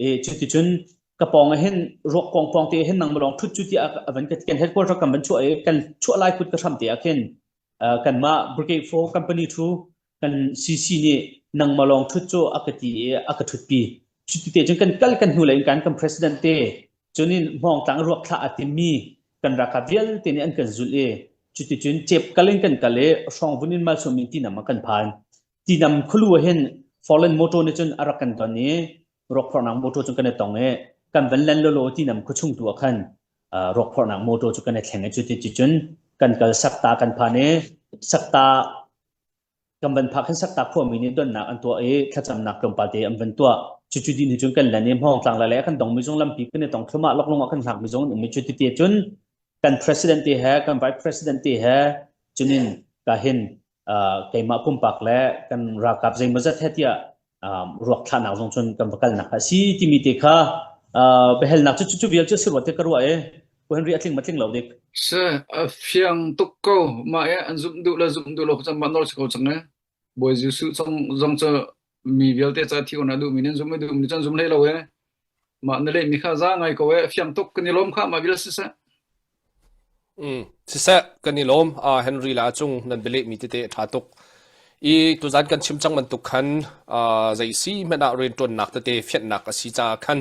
E cuticun ka pawng ah hin ruak kong pawng te hin nang lawng thut cu tiah a van kan headquarter kan van chuah i kan chuah lai kut ka hram te ah khin kanmah brigade 4 company thu kan CC nih nangmah lawng thut cu a ka ti i a ka thutpi cuti te cun kan kal kan hnu lei in kan kan president te cunin hmawngtlang ruak thlah a timmi kan ralkap vialte nih an kan zulh i cuticun cep kal in kan kal i hrawngvun in malsawm in tinam ah kan phan Tinam khualu ah hin foreign motor nih cun a rak kan don i ruakphorhnak motor cu kan i tong i kan van len lawlaw tinam khuachung tu ah khan ruakphorhnak motor cu kan i thleng i cuti cun kan kal sakta kan phan i sakta kan van phak hin sakta khuami nih donnak an tuah i thlacamnak tlawmpal te an van tuah cucu dih hnu cun kan len i hmawngtlang le le kan dongmi zong lampi kan i tong thluahmah loklung ah kan hlakmi zong an um i cuti te cun kan president te he kan vice president te he cunin ka hin keimah pumpak le kan ralkap zeimawzat he tiah ruak thlahnak zong cun kan va kalnak a si timi te kha biahalnak cu cu vial cu si ruat te ka ruah i Pu Henry a tling ma tling lo dik Se a fiang tuk ko mah e an zumh duh le zumh duh lo cang mah nawl si ko cang e Bawi Jesuh zong zong cu mi vialte ca thi on a duh mi nan zum duh mi cun zum hlei lo e. Mah na lehmi kha za ngai ko e fiang tuk kan i lawm kha mah vial siseh. Mm. Siseh kan i lawm uh, Henry la cung nan bialehmi tete a ṭha tuk. I tuzan kan chim cang bantuk khan uh, zei si hmanh ah rianṭuannak tete fianhnak a si caah khan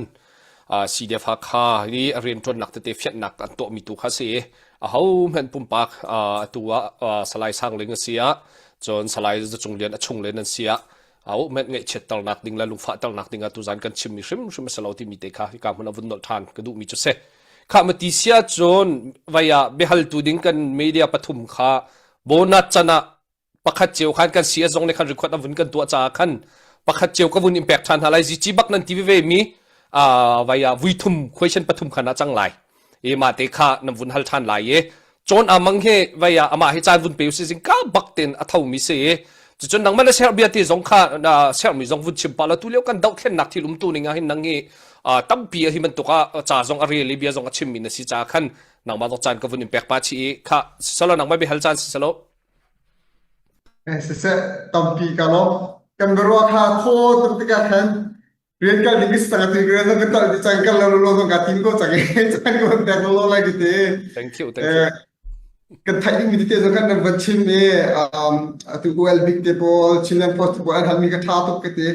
uh, CDF Hakha i a rianṭuannak tete fianhnak an tuahmi tu kha si i aho hmanh pumpak uh, atu ah uh, Salai Sangling a si ah cun Salai Zacung Lian a chung len an si ah au hmanh ngaihchiatternak ding le lungfahternak ding ah tuzan kan chimmi hrimhrim a si lo timi te kha hika hmun ah vun nolh ṭhan ka duhmi cu si. Khah ma ti sia cun vai ah biahaltu ding kan media pathum kha bonus can ah pakhat cio khan kan CS zong nih khan record an vun kan tuah caah khan pakhat cio ka vun in pek ṭhan hna lai zici bak nan ti veve mi vai ah vui thum question pathum khan ah cang lai i mah te kha nan vun hal ṭhan lai i cawn amang hi vai ah amah hi caan vun pe usih zing ka bak ten a tho mi si i cucun nangmah na serh bia ti zong kha na serhmi zong vun chim pah la tu lio kan dohthlennak thil umtu ning ah hin nang hi tampi a hi bantuk ah ca zong a rel i bia zong a chimmi na si ca khan nangmah zong caan ka vun in pek pa chi i kha sisalo nangmah bia hal caan sisalo Siseh tampi ka lawm. Kan biaruah kha thaw tuk tikah khan rian kal ding ka ti rian ka kal ti cang kal lo lo ka tim ko cang cang ko pek lo lai ki te thank you thank you kan theih ding mi te zong kan nan van chim i um atu UL big te pawl Chinland Post pawl an halmi ka tha tuk ka ti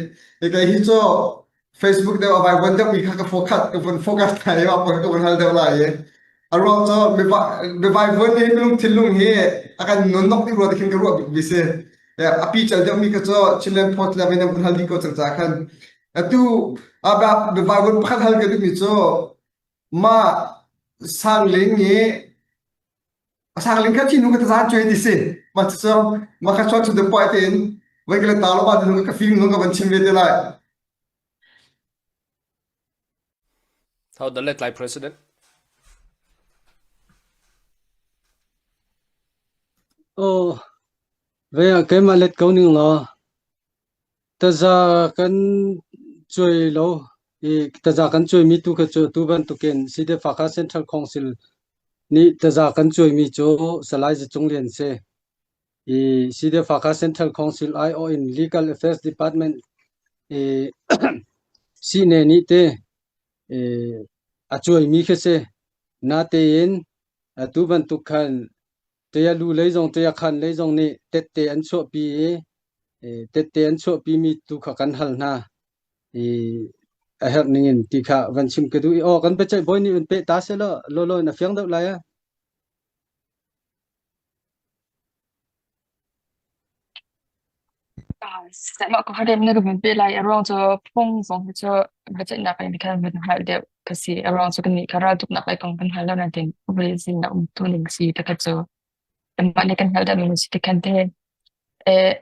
e kai hi cho Facebook deuh avai van deuh mi kha ka focus ka von focus thai wa pa ka von hal deuh lai i a ruang cho mi vai von hi minung thinlung hi a kan nun nok ding rua te khin ka ruah bik bi si a pi cal deuh mi kha cu Chinland Post le nan vun hal dih ko cang ca khan atu biavai pakhat hal ka duhmi cu mah sangling i sangling kha thinu ka tazan cuai ti si mah cu mah kha chuan to the point in vai ka le ta lo ba ka fim nung ka van chim ve te lai How the let lai president Oh, Ve ah keimah let ko ning law taza kan cuai lo i taza kan cuaimi tu kha cu tu bantukin Sidefaka Central Council nih taza kan cuaimi cu Salai Zacung Lian si. I Sidefaka Central Council aiawh in Legal Affairs Department i sihne nih te i a cuaimi khi si. Natein atu bantuk khan Ṭia lu lei zong ṭia khan lei zong nih tette an chuahpi i tette an chuahpimi tu kha kan hal hna i a herh ningin ti kha van chim ka duh i aw kan biaceih bawi nih van peh ta seh law lawlaw in a fiang deuh lai a. Mah ko harem na ka vun pe lai a ruang cu phung zong hi cu biaceihnak in khan vun hngalh deuh ka si. A ruang cu kannih kha raltuknak lei kong kan hngal lo nain upadi na um tu ning si te kha cu kanmah nih kan hngalh deuh mi si te khan te eh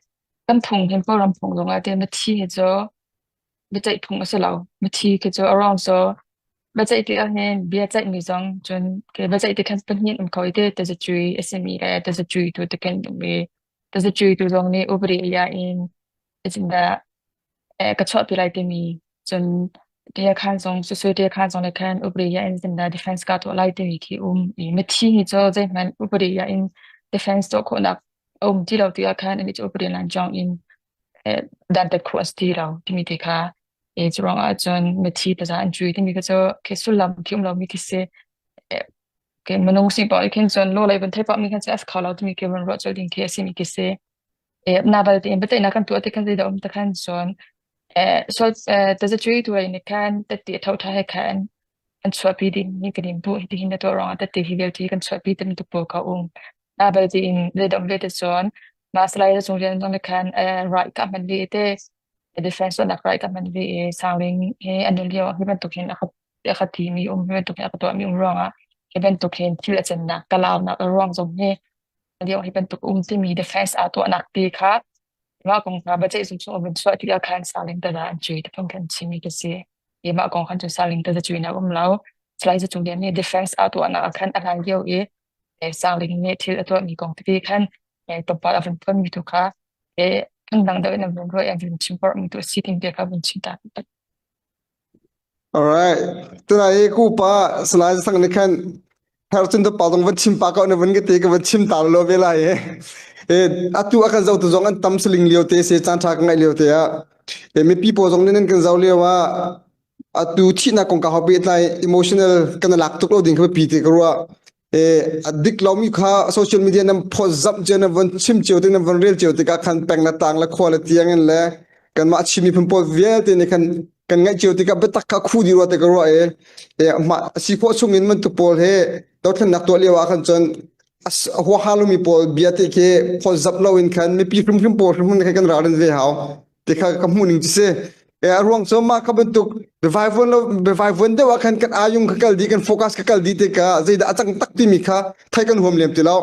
kan phung hin Kawlram phung zong ah te mithi hi cu biaceih phung a si lo. Mithi khi cu a ruang cu biaceih ti ahhin bia ceihmi zong cun ke biaceih ti khan pahnih um kho i te tazacui a simi le tazacui tu te khan um i tazacui tu zong nih upadi a in zeitindah ka chuahpi lai timi cun tia khan zong susui tia khan zong nih khan upadi ya in zeitindah defense ka tuah lai timi khi um i mithi hi cu zeihmanh upadi ya in defense tuah khawhnak a um ti lo ti ah khan ani cu upadi lan chong in dantat khawh a si ti lo timi te kha e cu ruangah cun mithi taza an cui timi kha cu khi sullam khi um lomi khi si ke minung si pah khin cun law lei van thei pah mi khan cu as kho lo timi khi van ruah colh ding khi a si mi khi si e na bal te in biaceihnak kan tuah ti khan zeidah um ta khan cun e sual taza cui tu lei nih khan tette tho tha he khan an chuahpi ding mi kan in bu hi hin na tuah ruangah tette hi vialte kan chuahpi ti bantuk pawl kha um na bal te in zeidah um ve te cun mah salai cung rian zong nih khan right ka hman ve te defense nak right ka hman ve i sangling he an lio hi bantuk hin a a ka timi um hi bantuk hin a ka tuahmi um ruangah hi bantuk hin thil a cannak ka launak a ruang zong hi lio hi bantuk um timi defense aa tuahnak ti kha mah kong kha biaceih zung chung vun chuah tikah khan saling tada an cui ti phung khan chimi ka si i mah kong khan cu saling tada cui nak um lo Salai Zacung Lian nih defense aa tuahnak ah khan a hlan lio i sangling nih thil a tuahmi kong tete khan tlawmpal a vun phuanmi tu kha phundang deuh in a vun ruah i a vun chim porhmi tu a si ting te kha vun chim ta. Alright. Tunai i ku pa Salai Sang nih khan her cun pa zong van chim pa ko na van ka te ka van chim ta lo ve lai e. E atu a kan zo tu zong an tam saling lio te se caan tha ka ngai lio te ah. E mipi pawl zong nih nan kan zo lio ah. Atu thihnak kongkau he pehtlai emotional kan i lak tuk lo ding kha biapi ti ka ruah. E, a dik lomi kha social media nan phawtzamh cio nan von chim cio tik nan von rel cio tikah khan peng le tang le khua le tiang in le kanmah Chin miphun pawl vialte nih khan kan ngaih cio tikah biatak kha khu dih rua te ka ruah i e, mah si khawh chung in bantuk pawl he dothlennak tuah lio ah khan cun huaha lomi pawl bia te khi phawtzamh lo in khan mipi hrimhrim pawl hrimhrim khan kan ralrin ve hau ti kha ka hmuh ning cu si. E, a ruang cu mah kha bantuk biavaivuan lo biavaivuan deuh ah khan kan ayung kha kal dih kan focus kha kal dih tikah zeidah a cang tak timi kha thei kan huam lem ti lo.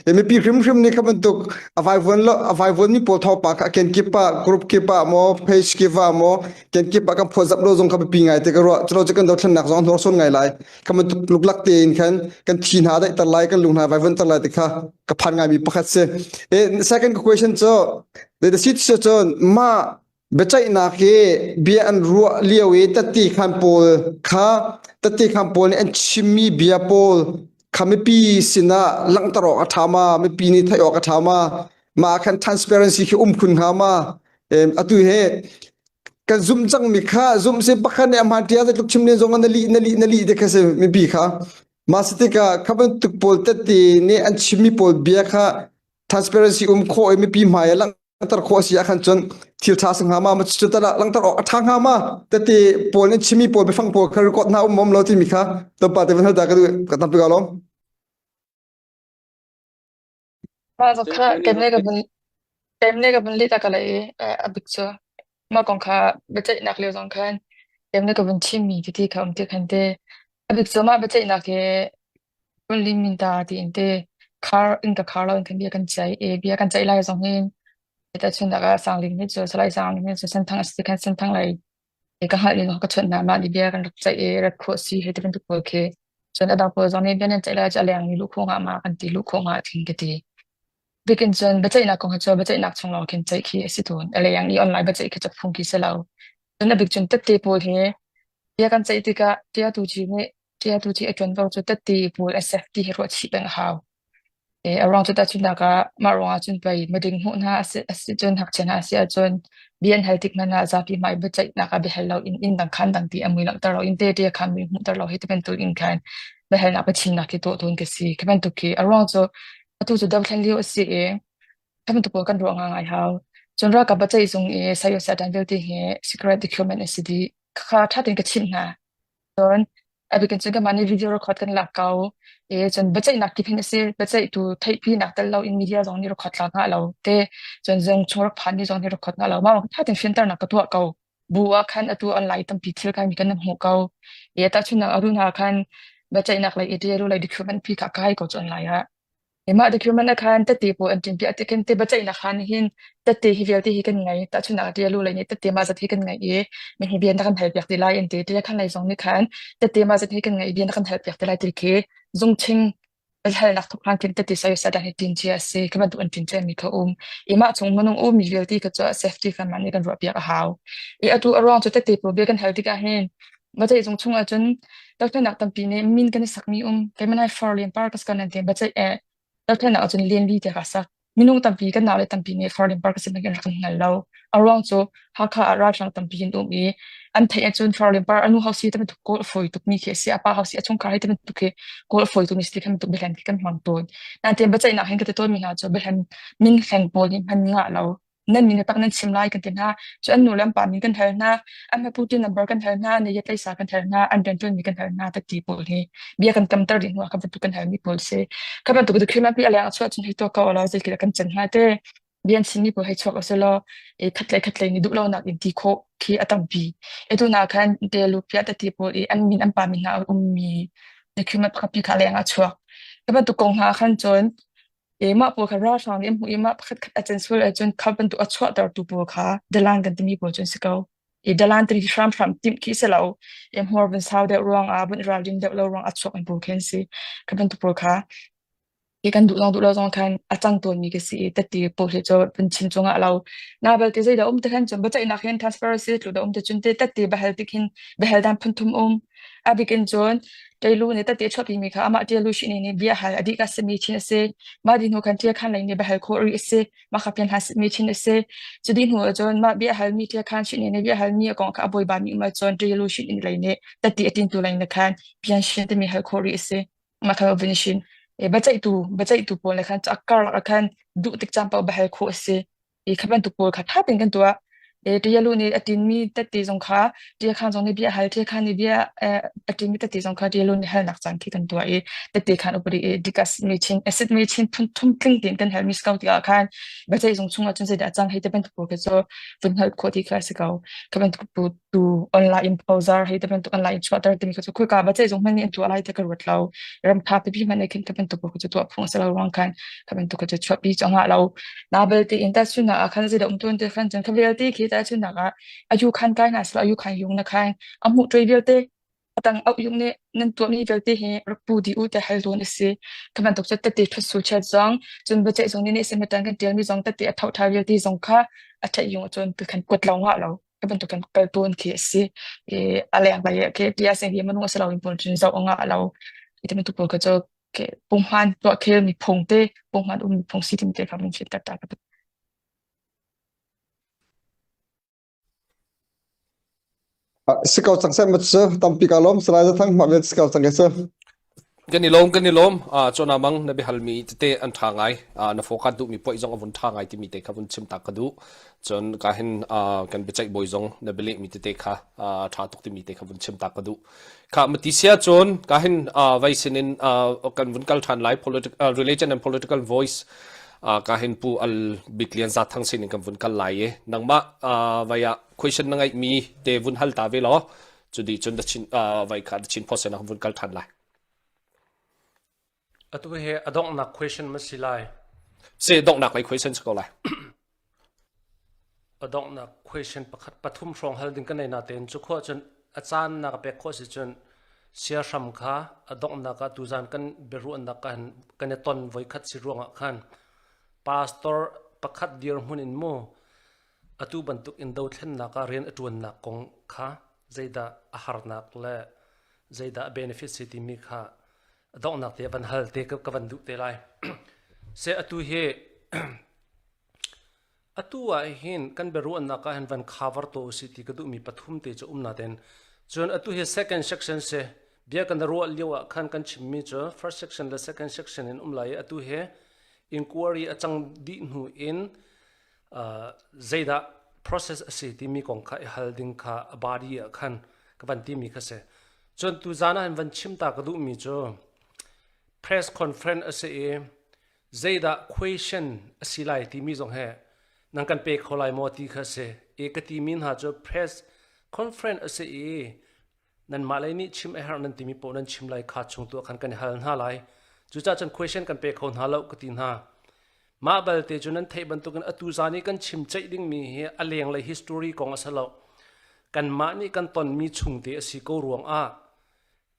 E, mipi hrimhrim nih kha bantuk a vaivuan lo a vaivuan mi pawl thawngpang kha ken kip ah group kip ah maw page kip ah maw ken kip ah kan phawtzap lo zong kha biapi ngai te ka ruah. Culo cu kan dothlennak zong hnorsuan ngai lai. Kha bantuk luklak tein khan kan thi hna daih ter lai kan lung hna vaivuan ter lai ti kha ka phan ngaimi pakhat si. E, second question cu The si cun mah biaceihnak hi bia an ruah lio i tatti khan pawl kha tatti khan pawl nih an chimmi bia pawl kha mipi sinah langhter awk a ṭha ma mipi nih theih awk a ṭha ma mah khan transparency khi um khun hnga ma atu he kan zumh cangmi kha zumh si pakhat nih a hmaan ṭia zeitluk chim len zong na lih na lih na lih te kha si mipi kha mah si tikah kha bantuk pawl tette nih an chimmi pawl bia kha transparency um khawh i mipi hmai ah langhter khawh a si ahkhan cun thil ṭha si hnga ma cu tal ah langhter awk a ṭha hnga ma tete pawl nih chimmi pawl biafang pawl kha record hna um um lo timi kha tlawmpal te van hal ta ka duh ka tampi ka lawm. Mah zong kha keimah ka vun keimah ka vun leh ta ka lei i a bik cu mah kong kha biaceihnak lio zong khan keimah ka vun chimmi titi kha um ti khan te a bik cu mah biaceihnak hi Phunlim min ta tiin te khar in ka khar lo in kan bia kan ceih i bia kan ceih lai zong hin tahchunhnak ah Sangling hi cu Salai Sangling hi cu Senthang a si khan Senthang lei i ka hngalh ning ka chawnh hna mah nih bia kan rak ceih i rat khawh si hei ti bantuk pawl khi cun a dang pawl zong nih bia nan ceih lai cu a leng mi luh khawh ngah ma kan ti luh khawh ngah thin ka ti. Bikin cun biaceihnak kong hi cu biaceihnak chung lawng khin ceih khi a si tawn. A leng i online biaceih khi cu phung khi si lo. Cun a bik cun tette pawl hi bia kan ceih tikah ṭiatu ci nih Ṭiatu ci a ṭuanvo cu tette pawl a safety hi ruah chih peng a hau. E, a ruang cu tahchunhnak ah mah ruangah cun pei miding hmuh hna a si, a si cun ngakchia hna a si ahcun bia an hal tik hmanh ah zapi hmai biaceihnak ah biahal lo in inn dang khan dang ti a mui langhter lo in te kha mui hmuhter lo hi ti bantuk in khan biahalnak biachimnak hi tuah tawn ka si. Khi bantuk khi a ruang cu atu cu dothlen lio a si i khi bantuk pawl kan ruah ngai hau. Cun ralkap biaceih zung i sayo satan vialte hi secret document a si dih. Kha ṭha tein ka chimh hna. Cun a bikin cun kanmah nih video record kan lak ko. I cun biaceihnak kip hin a si. Biaceihtu theihpinak tel loin media zong nih record la hnga lo te. Cun zung chung rak phan mi zong nih record hnga lo. Mah ṭha tein fianternak ka tuah ko. Bu ah khan atu online tampi thil khan mi kan hmuh ko. I tahchunhnak a ruh hna khan biaceihnak lei i ṭial lei document pi kha kai ko cu online ah. Mah document ah khan tette pawl an ṭinpiah tikhin te biaceihnak khan hin tette hi vialte hi kan ngei. Tahchunhnak ah ṭialu lei nih tette mah zat hi kan ngei i mi hi bia na kan halpiak ti lai an ti. Ṭia khan lei zong nih khan tette mah zat hi kan ngei i bia na kan halpiak ti lai ti khi zungṭhing halnak thuk hlan khin tette soisel dan hi ṭin cia a si. Khi bantuk an ṭin ciami kha um. I mah chung minung ummi vialte kha cu safety khan mah nih kan ruahpiak a hau. I atu a ruang cu tette pawl bia kan hal tikah hin biaceih zung chung ahcun dothlennak tampi nih min kan i sakmi um. Keimah nai far lian par ka si kan ti biaceih eh dothlennak ahcun lian li tiah ka sak. Minung tampi kan naule tampi nih far lian par ka si kan rak kan hngal lo. A ruang cu Hakha ah ralhrang tampi an um i an theih ahcun far lian par anu hausi te bantuk kawl a fawi tukmi khi a si. A pa hausi a chungkhar hi te bantuk khi kawl a fawi tukmi si ti khan bantuk biahlen khi kan hmang tawn. Nain biaceihnak hin ka ti tawnmi hna cu biahlen min hleng pawl hi hman ngah lo. Nan min tak nan chim lai kan ti hna. Cu an nu le an pa min kan hal hna, an hmapu number kan hal hna, an yatleisa kan hal hna, an rianṭuanmi kan hal hna ti pawl hi bia kan tamter dih hnuah kha bantuk kan halmi pawl si. Kha bantuk document pi a leng a chuah cun hei tuah ko law zeitluk kan cen hnga te. Bia an chimmi pawl hei chuak usih e khatlei khatlei nih duh lonak in ti khawh khi a tampi. E tu na khan te lu pia tati pawl i an min an pa min hna a ummi document pakhat pi kha leng ah chuak. Kha bantuk kong hna khan cun Mah pawl kha ralhrang nih an hmuh i mah pakhatkhat a can sual ahcun kha bantuk a chuahtertu pawl kha dalan kan timi pawl cu an si ko. I dalan timi hramhram timh khi si lo. I hmur vun sau deuh ruangah, vun i ralrin deuh lo ruangah a chuakmi pawl khi an si. Kha bantuk pawl kha. Hi kan duh zong duh lo zong khan a cang tawnmi ka si i tati pawl hi cu kan chim cungah lo. Na belte zeidah um te khan cun biaceihnak hin transparency tlu dah um te cun te tati bahal tik hin bahal dan phunthum um. A bik in cun Teilu nih tati a chuahpi mi kha amah Tialu shini nih bia hal a dih ka simi chin a si. Mah di hnu khan Tia Khan lei nih bahal khawh rih a si. Mah kha pian hlan simi chin a si. Cu di hnu ah cun mah bia hal mi Tia Khan shini nih bia hal mi a kong kha a bawiba mi um ahcun Teilu shini lei nih tati a tintu lei nih khan pian shin timi hal khawh rih a si. Mah kha vun shin. E biaceihtu biaceihtu pawl nih khan a karlak ah khan duh tik caan paoh biahal khawh a si. I kha bantuk pawl kha ṭha tein kan tuah. E Tialu nih a tinmi tette zong kha Tia Khan zong nih bia a hal, Tia Khan nih bia a tinmi tette zong kha Tialu nih halnak caan khi kan tuah i tette khan upadi i discuss mi chin acid mi chin phun thum tling tein kan halmi si ko tikah khan biaceih zung chungah cun zeidah a cang hei ti bantuk pawl khi cu vun hngalh khawh ti kha a si ko. Kha bantuk tu online in phozar hei ti bantuk online in chuahter timi kha cu khoika biaceih zung hmanh nih an tuah lai ti ka ruat lo. Ram ṭha pipi hmanh nih khin kha bantuk pawl khi cu tuah phung a si lo ruang khan kha bantuk kha cu chuahpi cu a ngah lo. Na belte in tahchunhnak ah khan zeidah um tuan ti khan cun kha vialte khi tahchunhnak ah ayu khan kai na sila ayu khan yung na khan a hmuh ṭuai vialte a tang auh yung nih nan tuahmi vialte hi rak pu dih u ti hal dawn a si. Kha bantuk cu tete ṭhut sul chiat zong cun biaceih zung nih nih sematan kan ṭialmi zong tete a thoṭha vialte zong kha a ṭheih yung ahcun tu khan kuat lo ngah lo. Kha bantuk kan kal tawn khi a si. I a leng lei ah khi tia sing hi minung a si lo in pawl cun zoh a ngah lo. Hi bantuk pawl kha cu punghman tuah khel mi phung te punghman um mi phung si timi te kha min fit ta ka Si ko cang seh mat su tampi ka lawm salai za thang ma vel si ko cang ke su Kan i lawm kan i lawm chona mang na bihal mi tete an tha ngai na fokat duh mi poi zong avun tha ngai timi te kha vun chim ta ka duh cun ka hin kan biaceih bawi zong na bele mi tete kha tha tuk timi te kha vun chim ta ka duh Kha mati sia cun ka hin vai sinin kan vun kal ṭhan lai political religion and political voice ka hin pu al bik lian za thang sinin kan vun kal lai i nangmah vai ah question na ngeih mi te vun hal ta ve law cu di cun the chin vai kha the chin post na vun kal ṭhan lai. Atu hi a donghnak question ma si lai. Si donghnak lei question si ko lai. A donghnak question pakhat pathum hrawng hal ding kan nei natein cu khua cun a caan na ka pek khawh si cun siahram kha a donghnak ah tuzan kan biaruahnak kan kan i ton voikhat si ruangah khan pastor pakhat dirhmun in mu atu bantuk in dothlennak ah rian a ṭuannak kong kha zeidah a harnak le zeidah benefit si timi kha a donghnak te van hal te ka van duh te lai. Se atu hi atu ah hin kan biaruahnak ah hin van cover to si ti ka duhmi pathum te cu um naten cun atu hi second section se bia kan ruah lio ah khan kan chimmi cu first section le second section in um lai i atu hi inquiry a cang dih hnu in zeidah process a si timi kong kha i hal ding kha a body ah khan ka van timi kha si. Cun tu zan ah hin van chim ta ka duhmi cu press conference a si i zeidah question a si lai timi zong he nan kan pe kho lai maw ti kha si. I ka timi hna cu press conference a si i nanmah lei nih chim a herh nan timi paoh nan chim lai kha chung tu ah khan kan i hal hna lai. Cucaah cun question kan pe kho hna lo ka ti hna. Mah balte cu nan theih bantukin atu zan i kan chim ceih dingmi hi a lenglei history kong a si lo. Kanmah nih kan tonmi chungte a si ko ruangah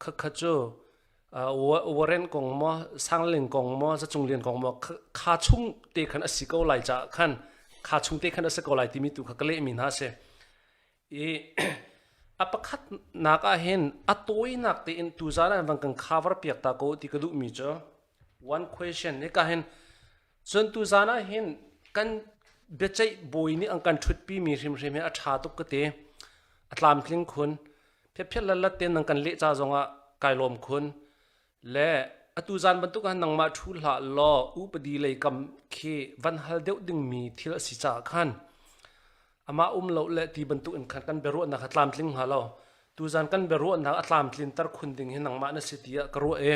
khakha cu warrant kong maw, sangling kong maw, zacunglian kong maw kha chung te khan a si ko lai caah khan kha chung te khan a si ko lai timi tu kha ka lehmi hna a si. I a pakhatnak ah hin a tawinak tein tuzaan ah van kan cover piak ta ko ti ka duhmi cu one question hika hin cun tuzaan ah hin kan biaceih bawi nih an kan ṭhutpi mi hrimhrim hi a ṭha tuk ka ti a tlamtling khun phiaphiat lallat tein nan kan leh ca zongah kai lawm khun Le atu zan bantuk ah nangmah ṭhu hlah law upadi lei kam khi van hal deuh dingmi thil a si caah khan amah um lo le ti bantuk in khan kan biaruahnak a tlamtling hnga lo. Tuzan kan biaruahnak a tlamtlinter khun ding hi nangmah na si tiah ka ruah i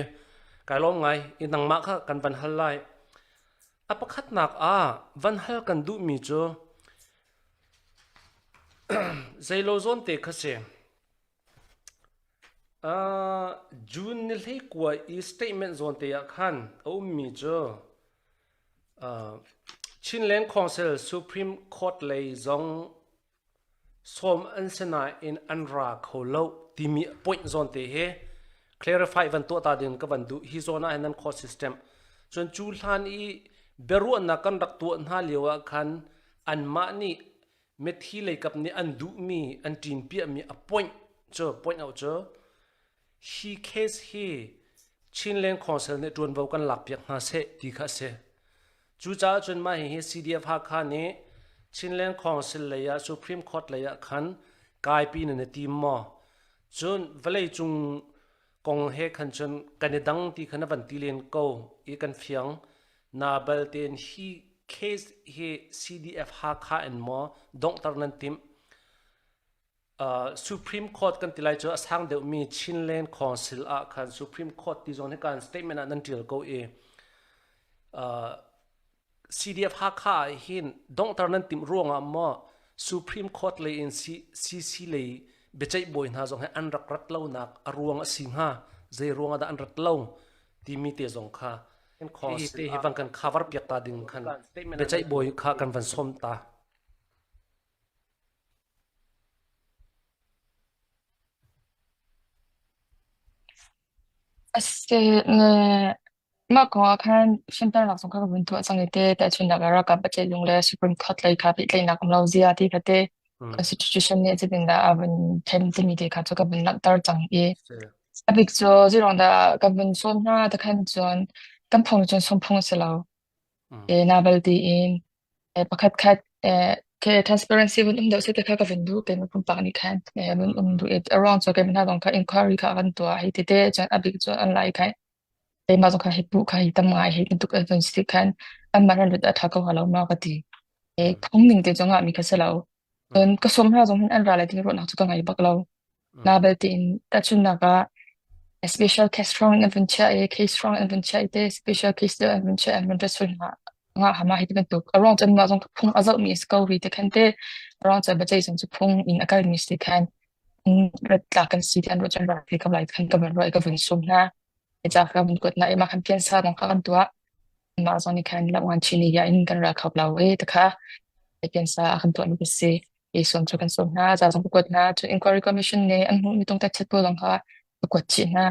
kai lawm ngai i nangmah kha kan van hal lai. A pakhatnak ah van hal kan duhmi cu zeilo zawn te kha si. June ni 19 i statement zawnte ah khan a ummi cu Chinland Council Supreme Court lei zong sawm an si nain an ra kho lo timi point zawnte hi clarify van tuah ta ding ka van duh. Hi zawn ah hin nan court system. Cun cu hlan i biaruahnak kan rak tuah hna lio ah khan anmah nih mithi leikap nih an duhmi an ṭinpiahmi a point cu point out cu hi case hi Chinland Council nih ṭuanvo kan lakpiak hna seh ti kha a si. Cucaah cun mah hihi CDF Hakha nih Chinland Council lei ah Supreme Court lei ah khan kaipi nan i tim maw? Cun vawleicung kong he khan cun kan i dang ti kha na van ti len ko i kan fiang. Na bal tein hi case hi CDF Hakha in maw donghter nan timh? Uh, Supreme Court kan ti lai cu a sang deuhmi Chinland Council ah khan Supreme Court ti zong hi kan statement ah nan tial ko i uh, CDF Hakha ah hin donghter nan timh ruangah maw Supreme Court lei in CC lei biaceih bawi hna zong hi an rak rat lonak a ruang a si hnga zei ruangah dah an rat lo timi te zong kha hi te hi van kan cover piak ta ding khan biaceih bawi kha kan van sawm ta. Asi mah kong ah khan fimternak zong kha ka vun tuah cang i te tahchunhnak ah ralkap paceih-lung le Supreme Court lei kha pehtlaihnak um lo zia ti kha te Constitution nih zeitindah a vun then timi te kha cu ka vun langhter cang i a bik cu zeiruang dah ka vun sawm hna ti khan cun kan phung cun sawm phung a si lo. Na bal tiin pakhat khat transparency vun um deuh seh ti kha ka vun duh keimah pumpak nih khan vun um duh i a ruang cu keimah hna zong kha inquiry kha kan tuah hei ti te cun a bik cu online khan keimah zong kha hi puh kha hi tam ngai hi bantuk an vun si khan anmah ran lut a ṭha ko hnga lo maw ka ti. Phung ning te zong ah mi kha si lo. Cun ka sawm hna zong hin an ra lai ti ruahnak cu ka ngei bak lo. Na belte in tahchunhnak ah special case hrang in an vun chiah i case hrang in an vun chiah i te special case deuh an vun chiah an vun rat hna nga hama hi ti bantuk a ruang cun mah zong phung a zohmi a si ko ri te khan te a ruang cun biaceih zung cu phung in a kalmi si khan rat tlak kan si ti an ruah cun rak ti ko lai khan ka vun ruah i ka vun sum hna ca ka vun kuat hna i mah khan piansa zong kha kan tuah mah zong nih khan lamngan chin ya in kan ra kho lo i takha piansa a kan tuah mi si i sawm cu kan sawm hna ca zong ka kuat hna cun inquiry commission nih an hmuhmi tungtat chat pawl zong kha ka kuat chih hna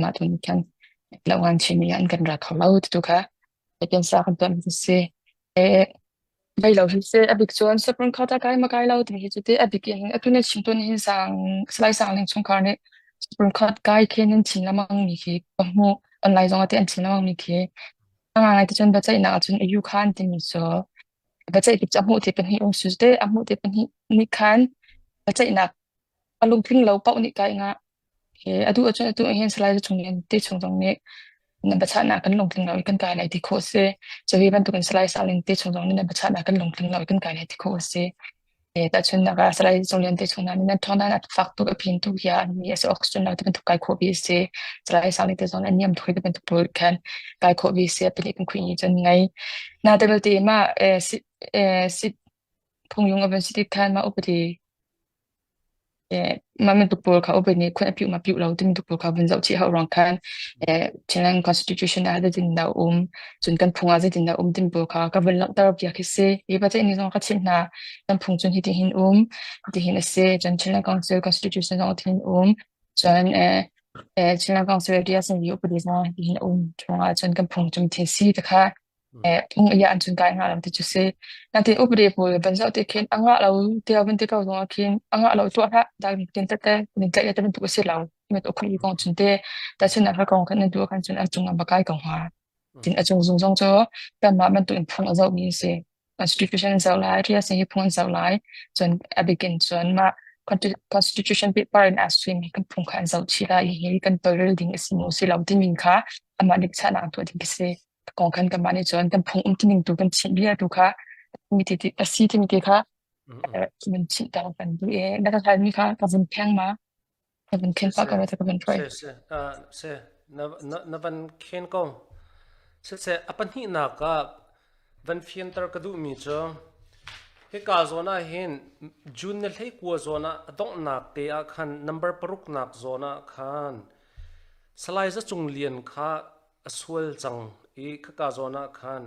mah tu nih khan lamngan chin ya in kan ra kho lo ti tu kha piansa kan tuah mi si Vai lo hi seh a bik cun Supreme Court ah kai ma kai lo timi hi cu teh a bik in atu na chim tawn hin sang Salai Sang Ling chungkhar nih Supreme Court kai khin an chim lengmang mi khi ka hmuh online zong ah teh an chim lengmang mi khi a ngai ti cun biaceihnak ah cun EU khan timi cu biaceih tik cu a hmuh ti pahnih um su teh a hmuh ti pahnih nih khan biaceihnak a lungtling lo paoh nih kai ngah Hi a duh ahcun atu ahhin Salai Chung Lian te chung zong nih nan biachahnak kan lungtling lo i kan kai lai ti khawh a si. Cuhi bantukin Salai Sang Ling te chung zong nih nan biachahnak kan lungtling lo i kan kai lai ti khawh a si. Tahchunhnak ah Salai Cung Lian te chung hna nih nan ṭhawng nan a fak tuk a pin tuk ya an mi a si oxygen lo ti bantuk kai khawh bi a si. Salai Sang Ling te zong nih an niam tuk ti bantuk pawl khan kai khawh bi a si. A pahnih kan khuih ni cun ngei. Na te belte mah si phungyung a van si tik khan mah upadi Mah bantuk pawl kha upadi nih khun a piuh ma piuh lo timi pawl kha vun zoh chih hau ruang khan Chinland Constitution ah zeitin dah a um, cun kan phung ah zeitin dah a um timi pawl kha ka vun langhter piak hi si. Hi paceih ni zong ka chimh hna. Kan phung cun hitihin um, hitihin a si. Cun Chinland Council Constitution zong hitihin um. Cun Chinland Council DSNU upadi zong hitihin a um. Chungah cun kan phung cu thil si ti kha Phung ia an cun kai ngah lo ti cu si. Natin upadi pawl van zoh ti khin a ngah lo tiah van ti ko zong ah khin a ngah lo tuah hlah dal kin tete nin tlaih te bantuk a si lo. Met ukhai kong cun te tacun a kong khan nan duh khan cun a cung a kai ko hnga. Tin a cung zung zong cu kanmah bantuk in phung a zoh mi a si. Constitution an zoh lai, RIAS hi phung an zoh lai. Cun a bikin cun mah Constitution paper in aa suimi kan phung kha an zoh chih lai hi kan tolrel ding a si maw si lo timi kha amah nih chahnak tuah ding a si. Kong khan kanmah nih cun kan phung umtuning tu kan chimh bia tu kha mi ti a si timi ti kha min chimh ta kan duh i na ka halmi kha ka vun pheng ma ka vun khen pa ka ka vun try se se se na na van khen ko se se a pahnihnak ah van fianter ka duhmi cu hika zawn ah hin June ni hlei kua zawn ah a donghnak te ah khan number paruk nak zawn ah khan Salai Za Cung Lian kha a sual cang i khaka zawn ah khan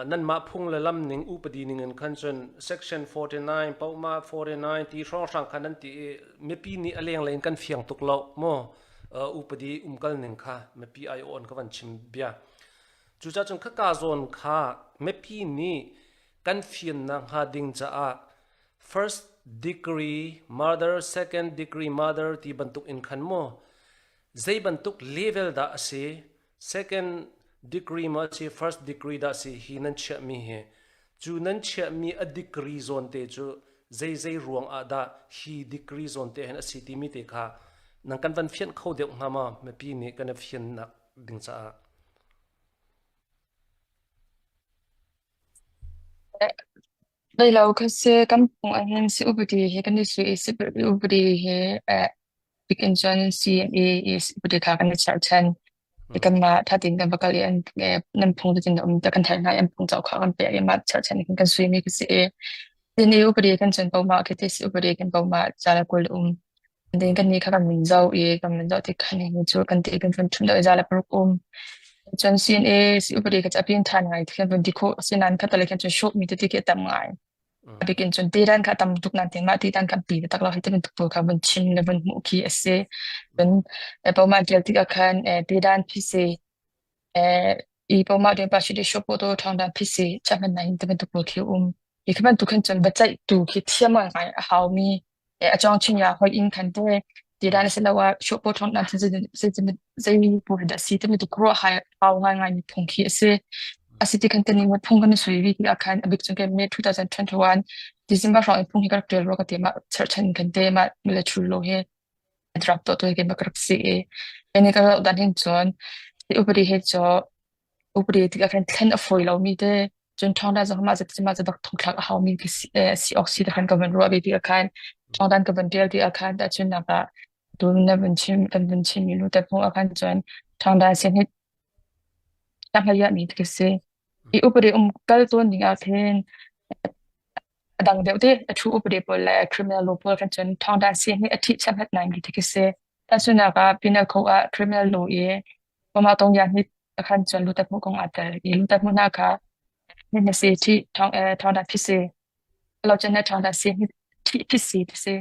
nanmah phung le lam ning upadi ning in khan cun section 49 pauma 49 ti hrawnghrang khan nan ti i mipi nih a lenglei in kan fiang tuk lo mu upadi umkal ning kha mipi ai on ka van chim bia. Cucaah cun khaka zawn kha mipi nih kan fiannak hnga ding caah first degree murder, second degree murder ti bantuk in khan maw zei bantuk level dah a si second degree maw a si first degree dah si hi nan chiahmi hi cu nan chiahmi a degree zawn te cu zei zei ruang ah dah hi degree zawn te hin a si timi te kha nan kan van fianh kho deuh hnga maw mipi nih kan i fiannak ding caah Dei lo kha si kan phung ahhin si upadi hi kan i sui i si upadi hi eh, bikin cun CNA i upadi kha kan i cherhchan. I kanmah ṭha tein kan va kal i an eh, nan phung zeitin a um ti kan theih hna i an phung cauk kha kan pek i mah cherhchan in kan suimi khi si i CNA upadi kan cun pohmah khi ti si upadi kan pohmah ca le 20 um. Din kan nih kha kan min zoh i kan min zoh tik khan hi cu kan ti kan vun ṭhum deuh i za le paruk um. Cun CNA si upadi kha cu a pin ṭhan ngai khan vun ti khawh asinain kha tale khan cun hrawh mi tete khi a tam ngai. A bik in cun tidan kha a tam tuk nain mah tidan kan pi taktak lo hi ti bantuk pawl kha vun chim le vun hmuh khi a si. Cun eh, tial tikah khan eh, tidan phisi eh, i poma ding pa shi sho po to thong dan phisi chaman na hin ti bantuk pawl khi um. Hi khi bantuk khan cun biaceihtu khi thiam ngai a haumi a cawng chin ya hoi in khan te ti dan a lo ah sho po thong dan zei zei pu dah si te mi tu kro hai hau ngai ngai mi phung khi a si a si ti khan te ni mo phung kan sui vi ti khan a bik chung ke May 2021 December hrawng in phung hi ka rak ṭial rua ka ti ma cherhchan kan te ma military law he draft to to ke ma ka rak si i ene ka dan hin cun upadi he cho upadi tikah khan thlen a fawi lomi te cun ṭhawngdan zong mah zat mah zat bak thongthlak a haumi khi si, eh, si awk si te khan ka van ruah ve tikah khan ṭhawngdan ka van ṭial tikah khan tahchunhnak ah tu na vun chim kan vun chim mi lu te hmuh ah khan cun ṭhawngdan sin hi tamhaya mi khi si i upadi um kal tawn ning ah khin a dang deuh te a thu upadi pawl le criminal law pawl khan cun ṭhawngdan sin hi a thih cham hat nai mi khi si tahchunhnak ah penal code ah criminal law i Mah tong ya hnik khan cun lutat hmuh kong aa tel i lutat hmuh hna kha na si thi thong thong dah phisi lo cun na thong dah si thi phisi ti si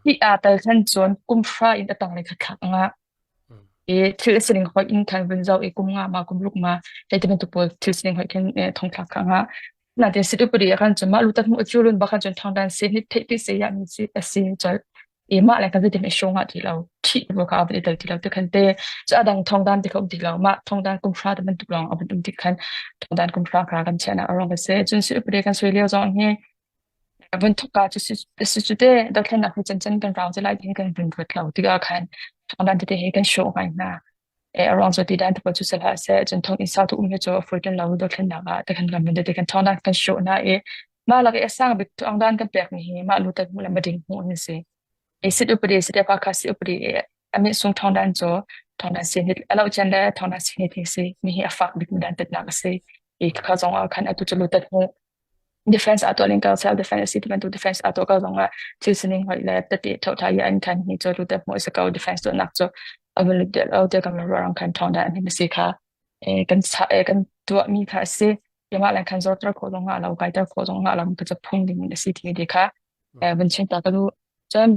hi aa tel khan cun kum hra in a tang le kha thlak nga i thil sining hoi in khan vun zo i kum nga ma kum ruk ma hei ti bantuk pawl thil sining hoi khan thong thlak kha nga na tin sit upadi khan cun mah lutat hmuh chu lun ba khan cun thong dan si ni theih pi se ya mi si asi chol i mah le kan zeitin i hrawng ah ti lo ṭhih bu kha a van i tel ti lo ti khan te cu a dang thongdan ti kha um ti lo mah thongdan kum hra te bantuk lawng a van um ti khan thongdan kum hra kha kan chiahnak a ruang a si cun si upade kan sui lio zong hi vun thuk ka cu si cu te dothlennak hi chan chan kan rau te lai ti kan vun ruat lo tikah khan thongdan tete hi kan hrawh ngai hna e a ruang cu ti dan te cu sal ha se cun thong in sau tu um hi cu a fur ten lo dothlennak ah te khan kan vun te kan thongdan kan hrawh na i Mah lak i a sang bik thawngdan kan pekmi hi mah lutat hmuh le mading hmuh an si. I sit upadi sit pa kha si upadi i amit sung thawngdan cu thawngdan si ni a lo chan le thawngdan si ni thing si mi hi a fak bik mi dan tetnak a si. I kha zong ah khan atu cu lutat hmuh defense a tuah ning ka self defense a si ti bantuk defense a tuah ka zong ah thil sining hoi le tete thotha i an khan hi cu lutat hmuh si ko defense tuahnak cu a vun lut lo te kan ruang khan thawngdan an hi si kha kan kan tuahmi kha a si. Keimah le khan zorter khawh zong ah lo kaiter khawh zong ah lo ka ca phung ding in a si timi te kha vun chim ta ka duh. Cun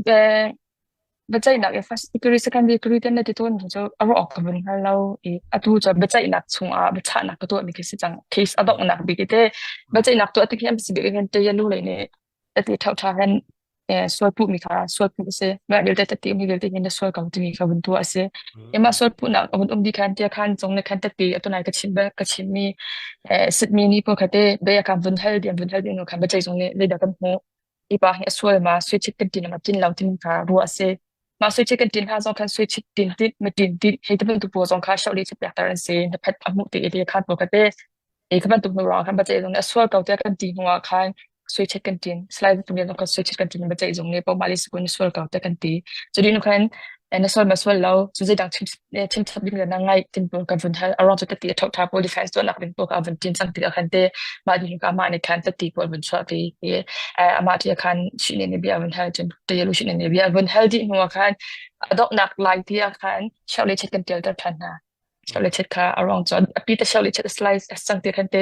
biaceihnak i first degree second degree te na ti tawn mi cu a ruah awk ka vun hngal lo i atu cu biaceihnak chungah biachahnak ka tuah mi khi si cang case a donghnak bik i te biaceihnak tuah tik hi an si bik hin te nu lei nih tati ṭhoṭha hin sual puhmi kha sual puh a si. Mah vialte tati mi vialte hin na sual ko timi kha vun tuah a si. Mah sual puhnak a vun um dih khan tia khan cung le khan tati atunai ka chim ka chimmi sitmi ni pawl kha te bia kan vun hal diam vun hal ding khan biaceih zung nih zeidah kan hmuh i pa hi a sual ma sui chit kan tin ma tin lo timi kha ruah a si. Mah sui chit kan tin hna zong khan sui chit tin tin ma tin tin hei te bantuk pawl zong kha shoh li chit pek tar an si. Na phat a hmuh ti i khan pawl kha te E kha bantuk hnu ruangah khan biaceih zung nih a sual ko tiah kan ti hnuah khan suichet kan ṭin. Salai Zung zong khan suichet kan ṭin biaceih zung nih Pomali Sukun na sual ko tiah kan ti. Cu dih hnu khan na sual ma sual lo cu zeidang chim chim chap ding le na ngaih tin pawl kan vun hal. A ruang cu tati a ṭhoṭha pawl defense tuahnak ding pawl kha a vun ṭin cang tikah khan te mah dih hnu kha amah nih khan tati pawl a vun chuahpi i amah ti khan Shine nih bia a vun hal cun Tayalu Shine nih bia a vun hal dih hnuah khan a donghnak lai ti ah khan cheuhle chet kan ṭialter ṭhan hna. Cheu le chet kha a ruang cu a pi te cheu le chet a slice a cang ti khan te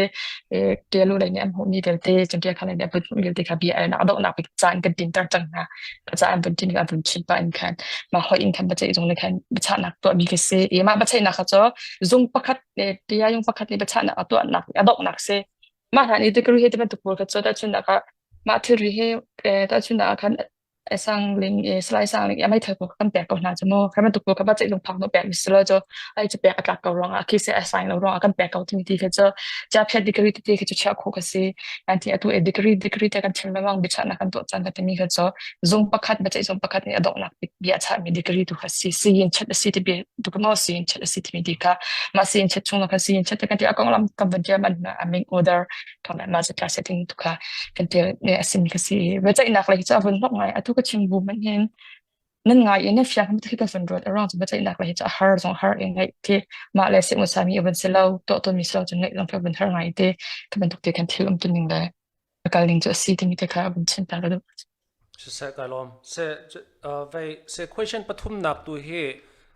tialu lei nih an hmuhmi vialte cun tia kha lei nih an hmuhmi vialte kha bia alnak a donghnak bik caan kan tinter cang hna. Ca an vun tin an vun chim pah in khan mah hoi in khan biaceih zung le khan biachahnak tuahmi khi si. I mah biaceihnak kha cu zung pakhat le tia yung pakhat nih biachahnak a tuahnak a donghnak si. Mah hlan i degree he ti bantuk pawl kha cu tahchunhnak ah mah thilri he tahchunhnak ah khan Sangling i Salai Sangling i a meithal pawl kha kan pek ko hna cu mu. Khi bantuk pawl kha va ceih lungphak nu pek mi si lo cu ai cu pek a tlak ko ruangah khi se a sign lo ruangah kan pek ko timi ti khi cu chiaphiat degree tete khi cu chiah khawh ka si. An ti atu e degree degree te kan chim lengmang biachahnak kan tuah caan ka timi kha cu zung pakhat biaceih zung pakhat nih a donghnak bik bia chahmi degree tu kha si siyin chat a si ti bia tu ka maw siyin chat a si timi ti kha mah siyin chat chung kha siyin chat te kan ti a konglam kan van tiam an aming order thawng mah zatla setting tu kha kan tel ne a simi ka si biaceihnak lei cu a vun hlok ngai atu ka chim bu man hin nan ngai i na fiang khi ka vun ruat around cu biaceihnak lei cu a har zong har i ngaih ti mah le se musa mi vun si lo to to mi si lo cu ngaih zong ka vun har ngai te ka bantuk te kan thil um tu ning le a kal ning cu a si timi te kha a vun chim ta ka duh Siseh kai lawm. Se vei se question pathumnak tu hi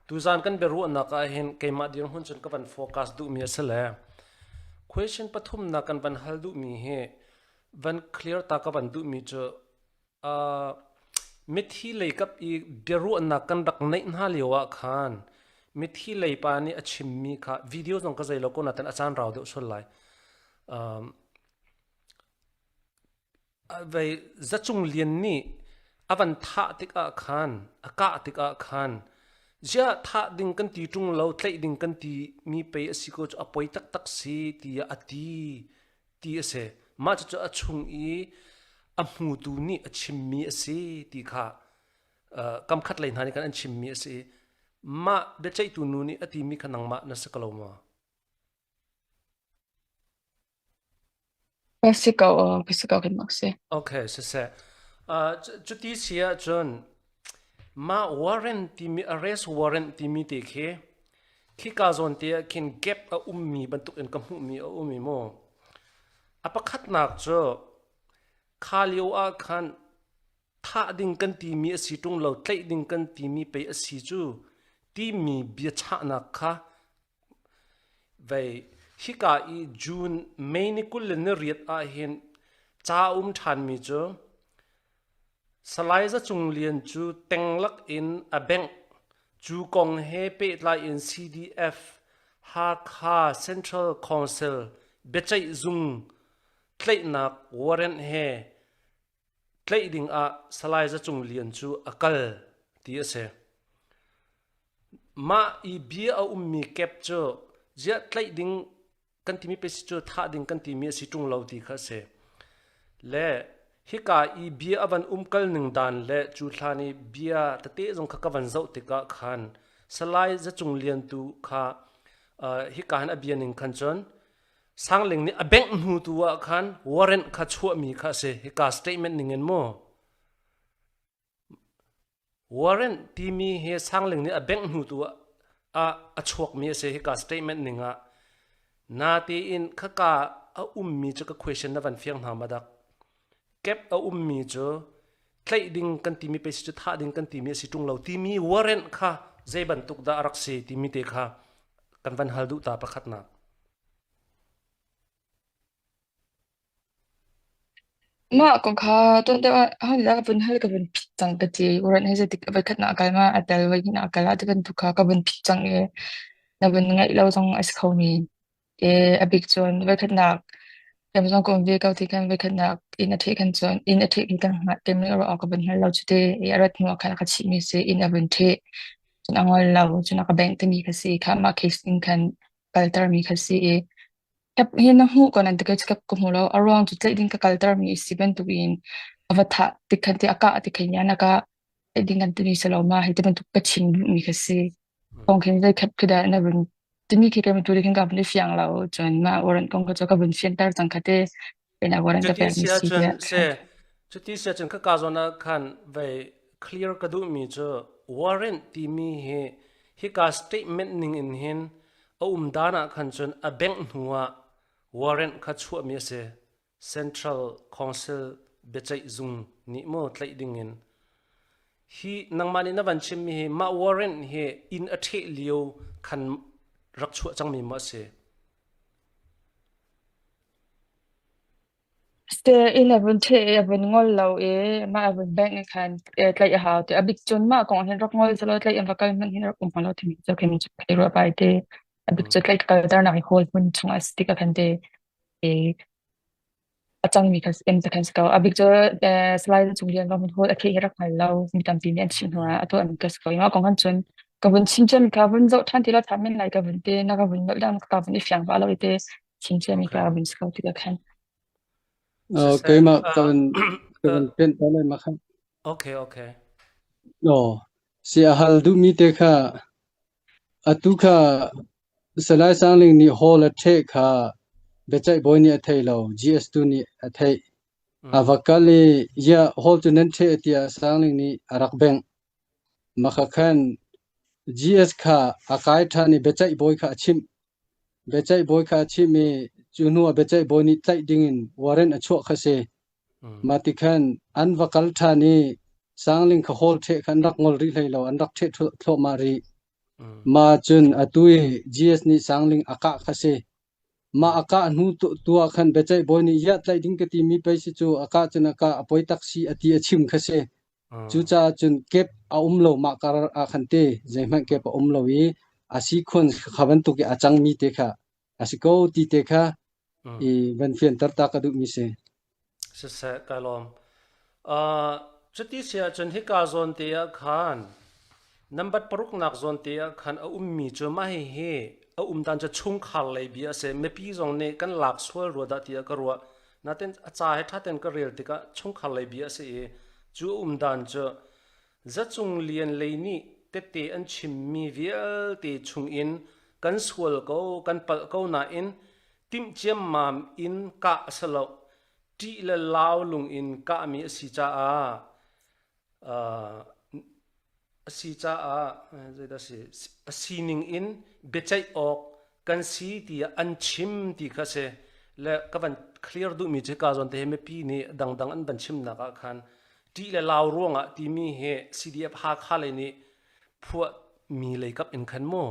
tuzan kan biaruahnak ah hin keimah dirhmun cun ka van focus duhmi a si le question pathumnak kan van hal duhmi hi van clear ta ka van duhmi cu uh, mithi lei kap i biaruahnak kan rak neih hna lio ah khan mithi lei pa nih a chimmi kha video zong ka zei lo ko na tan a caan rau deuh sual lai um, Vei Za Cung Lian nih a van thah tikah khan, a kah tikah khan, ziah thah ding kan ti ṭung lo, tlaih ding kan ti mi pei a si ko cu a poi taktak si tiah a ti ti a si. Mah cucu a chung i a hmutu nih a chimmi a si ti kha uh, kamkhat lei hna nih khan an chimmi a si. Mah biaceihtu nu nih a timi kha nangmah na si ko lo maw? Ka si ko ka si ko kan mak si. Okay, siseh. Uh, cuti si ahcun mah warrant timi arrest warrant timi te khi khika zawn te ah khin gap a ummi bantuk in ka hmuhmi a um i mu. A pakhatnak cu kha lio ah khan thah ding kan timi a si ṭung lo tlaih ding kan timi pei a si cu timi biachahnak kha Vei hika i June May ni 28 ahhin ca a um ṭhanmi cu Salai Za Cung Lian cu tenglak in a bengh. Cu kong he pehtlai in CDF Hakha Central Council biaceih zung tlaihnak warrant he tlaih ding ah Salai Za Cung Lian cu a kal ti a si. Mah i bia a ummi kep cu ziah tlaih ding kan timi pe si cu thah ding kan timi a si ṭung lo ti kha a si. Le hika i bia a van umkal ning dan le cu hlan i bia tete zong kha ka van zoh tikah khan Salai Za Cung Lian tu kha uh, hika hin a bia ning khan cun Sangling nih a bengh hnu tu ah khan warrant kha chuahmi kha a si. Hika statement ning in mu. Warrant timi hi Sangling nih a bengh hnu tu ah a chuakmi a si. Hika statement ning ah natein khaka a ummi cu ka question na van fiang hna ma dak. Kep a ummi cu tlaih ding kan timi pe si cu thah ding kan timi a si ṭung lo timi warrant kha zei bantuk dah a rak si timi te kha kan van hal duh ta pakhatnak. Mah kong kha tuan deuh ah ho nih dah ka vun hal ka vun phit cang ka ti. Warrant hi zeitik voikhat na kal ma a tel voihnih na kal ah ti bantuk kha ka vun phit cang i na vun ngaih lo zong a si kho men. I a bik cun voikhatnak kem zong ka um ve ko ti khan voikhatnak inn a ṭheh khan cun inn a ṭheh khi kan hngalh kem ruah awk ka vun hngal lo cu ti i a rat hnu ah khan a ka chihmi si inn a vun ṭheh cun a ngol lo cun a ka bengh timi kha si kha mah case in khan kaltermi kha si i Kep hi na hmuh ko nan ti kei cu kep ka hmu lo. A ruang cu tlaih ding ka kaltermi a si bantukin a va thah tik khan ti a kah ti khan yan a kah tlaih ding kan timi si lo ma hei ti bantuk ka chim duhmi kha si. Kong khin zei khat khi dah na vun timi khi kei tu khin ka vun i fiang lo cun mah warrant kong kha cu ka vun fianter cang kha te ina warrant ka Cuti pekmi si si ahcun tiah. se cuti si ahcun khaka zawn ah khan vei clear ka duhmi cu warrant timi hi hika statement ning in hin A um dan ah khan cun a bengh hnu ah warrant kha chuahmi a si. Central Council biaceih zung nih maw tlaih ding in. Hi nangmah nih na van chimmi hi mah warrant hi inn a ṭheh lio khan rak chuah cangmi maw a si? Inn a vun ṭheh i a vun ngol lo i mah a vun bengh i khan tlaih a hau ti. A bik cun mah kong hin rak ngol selaw tlaih in va kal hmanh hin rak um hnga lo timi cu khin cu thei rua pai te. A bik cu tlaih ka kalternak i hawl hmun chungah a si tikah khan te i a cangmi kha in te khan si ko. A bik cu Salai Cung Lian va hmun hawl a theh hi rak hngal lo. Mi tampi nih an chimh hnu ah a tuah mi ka si ko. I mah kong han cun ka vun chim ciami kha vun zoh ṭhan ti law ṭha men lai ka vun ti na ka vun nolh dang ka vun i fiang vah lo i te chim ciami Okay. ka vun si ko tikah khan. Uh, Siseh, keimah uh, ka van ka uh, van pen ta lai ma kha. okay, okay. No, si a hal duhmi te kha atu kha Salai Sangling nih hall a ṭheh kha biaceih bawi nih a thei lo, GS2 nih a theih. A Mm, va kal i ya hall cu nan ṭheh tiah Sangling nih a rak bengh. Maka khan GS kha a kai ṭhan i biaceih bawi kha a chimh. Biaceih bawi kha a chimh i cu hnu ah biaceih bawi nih tlaih dingin warrant a chuah kha si. mm, Mah ti khan an va kal ṭhan i Sangling kha hawl ṭheh kha an rak ngol rih hlei lo, an rak ṭheh thluahmah rih. mm, Mah cun atu i GS nih Sangling a kah kha si. Mah mm, a kah hnu tu ah khan biaceih bawi nih iah tlaih ding ka timi pei si cu a kah cun a kah a poi tak si a ti a chim kha si. mm, Cucaah cun kep a um lo mah kar ah khan te zeihmanh kep a um lo i a si khun kha bantuk i a cangmi te kha a si ko ti te kha mm. i van fianter ta ka duhmi si. Siseh, kai lawm. Uh, cuti si ahcun hika zawn te ah khan number paruknak zawn te ah khan a ummi cu mah hihi a um dan cu chungkhar lei bia a si. Mipi zong nih kan lak sual rua dah tiah ka ruah. Natin a ca he ṭhaten ka rel tikah chungkhar lei bia a si i cu a um dan cu Zacung Lian lei nih tette an chimmi vialte chungin kan sual ko, kan palh ko nain timh ciammam in kah a si lo. Ṭih le lau lung in kahmi a si caah uh, a si caah zeidah si a sining in biaceih awk kan si tiah an chim ti kha si le ka van clear duhmi cu ka zawn te hi mipi nih dangdang an van chimnak ah khan ṭih le lau ruangah timi hi CDF Hakha lei nih phuah mi lei kap in khan mu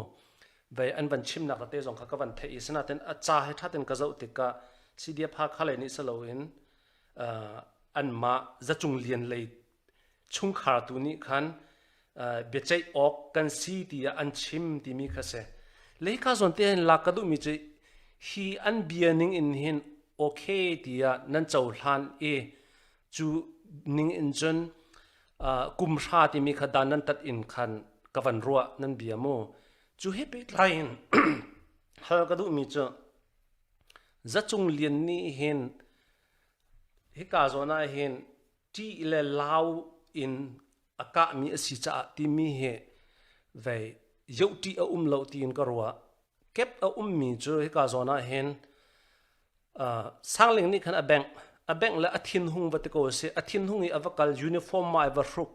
vei an van chimnak te zong kha ka van theih i sinain a ca he ṭhaten ka zoh tikah CDF Hakha lei nih si loin anmah zacung lian lei chungkhar tu nih khan biaceih awk kan si tiah an chim timi kha si. Leika zawn te hin lak ka duhmi cu hi an bia ning in hin okay tiah nan cohlan i cu ning in cun kum hra timi kha dan nan tat in khan ka van ruah nan bia mu. Cu he pehtlai in hal ka duhmi cu Zacung Lian nih hin hika zawn ah hin ṭih le lau in a kahmi a si caah timi hi vei yohṭih a um lo tiin ka ruah. Kep a ummi cu hika zawn ah hin uh, Sangling nih khan a bengh. A bengh le a thinhung va ti ko a si. A thinhung i a va kal uniform ma ai va hruk.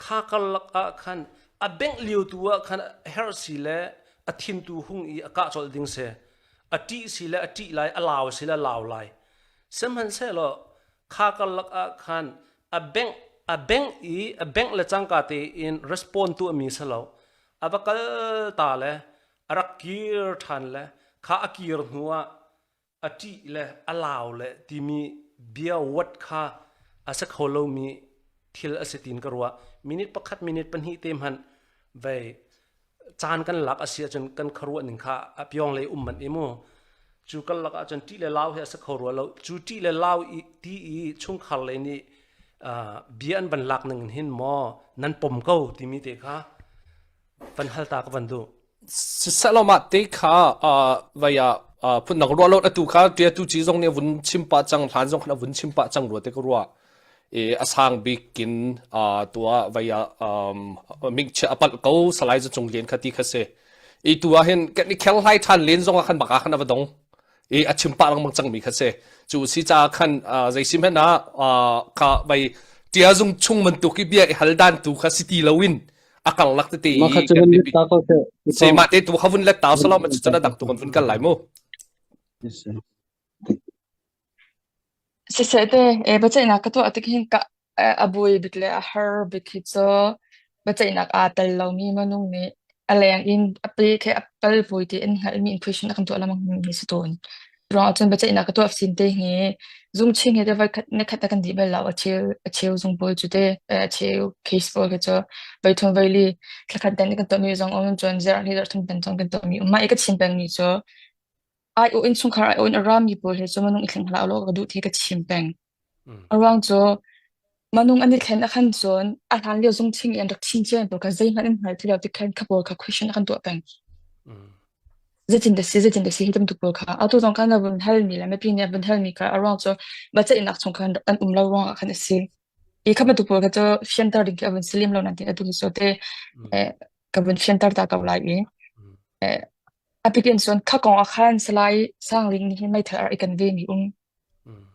Kha karlak ah khan a bengh lio tu ah khan herh si le a thin tu hung i a kah colh ding si. A ṭih si le a ṭih lai, a lau si le a lau lai. Sihmanhsehlaw kha karlak ah khan a bengh a bengh i a bengh le cangka tein respond tuahmi si lo. A va kal ta le a rak kir ṭhan le kha a kir hnu ah a ṭih le a lau le timi bia wat kha a si kho lomi thil a si tiin ka ruah. Minute pakhat minute pahnih te hmanh vei caan kan lak a si ahcun kan khuaruah ning kha a piong lei um manh i mu. Cu kan lak ahcun ṭih le lau hi a si kho rua lo. Cu ṭih le lau i ti i chungkhar lei nih uh, bia an van lak ning hin maw nan pom ko timi te kha van hal ta ka van duh. Siseh mah te kha vai ah phundang ruah lo atu kha tia tu ci zong nih a vun chim pah cang hlan zong khan a vun chim pah cang rua te ka ruah i a sang bik in tua vai ah mingchia a palh ko salai zu cung lian kha ti kha si i tu ah hin kan i khel hlai than len zong ah khan baka khan a va dong i a chim pah lengmang cangmi kha si cu si ca khan zei sim hen ah kha vai tia zung chung bantuk i bia i hal dan tu kha si ti loin a karlak tete Mah kha i cu kan van biapi let ta ko seh. se mah te tu kha vun let ta salo ma cun a dang tu kan vun kal lai mu Siseh te, e biaceihnak ka tuah tik hin ka a buai bik le a har bik hi cu biaceihnak aa tel lomi minung nih. A leng in a pe khi a pal vui ti in hngalhmi in question a kan tuah lengmang mi si tawn. Ruang ahcun biaceihnak ka tuah sin te hi zung ching he te voi khat ne khat a kan dih bal lo a cheu a cheu zung pawl cu te a cheu case pawl khi cu voi thum voi li thla khat dan kan tuah mi zong um cun zarh li zarh thum dan zong kan tuah mi um mah i ka chim peng mi cu ai u innchungkhar ai u in a rami pawl he cu minung i thleng hlah law ka duh ti ka chim peng. A ruang cu minung an i thlen ah khan cun a hlan lio zungthing i an rak thin cia mi pawl kha zeihmanh an hngal ti lo ti khan kha pawl kha question a kan tuah peng. Zeitin dah si, zeitin dah si hi bantuk pawl kha. Atu zong khan na vun halmi le mipi nih an vun halmi kha a ruang cu biaceihnak chung khan an um lo ruangah khan a si. I kha bantuk pawl kha cu fianter ding khi a vun si lem lo nan ti atu hi cu te eh, ka vun fianter ta ko lai i eh, a pikin cun kha kong ah khan Salai Sangling nih hin meithal a rak i kan ve mi um.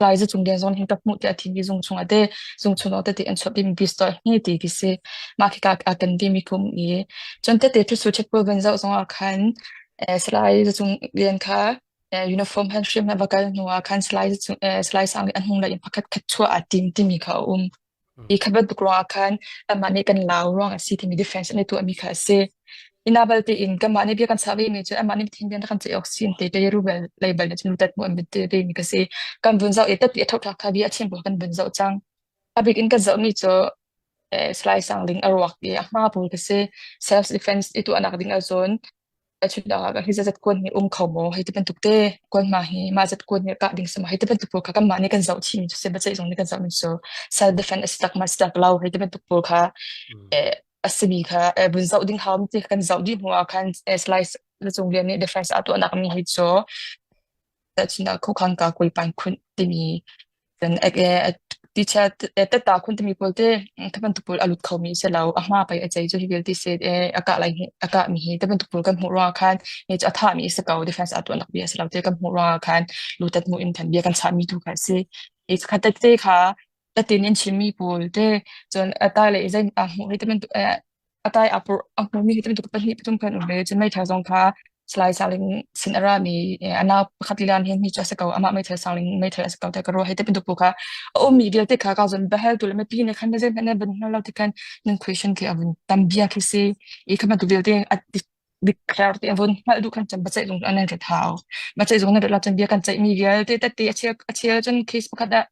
Lai zu cung lian zawn hin ka hmuh tiah a thimi zung chungah te zung chung lawng tete an chuah mi pistol hi ti khi si. Mah khi ka a kan timi kum i cun tete thusu chetpawl van zoh zongah khan eh, Salai Zacung Lian kha eh, uniform han hrim na va kal hnu ah khan Salai Zacung eh, Salai Sang nih an hung lei in pakhat khat chuah aa tim timi kha a um. I kha bantuk ruangah khan anmah nih kan lau ruang a si timi defense an i tuahmi kha a si. Ina balte in kanmah nih bia kan chah vemi cu anmah nih thin bian kan ceih awk si te te ru bel lei bal cu tat mu an te ve mi ka si. Kan vun zoh i tat a thok kha bia a chim kan vun zoh cang. A bik in kan zoh mi cu eh, Salai Sang Ling a ruak i a hma pawl ka si. Self defense i tuahnak ding ahcun Cucaah hi zat kuan hi um kho maw hei ti bantuk te kuan ma hi mah zat kuan hi kah ding si maw hei ti bantuk pawl kha kanmah nih kan zoh chih mi cu si biaceih zong nih kan zoh mi cu self defense a si tak ma si tak lo hei ti bantuk pawl kha eh, a simi kha eh, vun zoh ding hau ti kan zoh dih hnu ah khan eh, slice na cung lian nih defense a tuahnak mi hi cu Tahchunhnak khuakhang ka kuipan khunh timi cun teacher tetta khun timi pawl te kha bantuk pawl a lut khomi si lo a hma pei a cei cu hi vialte si a kah lai a kah mi hi te bantuk pawl kan hmuh ruangah khan hi cu a thah mi si ko defense a tuahnak bia si lo te kan hmuh ruangah khan lutat mu in than bia kan chah mi tu kha si i kha tete kha tatin in chimmi pawl te cun a tai le zei a hmuh hi te bantuk a tai aa purh a hmumi hi bantuk pahnih pathum khan um ve cun meithal zong kha Salai Sangling sin a rami a nau pakhat lila nih hin hi cu a si ko amah meithal Sangling meithal a si ko tiah ka ruah hei ti bantuk pawl kha a ummi vialte kha ka zon bahel tu le mipi nih khan zei hmanh nan van hngal lo ti khan nan question khi a vun tam bia khi si i kha bantuk vialte a dikthlar ti a vun hngalh duh khan cun biaceih zung an rat hau biaceih zung nan rat lo cun bia kan ceihmi vialte tette a chel a chel cun case pakhat ah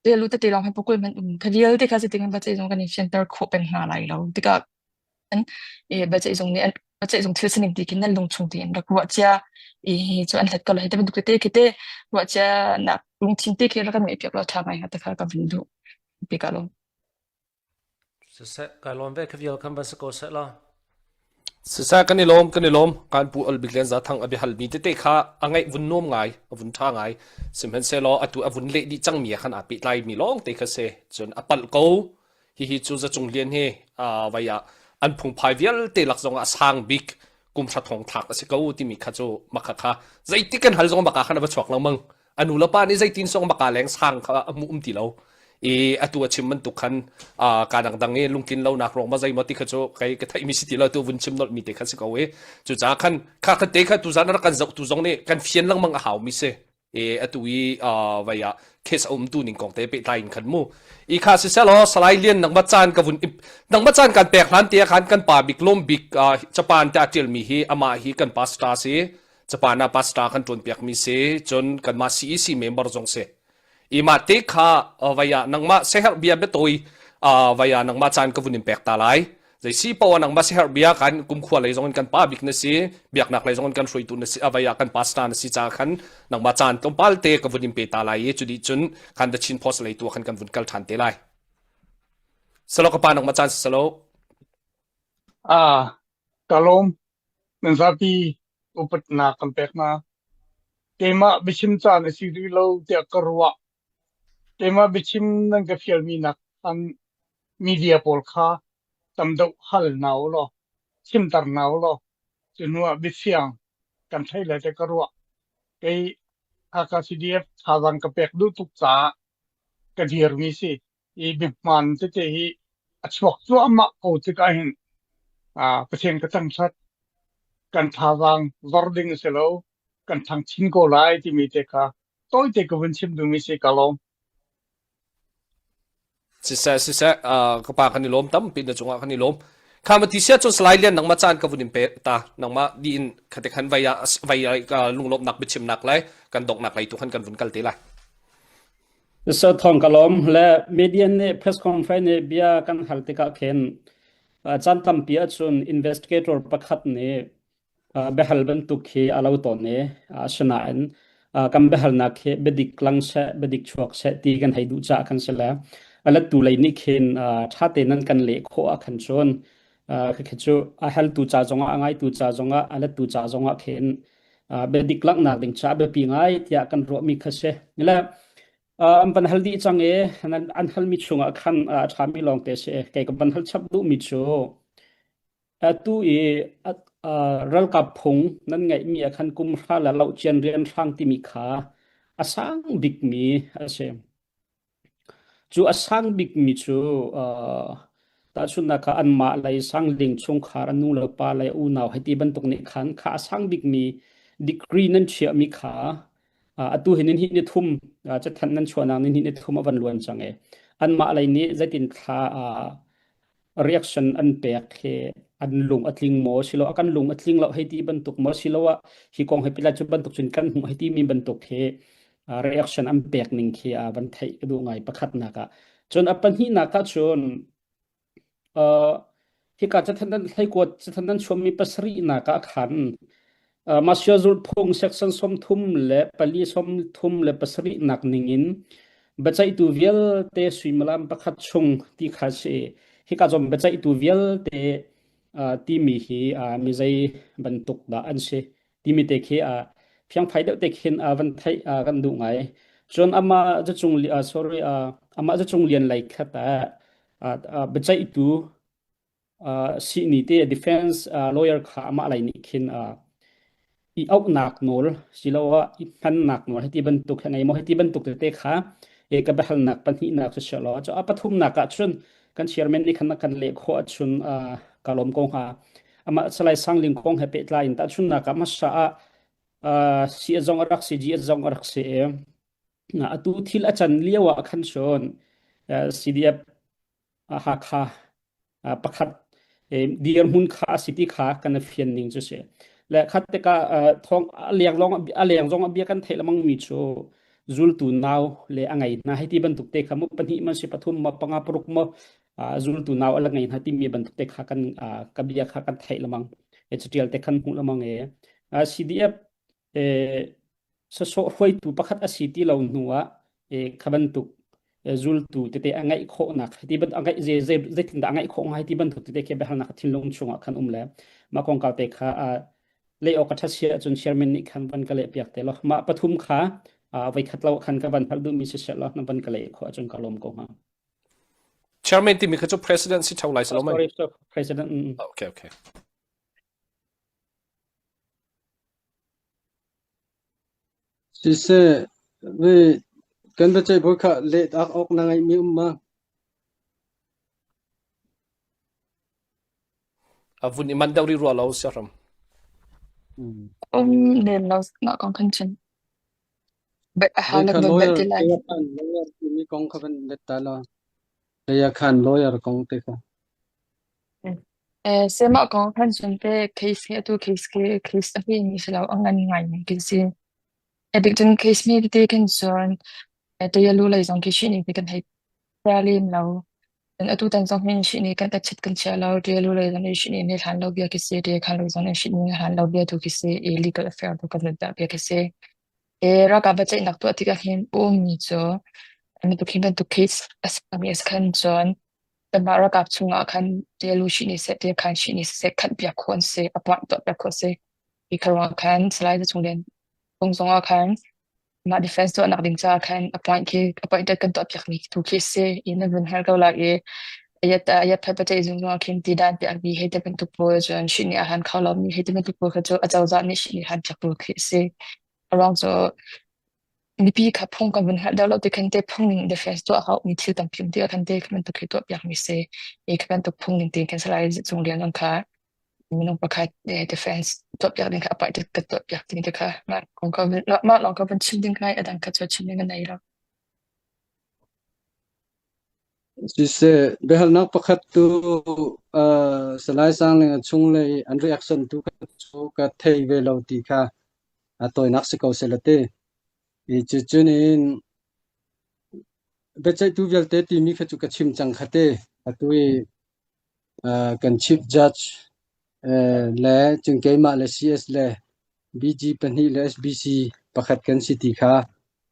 Telu tete lawng hi pukul hmanh um kha vialte kha zeitin kan biaceih zung kan i fianter khawh peng hna lai lo tikah an i biaceih zung nih an biaceih zung thil sining ti khin nan lung chung tein rak ruah cia i hi cu an hlat ko lai te bantuk tete khi te ruah cia nak lungthin te khi rak kan ngeih piak lo ṭha ngai hnga te kha ka vun duh pi ka lawm. Siseh, kai lawm ve kha vial khan van si ko seh la. Siseh kan i lawm kan i lawm kan pu Albik Lian Za Thang a biahal mi tete kha a ngaih vun nuam ngai a vun ṭha ngai sihmanhsehlaw atu a vun leh dih cang mi ah khan aa pehtlai mi lawng te kha si cun a palh ko hihi cu Zacung Lian hi vai ah an phungphai vialte lak zong ah a sang bik kum hra thong thlak a si ko timi kha cu makha kha zeitik kan hal zong maka khan a va chuak lengmang a nu le pa nih zeitin song maka leng sang kha a hmu um ti lo i atu a chim bantuk khan ka dangdang i lungtlin lonak ruang ma zeimaw ti kha cu kei ka theih mi si ti lo tu vun chim nolh mi te kha si ko i cucaah khan kha kha te kha tu zan rak kan zoh tu zong nih kan fian lengmang a hau mi si i atu i vai ah case a um tu ning kong te pehtlai in khan mu i kha si selaw Salai Lian nangma caan ka vun nangma caan kan pek hlan te khan kan pa bik lom bik Japan te a tial mi hi amah hi kan pastor si Japan ah pastor kan ṭuan piakmi si cun kanmah CEC member zong si i mah te kha vai ah nangmah seherh bia biatawi vai ah nangmah caan ka vun in pek ta lai zei si poah nangmah seherh bia kan kumkhua lei zong in kan pa bik na si biaknak lei zong in kan hruaitu na si avai ah kan pastor na si ca khan nangmah caan tlawmpal te ka vun in pe ta lai i cu dih cun khan the Chin Post lei tu khan kan vun kal ṭhan te lai salo ka pa nangmah caan si salo Ah, ka lawm. Nan zapi upatnak kan pek hna. Keimah biachim caan a si rih lo tiah ka ruah. Keimah biachim nan ka fialmi nak khan media pawl kha tam deuh hal hna u law, chimter hna u law, cu hnu ah biafiang kan theih lai tiah ka ruah. Kei Hakha CDF thazaang ka pek duh tuk caah ka dirmi si. Hi biahmaan tete hi a chuak cuahmah ko tikah hin Pathian ka thangṭhat. Kan thazaang zor ding a si lo. Kan ṭhang chin ko lai timi te kha tawite ka vun chim duhmi si ka lawm. Siseh, siseh, uh, ka pa kan i lawm tampi na cungah kan i lawm. Kha ma ti sia cun Salai Lian nangmah caan ka vun in pe ta nangmah di in khate khan vai ah vai lunglawmhnak biachimnak le kan donghnak lei tu khan kan vun kal te lai. So thong ka lawm le media nih press conference nih bia kan hal tikah khin caan tampi ahcun investigator pakhat nih biahal bantuk khi a lo tawn i asinain kan biahalnak hi biadik lang seh biadik chuak seh ti kan hei duh caah kan si le a lettu lei nih khin ṭha tein nan kan leh khawh ah khan cun khikhi cu a haltu ca zongah a ngaitu ca zongah a lettu ca zongah khin biadik langhnak ding caah biapi ngai tiah kan ruahmi kha si. Le an van hal dih cang i an halmi chungah khan a ṭhami lawngte si. Kei ka van hal chap duhmi cu Atu i ralkap phung nan ngeihmi ah khan kum hra le lohcian rianhrang timi kha a sang bikmi a si. Cu a sang bikmi cu tahchunhnak ah anmah lei sangling chungkhar a nu le pa lei unau hei ti bantuk nih khan kha a sang bikmi degree nan chiahmi kha atu hi nin hi ni thum cathanh nan chuahnak nin hi ni thum a van luan cang i anmah lei nih zeitin thla reaction an pek hi an lung a tling maw silo a kan lung a tling lo hei ti bantuk maw silo ah hi kong he pila cu bantuk cun kan hmuh hei ti mi bantuk hi reaction an pek ning khi a van theih ka duh ngai pakhat nak ah cun a pahnihnak ah cun hika cathan dan hleikuat cathan dan chuammi pasarih nak ah khan Masya zulhphung section 34 37 nak ningin biaceihtu vialte suimilam pakhat chung ti kha si. Hika zong biaceihtu vialte timi hi mi zei bantuk dah an si timi te khi fiangfai deuh te khin van theih kan duh ngai. Cun amah zacung sorry amah zacung lian lei khat ah biaceihtu sihni te defense lawyer kha amah lei nih khin i auhnak nawl siloah i hmannak nawl hiti bantuk he ngei maw hiti bantuk tete kha e ka biahalnak pahnihnak cu si law cu a pathumnak ah cun kan chairman nih khan kan leh khawh ahcun ka lawm ko hnga amah Salai Sangling kong he pehtlai in tahchunnak ah hmasa ah si zong a rak si G zong a rak si atu thil a can lio ah khan cun CDF Hakha pakhat dirhmun kha a si ti kha kan i fian ning cu si. Le khat tikah thawng a leng lawng a leng zong a bia kan theih lemang mi cu zultu nau le a ngei hna hei ti bantuk te kha mu pahnih man si pathum ma panga paruk mo zultu nau a la ngei hna timi bantuk te kha kan ka bia kha kan theih lemang e catial te khan hmuh lemang e CDF sasawh hruaitu pakhat a si ti lo hnu ah kha bantuk zultu tete a ngeih khawhnak ti ban a ngeih zei zei zeitindah a ngeih khawh ngai ti bantuk tete khi biahalnak thinlung chungah khan um le mah kongkau te kha lei awk a ṭhat sia ahcun chairman nih khan van ka leh piak te law mah pathum kha voi khat lo khan ka van hal duhmi si seh law na van ka leh khawh ahcun ka lawm ko hnga. Chairman timi kha cu president si ṭheo lai si lo mei? Sorry, sorry, president. Okay, okay. Siseh, vi kan biaceih bawi kha let ak awk na ngeihmi um ma? A vun i man deuh rih rua lo siaram. Um lem lo mah kong khan cun. A Voi hau kha nak van lawyer bel ti lai. khan lawyer timi kong kha van let ta la. Laya khan lawyer kong te kha. Eh, se mah kong khan cun te case hi atu case khi case a hme mi si lo a ngan ngai mi khi si. E bik cun case mi tete khin cun e te lu lei zong khi shi ni kan hei pra lem lo. Cun atu tan zong hin shi ni kan tachit kan chia lo te lu lei zong ni shi ni ne hlan lo bia khi si te khan lei zong ni shi ni hlan lo bia tu khi si e legal affair tu kan dah bia khi si. E ralkap biaceihnak tuah tikah hin ummi cu bantuk hi bantuk case a sami a si khan cun kanmah ralkap chungah khan ṭialu shih ni seh, ṭialkhan shih ni seh khanh piak khawh an si, appoint tuah piak khawh a si. Hi kha ruangah khan Salai Za Cung Lian kong zongah khan mah defense tuahnak ding caah khan appoint khi appointed kan tuah piakmi tu khi a si. In an vun hal ko lai i ayat ayat phat paceih zung zongah khin ti dan piak mi hei te bantuk pawl cun shih nih a han kho lomi hei te bantuk pawl kha cu acozah nih shih nih han piak tu khi a si. A ruang cu mipi kha phung kan vun hngalh deuh lo ti khan te phung ning defense tuah hau mi thil tampi um ti khan te kha bantuk hi tuah piak mi si i kha bantuk phung ning te khan salai cung lian zong kha minung pakhat defense tuah piak ding kha apai te ka tuah piak ding te kha mah kong ka mah lawng ka van chim ding ngai adang kha chu chim ding ka nei lo. Siseh, biahalnak pakhat tu uh, Salai Sangling a chunglei an reaction tu ka cu ka thei ve lo ti kha a tawinak si ko seh la ti. I cucun in biaceihtu vialte timi kha cu ka chim cang kha te. Atu i uh, kan chief judge uh, le cun keimah le CS le BG pahnih le SBC pakhat kan si ti kha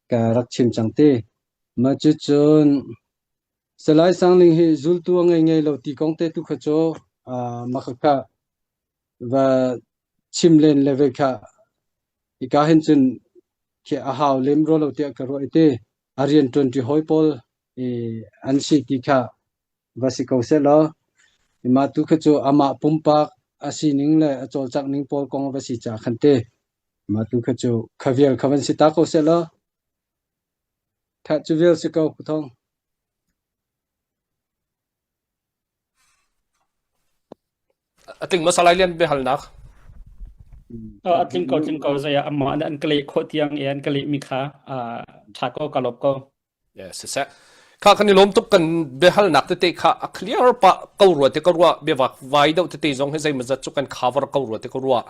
ka rak chim cang te. Mah cucun Salai Sangling hi zultu a ngei ngei lo ti kong te tu kha cu uh, mah kha va chim len le ve kha hika hin cun khi a hau lem rua lo tiah ka ruah i ti a rian ṭuanṭi hawi pawl i an si ti kha va si ko seh law mah tu kha cu amah pumpak a sining le a cawlcangh ning pawl kong va si ca khan te mah tu kha cu kha vial kha van si ta ko seh law tha cu vial si ko Pu Thawng. A tling maw Salai Lian biahalnak? A tling ko tling ko zei ah amah an ka leh khawh tiang i an ka leh mi kha ṭha ko ka lawp ko. Yes, siseh. Kha kan i lawm tuk kan biahalnak tete kha a clear pa ko rua te ka rua biavak vai deuh tete zong hi zeimawzat cu kan cover ko rua te ka rua.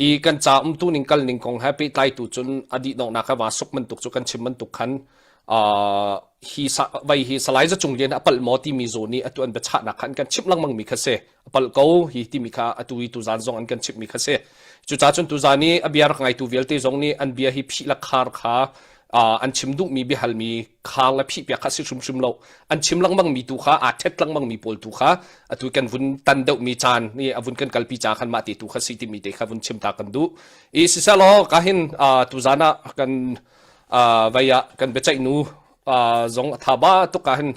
I kan ca umtu ning kal ning kong he pehtlai tu cun a dih donghnak he va suk bantuk cu kan chim bantuk khan uh, hi sa, vai hi Salai Za Cung Lian a palh maw timi zawn i atu an biachahnak kha an kan chimh lengmang mi kha si. A palh ko hi timi kha atu i tuzan zong an kan chimh mi kha si. Cucaah cun tuzan i a bia rak ngaitu vialte zong nih an bia hi phih le khar kha uh, an chim duhmi biahalmi khar le phih piak kha si hrimhrim lo. An chim lengmang mi tu kha aa ṭhet lengmang mi pawl tu kha atu kan vun tan deuhmi caan ni a vun kan kalpi ca khan mah te tu kha si timi te kha vun chim ta kan duh. I siselaw ka hin uh, tuzan ah kan uh, vai ah kan biaceih nu uh, zong a tha ba tuk ah hin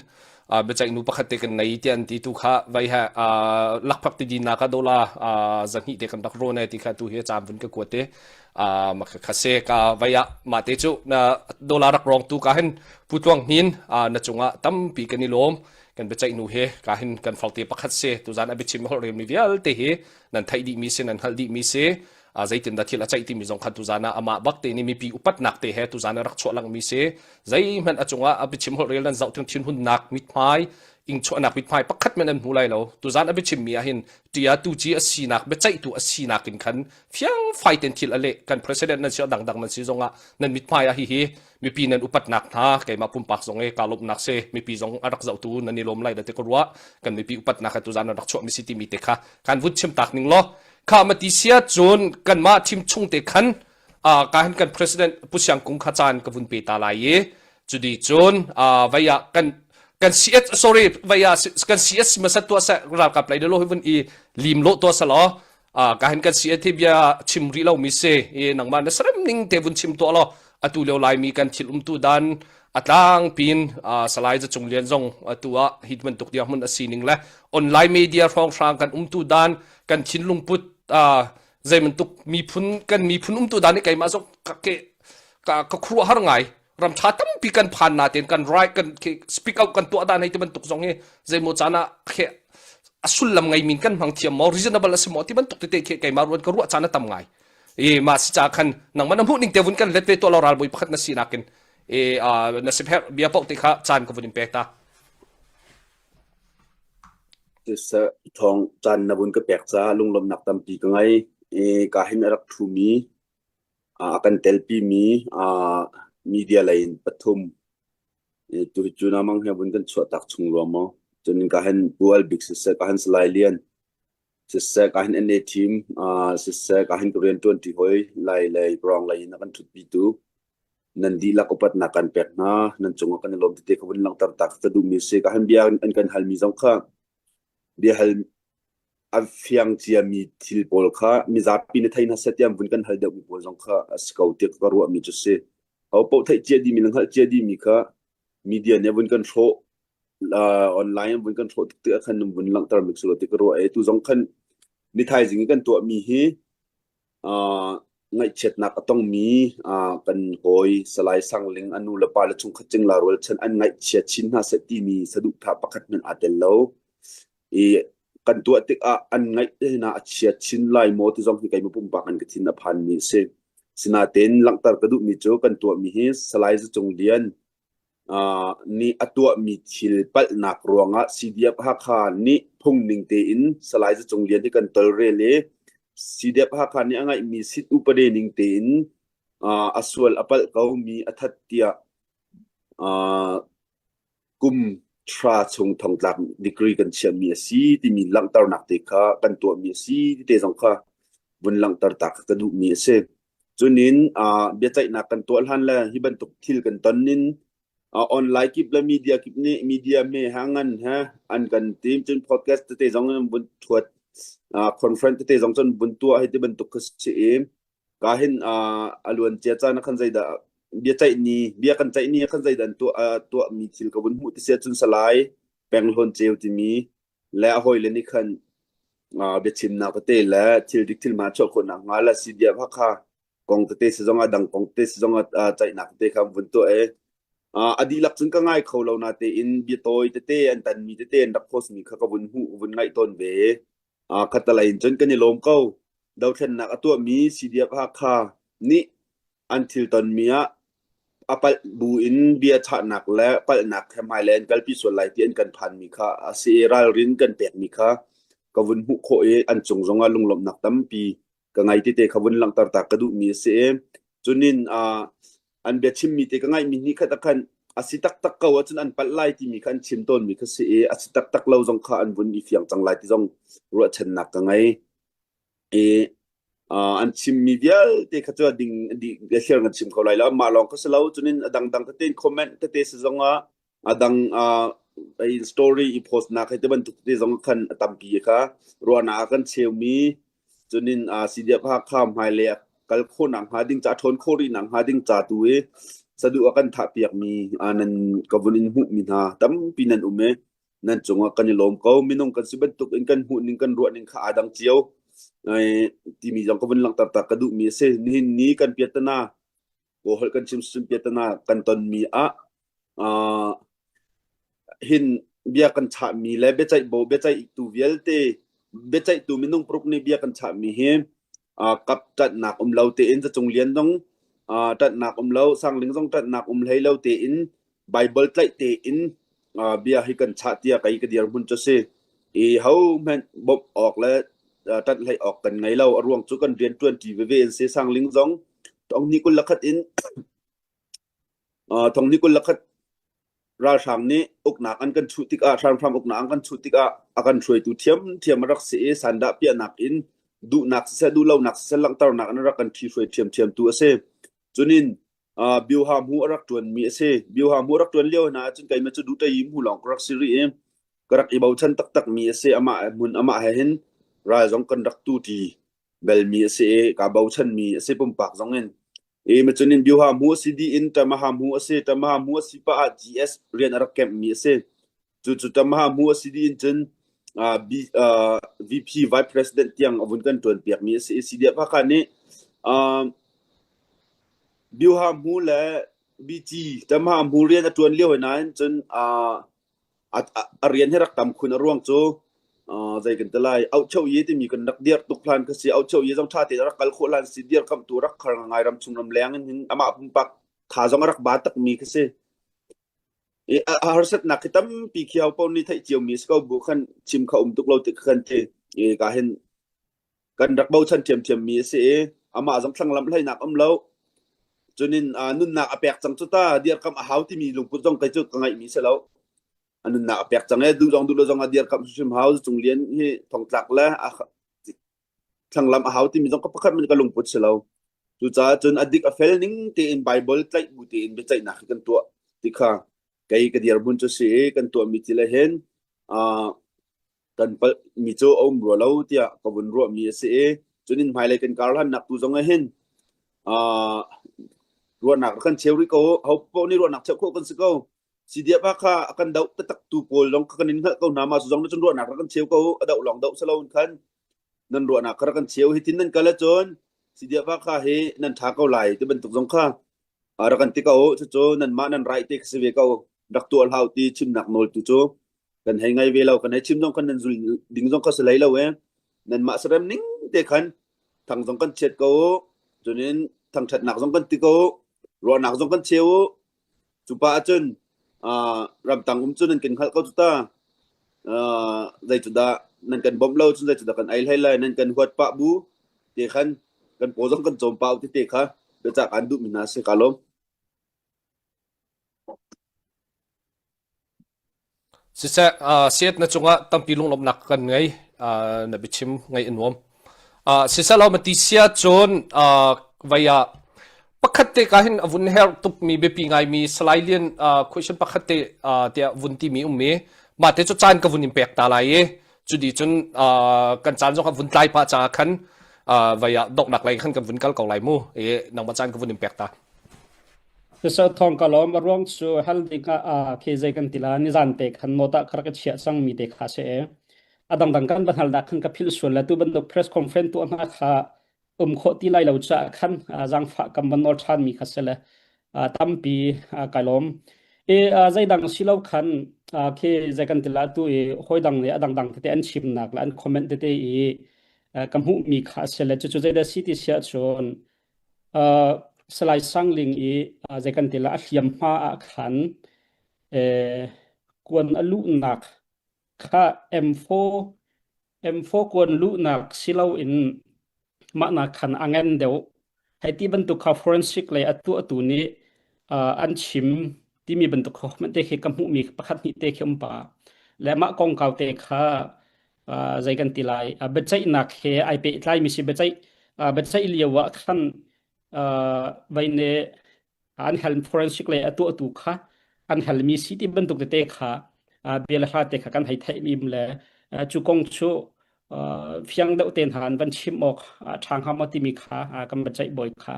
uh, biaceih nu pakhat te kan nei ti an ti tu kha vai ha uh, lakphak ti din na ka dola uh, zahnih te kan rak ro ne ti kha tu hi cam vun ka kuat te uh, ma kha se ka vai ah ma te chu na dola rak rong tu ka hin pu tluang hnin uh, na chungah tampi kan i lawm kan biaceih nu he ka hin kan falte pakhat se tuzan a biachim hol rem mi vialte hi nan theih dih mi si nan hngalh dih mi si zeitindah thil a ceih timi zong kha tuzan ah amah bak te nih mipi upatnak te he tuzan ah rak chuah langmi si zeihmanh a cungah a biachim holh rel nan zoh thin thinhunnak mithmai ingchuahnak mithmai pakhat men an hmu lai lo tuzan a biachim mi ah hin tia tu ci a sinak biaceihtu a sinak in khan fiang fai ten thil a leh kan president nan si dangdang nan si zongah nan mithmai ah hihi mipi nan upatnak hna keimah pumpak zong e ka lawmhnak si mipi zong a rak zohtu nan i lawm lai da te ka ruah kan mipi upatnak he tuzan an rak chuah mi si timi te kha kan vun chim tak ning law Kha ma ti sia cun kanmah thim chung te khan ka hin kan president Pu Siang Kung kha caan ka vun pe ta lai i cudi cun vai ah kan kan CS sorry vai ah kan CS masat tua sa ralkap lai lo hi vun i lim lo tua sa lo ka hin kan CS thi bia chim ri lo mi se i nangmah na sarem ning te vun chim tua lo atu lio lai mi kan thil um tu dan atlang pin salai za cung lian zong atu ah hit bantuk dia hmun asi ning le online media hrawng hrang kan um tu dan kan thinlung put zei bantuk miphun kan miphun umtu dan hi keimah zong ka ke ka ka khuruah har ngai ram tha tampi kan phan na ten kan right kan speak out kan tuah dan hei ti bantuk zong hi zeimaw caan ah khe a sullam ngei min kan hmang thiam maw reasonable a si maw ti bantuk tete khi keimah ruan ka ruah caan a tam ngai e ma si cha khan nangmah na hmuh ning te vun kan let ve to lo ral boi pakhat na si nakin e na si pher bia pau te kha caan ka vun in pek ta Siseh, thawng caan na vun ka pek caah lunglawmhnak tampi ka ngei. I ka hin a rak ṭhumi, a kan telpimi media lei in pathum. I tuhi cu namang he vun kan chuahtak chung rua maw. Cun ka hin Pu Al Bik siseh, ka hin Salai Lian siseh, ka hin NA team siseh, ka hin ka rianṭuanṭi hawi Lai lei Kawrang lei in a kan ṭhutpitu nan dihlak upatnak kan pek hna nan cungah kan i lawm tete kha vun langhter ta ka duhmi a si ka han bia an kan halmi zong kha bia hal a fiang ciami thil pawl kha mizapi na thei hna seh tiah vun kan hal deuhmi pawl zong kha a si ko tiah ka ruahmi cu si ho paoh theih cia dihmi le hngalh cia dihmi kha media nih vun kan hrawh online vun kan hrawh tik tikah khan vun langhter mi su lo ti ka ruah e tu zong khan ni thaizing i kan tuahmi hi Ngaihchiatnak a tongmi kan hawi Salai Sang Ling a nu le pa le chungkhat cingla rualchan an ngaihchia chin hna seh timi saduhthah pakhat hmanh aa tel lo. I kan tuah tikah an ngaih hna a chia chin lai maw ti zong hi keimah pumpak in ka thin a phanmi a si. Sinain langhter ka duhmi cu kan tuahmi hi Salai Za Cung Lian. nih a tuahmi thil palhnak ruangah CDF Hakha nih phungning tein Salai Za Cung Lian hi kan tolrel i CDF Hakha nih a ngeihmi sit upade ning tein a sual a palh ko mi a that tiah kum thra chung thongtlak degree kan chiahmi a si timi langhternak te kha kan tuahmi a si ti te zong kha vun langhter ta kha ka duhmi a si. Cunin biaceihnak kan tuah hlan le hi bantuk thil kan ton nin online kip le media kip nih media me ha ngan he an kan tim cun podcast tete zong in vun thuat conference tete zong cun vun tuah hi ti bantuk kha si i ka hin a luan cia caan ah khan zeidah biaceih ni bia kan ceih ni ah khan zeidah an tuah tuah mi thil ka vun hmuh ti sia cun salai peng hlawn ceu timi le a hawile nih khan biachimnak tete le thil dik thil hmaan chuah khawhnak hnga le CDF Hakha kong tete si zong ah dang kong tete si zong ah ceihnak tete kha an vun tuah i a dihlak cun ka ngai kho lo natein bia tawi tete an tanmi tete an rak post mi kha ka vun hmuh vun ngaih tawn ve. Khattalei in cun kan i lawm ko. Dothlennak a tuahmi CDF Hakha nih an thil tonmi ah a palh bu in bia chahnak le palhnak he hmailei an kalpi sual lai ti an kan phanmi kha a si i ralrin kan pekmi kha ka vun hmuh khawh i an cung zongah lunglawmhnak tampi ka ngei tete kha vun langhter ta ka duhmi a si i cunin an biachimmi te ka ngaihmi ni khat ah khan a si taktak ko ahcun an palh lai timi kha an chim tawnmi kha si i a si taktak lo zong kha an vun i fiang cang lai ti zong ruahchannak ka ngei. I an chimmi vialte kha cu a ding dih thlir kan chim kho lai lo mah lawng kha si lo cunin a dangdang tete in comment tete si zong ah a dang story i post nak hei te bantuk tete zong khan a tampi kha ruahnak a kan cheumi cunin CDF Hakha hmailei a kal khawhnak hnga ding ca ṭhawn khawh rih nak hnga ding ca tu i saduh a kan thah piakmi nan ka vun in hmuhmi hna tampi nan um i nan cungah kan i lawm ko. Minung kan si bantuk in kan hmuh ning kan ruah ning kha aa dang cio. Timi zong ka vun langhter ta ka duhmi a si. Nihin ni kan piatana kawl kan chim sim piatana kan tonmi ah hin bia kan chahmi le biaceih bo biaceihtu vialte biaceihtu minung paruk nih bia kan chahmi hi kap ṭanhnak um lo tein zacung lian zong ṭanhnak um lo sangling zong ṭanhnak um hlei lo tein Bible tlaih tein bia hi kan chah tiah kei ka dirhmun cu si. I ho hmanh bawmh awk le ṭanh hlei awk kan ngei lo. A ruang cu kan rian ṭuan ṭi veve in si. Sangling zong thong 21 in thong 21 ralhrang nih uknak an kan chuh tikah hramhram uknak an kan chuh tikah a kan hruaitu ṭhiamṭhiam a rak si i sandah piahnak in duhnak siseh duhlonak siseh langhternak in a rak kan ṭhihruai ṭhiamṭhiamtu a si. Cunin Bioha hmu a rak ṭuanmi a si. Bioha hmu a rak ṭuan lio hna ahcun keimah cu duhṭei hmu lawng ka rak si rih i ka rak i bochan taktakmi a si. Amah hmun amah he hin ral zong kan rak tu ṭi belmi a si i kaa bochanmi a si pumpak zong in. I macun in Bioha hmu a si dih in Tamaha hmu a si. Tamaha hmu a si pah ah GS rian a rak kemhmi a si. Cucu Tamaha hmu a si dih in cun uh, B, uh, VP Vice President tiang a vun kan ṭuan piakmi a si i CDF Hakha nih uh, Bioha hmu le BG Tamaha hmu rian a ṭuan lio hoi nain cun uh, a, a, a rian hi rak tam khun a ruang cu uh, zei kan ti lai auhcheu ye timi kan rak dir tuk hlan ka si auhcheu ye zong ṭha tein a rak kal khawh hlan si dirkamhtu rak khar ngai ram chung ram leng in hin amah pumpak tha zong a rak ba takmi ka si. I a harsatnak hi tampi khi ho paoh nih theih ciomi a si ko bu khan chim kha um tuk lo ti kha kan ti. I ka hin kan rak bochan ṭhiamṭhiammi a si i amah zong thlanglamh hleinak um lo. Cunin nunnak a pek cang cu ta dirkamh a hau timi lungput zong kei cu ka ngeihmi si lo. A nunnak a pek cang e duh zong duh lo zong a dirkamh hrimhrim hau. Cung Lian hi thongtlak le a thlanglam a hau timi zong ka pakhat man ka lungput si lo. Cucaah cun a dik a fel ning tein Bible tlaih bu tein biaceihnak hi kan tuah ti kha kei ka dirhmun cu si i kan tuahmi thil ah hin uh, kan palhmi cu a um rua lo tiah ka vun ruahmi a si i cunin hmailei kan karhlannak tu zong ah hin uh, ruahnak kan cheu rih ko ho paoh nih ruahnak cheu khawh kan si ko CDF kha a kan doh taktak tu pawl zong kha kan in hngalh ko hna ma zong cun ruahnak rak kan cheu ko a doh lawng doh salo in khan nan ruahnak kha rak kan cheu hi tin nan kal ahcun CDF kha hi nan tha ko lai ti bantuk zong kha rak kan ti ko cucu nan mah nan right te si ve ko rak tuah hlau ti chimnak nawl tu cu kan hei ngai ve lo kan hei chim zong khan nan zul ding zong kha si lei lo e nan mah sarem ning te khan thang zong kan chiat ko cunin thangthatnak zong kan ti ko ruahnak zong kan cheu Cu pa ahcun Ramtang um cu nan kan hngalh ko cu ta. Zei cu dah nan kan bawmh lo cun zei cu dah kan ei hlei lai nan kan huat pah bu te khan kan paw zong kan cawm pah ti te kha biacah kaan duhmi hna a si. Kaa lawm. Siseh, siat na cungah tampi lunglawmhnak kan ngei. Na biachim ngaih a nuam. Siseh law mati sia cun vai ah pakhat te ka hin a vun herh tukmi biapi ngaimi Salai Lian question pakhat te tiah vun timi um i mah te cu caan ka vun in pek ta lai i cu di cun kan caan zong a vun tlai pah caah khan vai ah donghnak lei khan kan vun kal ko lai mu i nangmah caan ka vun in pek ta. Cucu thawng ka lawm. A ruang cu hal ding ah khi zei kan ti la nizan te khan note ah ka rak i chiah cangmi te kha si i a dangdang kan van hal dah khan ka philh sual le tu bantuk press conference tuah hna kha um khawh ti lai lo caah khan zaangfah kam van nawl ṭhanmi kha si le tampi kai lawm. I zeidang si lo khan khi zei kan ti la tu i hawi dang nih a dangdang tete an chimnak le an comment tete i ka hmuhmi kha a si le cucu zeidah si ti siah cun Uh, Salai Sangling i uh, zei kan ti la a hliamhma ah khan eh, kuan a luhnak kha M4 M4 kuan luhnak silo in mahnak khan a ngan deuh hei ti bantuk kha forensic lei a tuahtu nih uh, an chim timi bantuk kha te khi ka hmuhmi pakhat hnih te khi um pa le mah kongkau te kha zei kan ti lai biaceihnak he ai pehtlaimi si biaceih biaceih lio ah khan vai ne an hal forensic lei a tuahtu kha an halmi si ti bantuk tete kha bia le hla te kha kan hei theihmi le cu kong cu fiang deuh te hna an van chim awk ṭha hnga maw timi kha kan biaceih bawi kha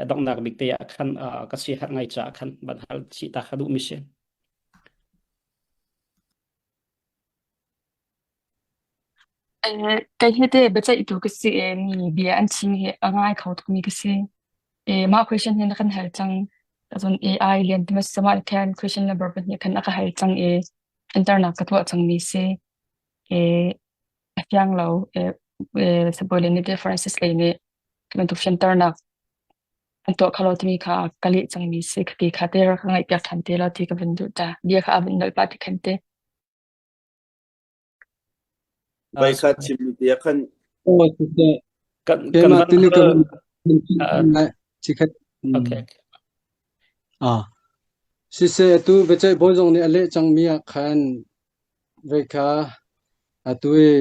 donghnak bik te ah khan ka si herh ngai caah khan van hal chih ta kha duhmi si. Kei hi teh biaceihtu ka si i mi bia an chim hi a ngai kho tukmi ka si. Mah question hi na kan hal cang. Cun AI lian ti ma mah khan question number pahnih khan a ka hal cang i internak ka tuah cangmi si. A fiang lo. Sibawi le nih Francis lei nih bantuk fianternak an tuah kho lo timi kha ka leh cangmi si. Khati kha te rak ka ngaihpiak ṭhan te law ti ka vun duh ta. Bia kha a vun nolh pah ti khan te. Vai kha chimmi te ah khan Aw siseh Kan kan keimah van tuni ka hal hun chikhat okay. Ah siseh atu biaceih bawi zong nih a leh cangmi ah khan vei kha atu i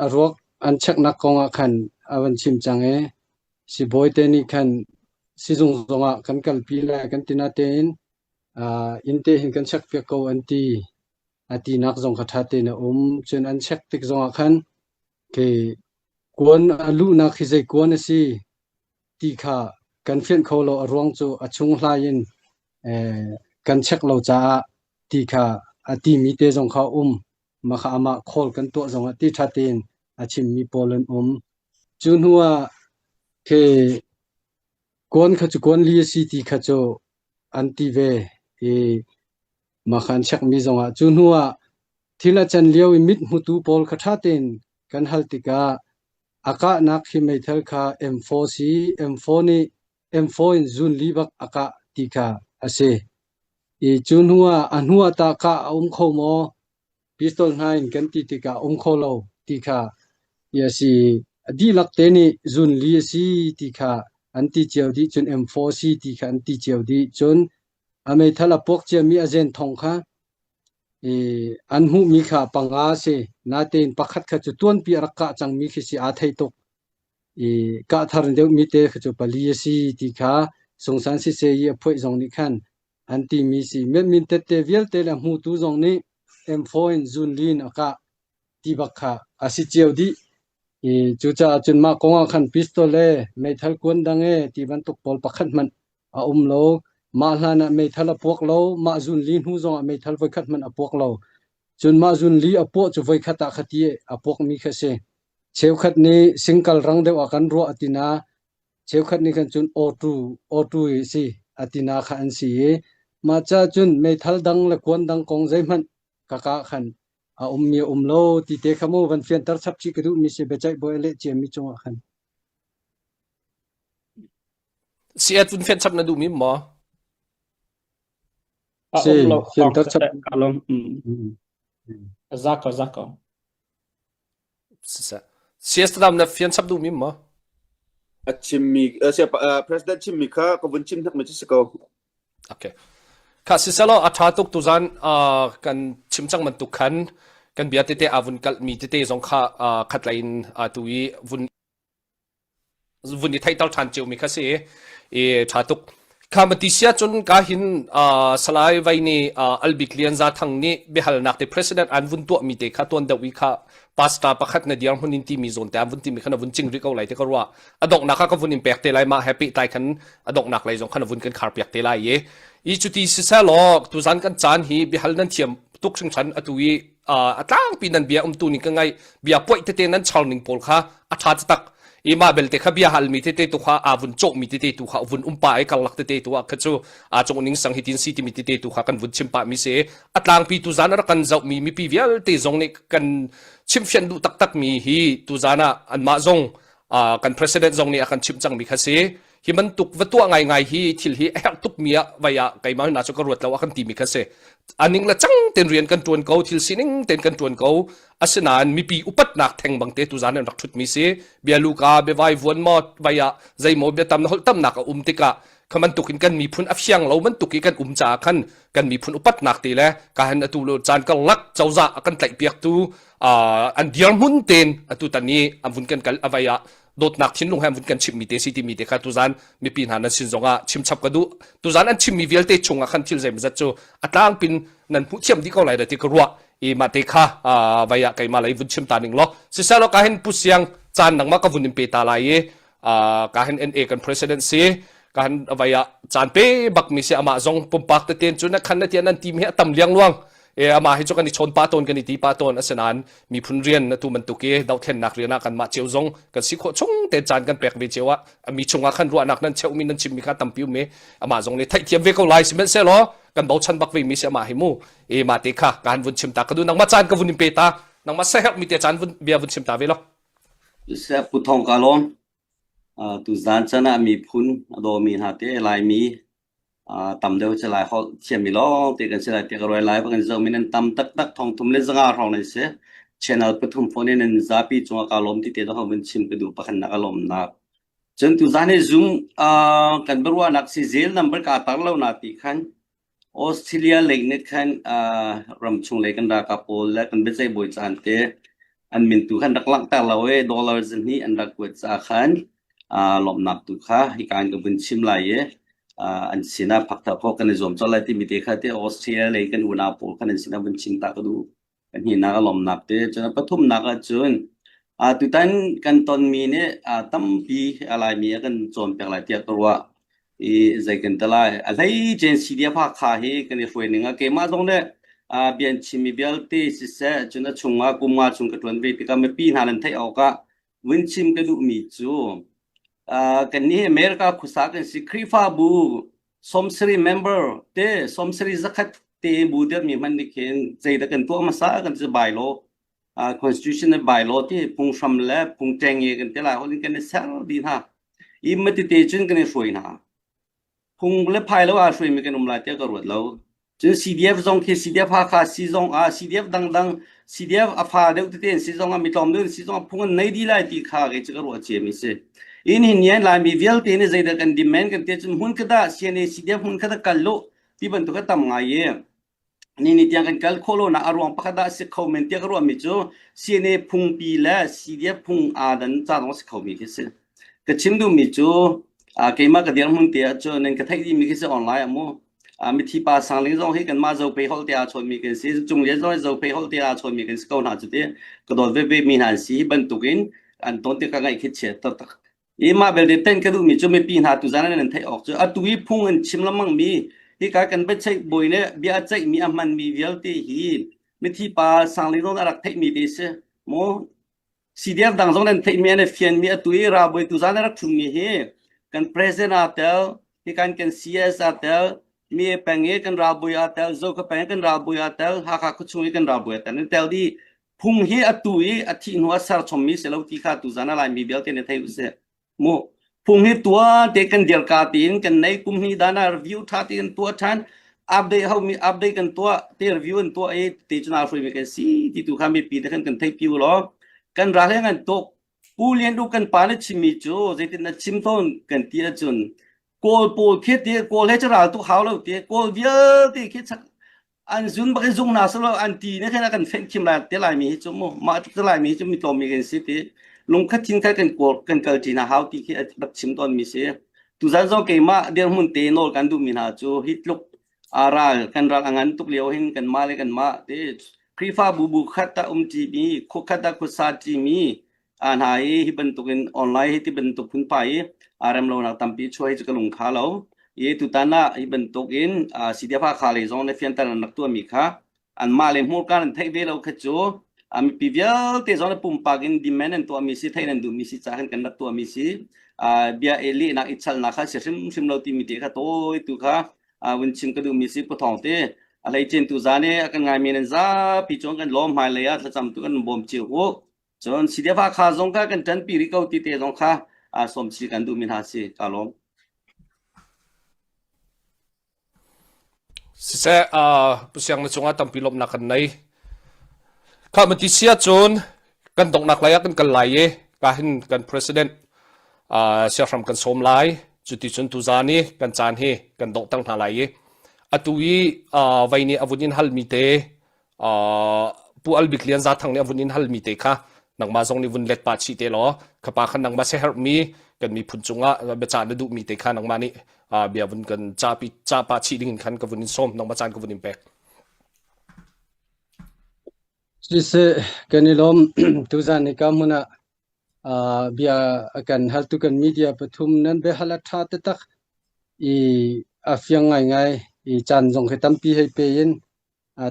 a ruak an cheknak kong ah khan a van chim cang i sibawi te nih khan sizung zong ah kan kalpi lai kan ti natein uh, inn te hin kan check piak ko an ti. A tinak zong kha ṭha tein a um. Cun an check tik zongah khan khi kuan a luhnak hi zei kuan a si ti kha kan fianh kho lo. A ruang cu a chung hlai in eh, kan check lo caah ti kha a timi te zong kha a um. Mah kha amah call kan tuah zongah ti ṭha tein a chimmi pawl an um. Cu hnu ah khi kuan kha cu kuan li a si ti kha cu an ti ve i Mah kha an chekmi zongah cu hnuah thil a can lio i mit hmutu pawl kha ṭha tein kan hal tikah a kahnak hi meithal kha M4 si M4 nih M4 in zun li bak a kah ti kha a si. I cu hnuah a hnuah tah kah a um kho maw? Pistol hna in kan ti tikah um kho lo ti kha a si. A dihlak te nih zun li a si ti kha an ti cio dih cun M4 si ti kha an ti cio dih cun A meithal a puak ciami a zen thong kha i an hmuhmi kha panga a si. Natein pakhat kha cu tuanpi a rak kah cangmi khi si aa thei tuk. I kah thar deuhmi te kha cu pali a si ti kha Sungsan siseh i a phuaih zong nih khan an timi si. Miatmin tette vialte le hmutu zong nih M4 in zunli in a kah ti bak kha a si cio dih. I cucaah cun mah kong ah khan pistol le meithal kuan dang e ti bantuk pawl pakhat hmanh a um lo. Mah hlan ah meithal a puak lo. Mah zunli hnu zong ah meithal voikhat hmanh a puak lo. Cun mah zunli a puah cu voikhat ah khati a puakmi kha si. Cheukhat nih singkal rang deuh ah kan ruah a ti na. Cheukhat nih khan cun auto auto i si a ti na kha an si i mah ca cun meithal dang le kuan dang kong zeihmanh ka ka khan a ummi a um lo ti te kha mu van fianter chap chih ka duhmi si biaceih bawi a leh ciami cungah khan. Si at vun fian chap na duhmi maw? A Si, um lo thawng fianter chap. siseh ka lawm. Mm. Za ko za ko. Siseh. CS Tadam na fian chap duh mi ma? A chimmi uh, president chimmi kha ka vun chim hnak mi cu si ko. Okay. Kha siselaw a ṭha tuk tuzan uh, kan chim cang bantuk khan kan bia tete a vun kalh mi tete zong kha uh, khatlei in uh, tu i vun vun i theihter ṭhan cio mi kha si i ṭha tuk. Kha mati sia cun ka hin uh, Salai Vai nih uh, Albik Lian Za Thang nih biahalnak te president an vun tuah mi te kha tuan deuh i kha pastor pakhat na dir hmun in timi zawn te an vun timi kha na vun ching rih ko lai te ka ruah. A donghnak ah ka vun in pek te lai mah he pehtlai khan a donghnak lei zong khan a vun kan khar piak te lai i i cuti siselaw tuzan kan caan hi biahal nan thiam tuk hringhran atu i a tlangpi nan bia umtu ning ka ngai bia poih tete nan char ning pawl kha a ṭha taktak i mah belte kha bia halmi tete tu kha aa vun cawhmi tete tu kha vun um pa i karlak tete tu ah kha cu aa cung ning sang hi tin si timi tete tu kha kan vun chim pah mi si a tlangpi tu zan a rak kan zohmi mipi vialte zong nih kan chimfian duh taktak mi hi tu zan ah anmah zong kan president zong nih a kan chimh cangmi kha si hi bantuk va tuah ngaingai hi thil hi a herh tukmi ah vai ah keimah na cu ka ruat lo a kan timi kha si aning le cang ten rian kan tuan ko thil sining ten kan tuan ko asinain mipi upatnak theng bang te tuzan an rak thut mi si bialu ka biavai vuan maw vai ah zeimaw biatam na holh tamnak a um tikah kha bantukin kan miphun a fiang lo bantuk i kan um caah khan kan miphun upatnak te le ka han atu lo caan karlak cozah a kan tlaih piaktu an dirhmun ten atu tan i an vun kan kal avai ah dawtnak thinlung he an vun kan chimmi te si timi te kha tuzan mipi hna nan sin zongah chimchap ka duh tuzan an chimmi vialte chungah khan thil zeimazat cu a tlangpin nan hmuh thiam dih ko lai da ti ka ruah i mah te kha vai ah keimah lei vun chim ta ning law siselaw ka hin pu siang caan nangmah ka vun in pe ta lai i ka hin NA kan president si ka han vai ah caan pe bak mi si amah zong pumpak teten cu na khan na tian nan team hi a tam liang luang e amah hi cu kan i chawn pa tawn kan i ti pa tawn asinain miphun rian na tu bantuk i dothlennak rian ah kanmah cio zong kan si khawh chung te caan kan pek ve cio ah mi chungah khan ruahnak nan cheuh mi nan chim mi kha tampi um i amah zong nih theihthiam ve ko lai sihmanhsehlaw kan bochan bak ve mi si amah hi mu e ma te kha ka han vun chim ta ka du nangmah caan ka vun in pe ta nangmah seherh mi te caan vun bia vun chim ta ve lo Seh Pu Thawng ka lawm. Uh, tuzaan chan ah miphun a dawmi hna te Laimi uh, tam deuh cu Lai holh thiammi lawng te kan si lai tiah ka ruai lai kan zohmi nan tam taktak thong thum le zanga hrawng nan si. Channel pathum phone in nan zapi cungah ka lawm ti te zong vun chim ka duh pakhat nak a lawmnak. Cun tuzaan hi Zoom uh, kan biaruahnak si zel number ka tar lo na ti khan Australia lei nih khan ramchung lei kan ralkap pawl le kan biaceih bawi caan te an min tu khan rak langhter lo i dollar zahnih an rak kuat caah khan lawmhnak tu kha hika in ka vun chim lai i an sinah phakter khawh kan i zuam colh lai timi te kha te Australia lei kan unau pawl khan an sinah vun chim ta ka duh. Pahnihnak a lawmhnak te cun a pathumnak ahcun tutan kan tonmi nih tampi a Laimi a kan cawnpiak lai tiah ka ruah. I zei kan ti lai. A hleicen CDF Hakha hi kan i hruai ning ah keimah zong nih bia an chimmi vialte siseh cun a chungah kum nga chung ka ṭuan ve tikah mipi hna nan theih awkah vun chim ka duhmi cu kannih America khuasa kan si Khrihfabu 70 member te 70 zakhat te bu dirmi hmanh nih khin zeidah kan tuah hmasa kan ti bylaw uh, constitution le bylaw ti phunghram le phung ṭengnge kan ti lai holh in kan i ser dih hna i matite cun kan i hruai hna phung le phai lo aa hruaimi kan um lai tiah ka ruat lo Cun CDF zong khi CDF Hakha si zong ah CDF dangdang CDF a fa deuh tete an si zong ah mi tlawm deuh an si zong ah phung an nei dih lai ti kha kei cu ka ruah ciami si. In hin nian Laimi vialte nih zeidah kan demand kan ti cun hmun khat ah CNA CDF hmun khat ah kal lu ti bantuk a tam ngai i ni ni tiang kan kal khawh lo nak a ruang pakhat ah si kho men tiah ka ruahmi cu CNA phungpi le CDF phung aa dan ca zong si kho mi khi si. Ka chim duhmi cu keimah ka dirhmun te ahcun nan ka theih dihmi khi si online ah mu mithi pa Sangling zong hi kanmah Zophei holh te aa chawnmi kan si cung lian zong hi Zophei holh te aa chawnmi kan si ko hna cu ti ka dawt veve mi hna an si hi bantukin an ton tik ka ngaih khi chiat taktak i mah belte ten ka duhmi cu mipi hna tuzan an theih awk cu atu i phung an chim lengmang mi hika kan biaceih bawi le bia a ceihmi a hmanmi vialte hi mithi pa Sangling zong a rak theihmi te si mu CDF dang zong nan theihmi an i fianmi atu i ralbawi tuzan a rak ṭhummi hi kan president aa tel, hi kan kan CS aa tel, mi peng i kan ralbawi aa tel, Zoka peng i kan ralbawi aa tel, Hakha khuachung i kan ralbawi aa tel. Nan tel dih. Phung hi atu i a thih hnu a ser chommi si lo ti kha tuzan a Laimi vialte nih thei usih. Mu phung hi tuan te kan dirka tiin kan nei kum hnih dan ah review ṭha tein tuah ṭhan. Update ho mi update kan tuah te review an tuah i te cu naa hruai mi kan si ti tu kha mipi te khan kan theih piu law kan ral he ngan tuk. Pu Lian Du kan pa na chimmi cu zeitin na chim tawn kan ti ahcun Kawl pawl khi ti Kawl he cu ral tuk hau lo ti Kawl vialte khi chak an zun bak in zung hna selaw an ti ne khan a kan fenh khim lai te lai mi hi cu mu mah tluk te lai mi hi cu mi tlawm mi kan si ti lungkhat thin khat kan kawl kan kal ṭi hna hau ti khi a rak chim tawn mi si. Tuzan zong keimah dirhmun te nawl kan duh mi hna cu hi tluk a ral kan ral a ngan tuk lio hin kan mah le kan mah te Khrihfabu bu khat ah um ṭi mi khua khat ah khuasa ṭi mi hna i hi bantukin online hi ti bantuk phunphai i aa rem lonak tampi chuah hi cu ka lung kha lo. I tutan ah hi bantukin CDF Hakha lei zong nih fianter an rak tuahmi kha anmah le hmurka nan theih ve lo kha cu mipi vialte zong nih pumpak in demand an tuahmi si theih nan duhmi si ca khan kan rak tuahmi si bia e lehnak i chalnak kha si hrimhrim lo timi te kha tawi tu kha vun chim ka duhmi si Pu Thawng te a hleicin tu zan i a kan ngaimi nan zapi cung kan lawm hmailei ah thlacam tu kan bawm cio u. Cun CDF Hakha zong kha kan ṭanpi rih ko ti te zong kha sawm chih kan duhmi hna si. Ka lawm. Siseh, Pu Siang na cungah tampi lawmhnak kan nei. Kha mati sia cun kan donghnak lei ah kan kal lai i ka hin kan president siahram kan sawm lai. Cuti cun tuzan i kan caan hi kan donghter hna lai i atu i vei nih a vun in halmi te Pu Al Bik Lian Za Thang nih a vun in halmi te kha nangmah zong nih vun let pah chih te law khapa khan nangmah siaherhmi kan miphun cungah biacah na duhmi te kha nangmah nih bia vun kan capi ca pah chih ding in khan ka vun in sawm nangmah caan ka vun in pek. Siseh kan i lawm tuzan ni ka hmun ah bia kan haltu kan media pathum nan biahal a ṭha taktak i a fiang ngaingai i caan zong khi tampi hei pe in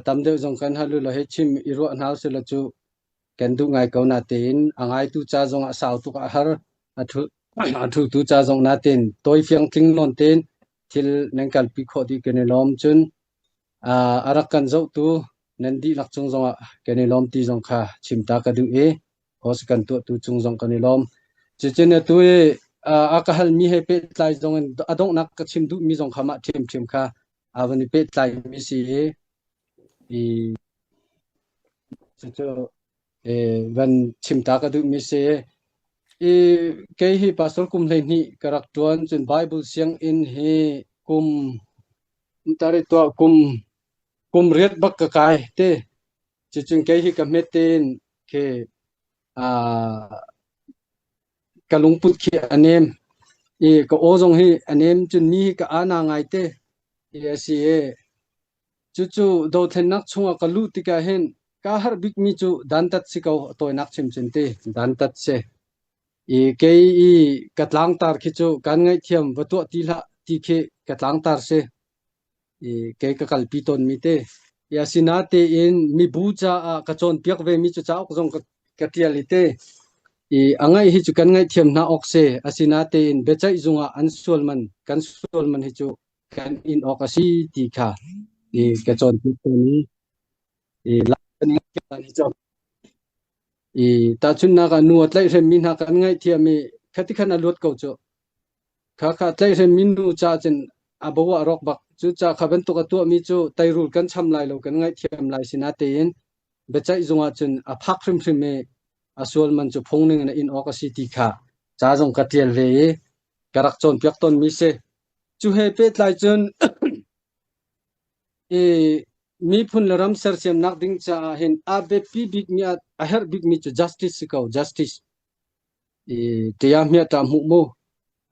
tam deuh zong kan hal u law hei chim i ruah hna usih cu kan duh ngai ko natein a ngaitu ca zong a sau tuk a har a thu a thutu ca zong natein tawi fiang tling nawn tein thil nan kalpi khawh dih kan i lawm cun a rak kan zohtu nan dihlak cung zongah kan i lawm ti zong kha chim ta ka duh i host kan tuahtu cung zong kan i lawm cucun atu i a ka halmi he pehtlai zong in a donghnak ka chim duhmi zong kha mah ṭhiamṭhiam kha aa van i pehtlaimi si i i cucu van chim ta ka duhmi si. I kei hi pastor kum 12 ka rak ṭuan cun Bible sianginn hi kum tari tuah kum kum riat bak ka kai te. Cucun kei hi ka hmet tein khi ka lungput khi a nem i ka aw zong hi a nem cun mi hi ka ana ngai te i a si i cucu dothlennak chungah ka luh tikah hin ka harh bikmi cu dantat si ko a tawinak chim cun ti dantat si i kei i ka tlangtar khi cu kan ngaihthiam va tuah ti hlah ti khi ka tlangtar si i kei ka kalpi tawnmi te. I asinatein mibu caah ka cawnpiak vemi cu cauk zong ka, ka ṭial i te. I a ngaih hi cu kan ngaihthiam hna awk si. Asinatein biaceih zung ah an sual man, kan sual man hi cu kan in awk a si ti kha i ka cawnpiak tawn i i i tahchunhnak ah nu a tlaihhremmi hna kan ngaihthiam i khati khan a luat ko cu. Khakha tlaihhremmi nu caah cun a bo ah rawk bak. Cucaah kha bantuk a tuahmi cu teirul kan cham lai lo, kan ngaihthiam lai sinatein biaceih zung ah cun a phak hrimhrim i a sual man cu phung ning in a in awk a si ti kha ca zong ka ṭial ve i ka rak cawnpiak tawnmi si. Cu he pehtlai cun i miphun le ram sersiamnak ding caah hin a biapi bikmi a herh bikmi cu justice si ko, justice. I ṭia hmiah hmuh mu.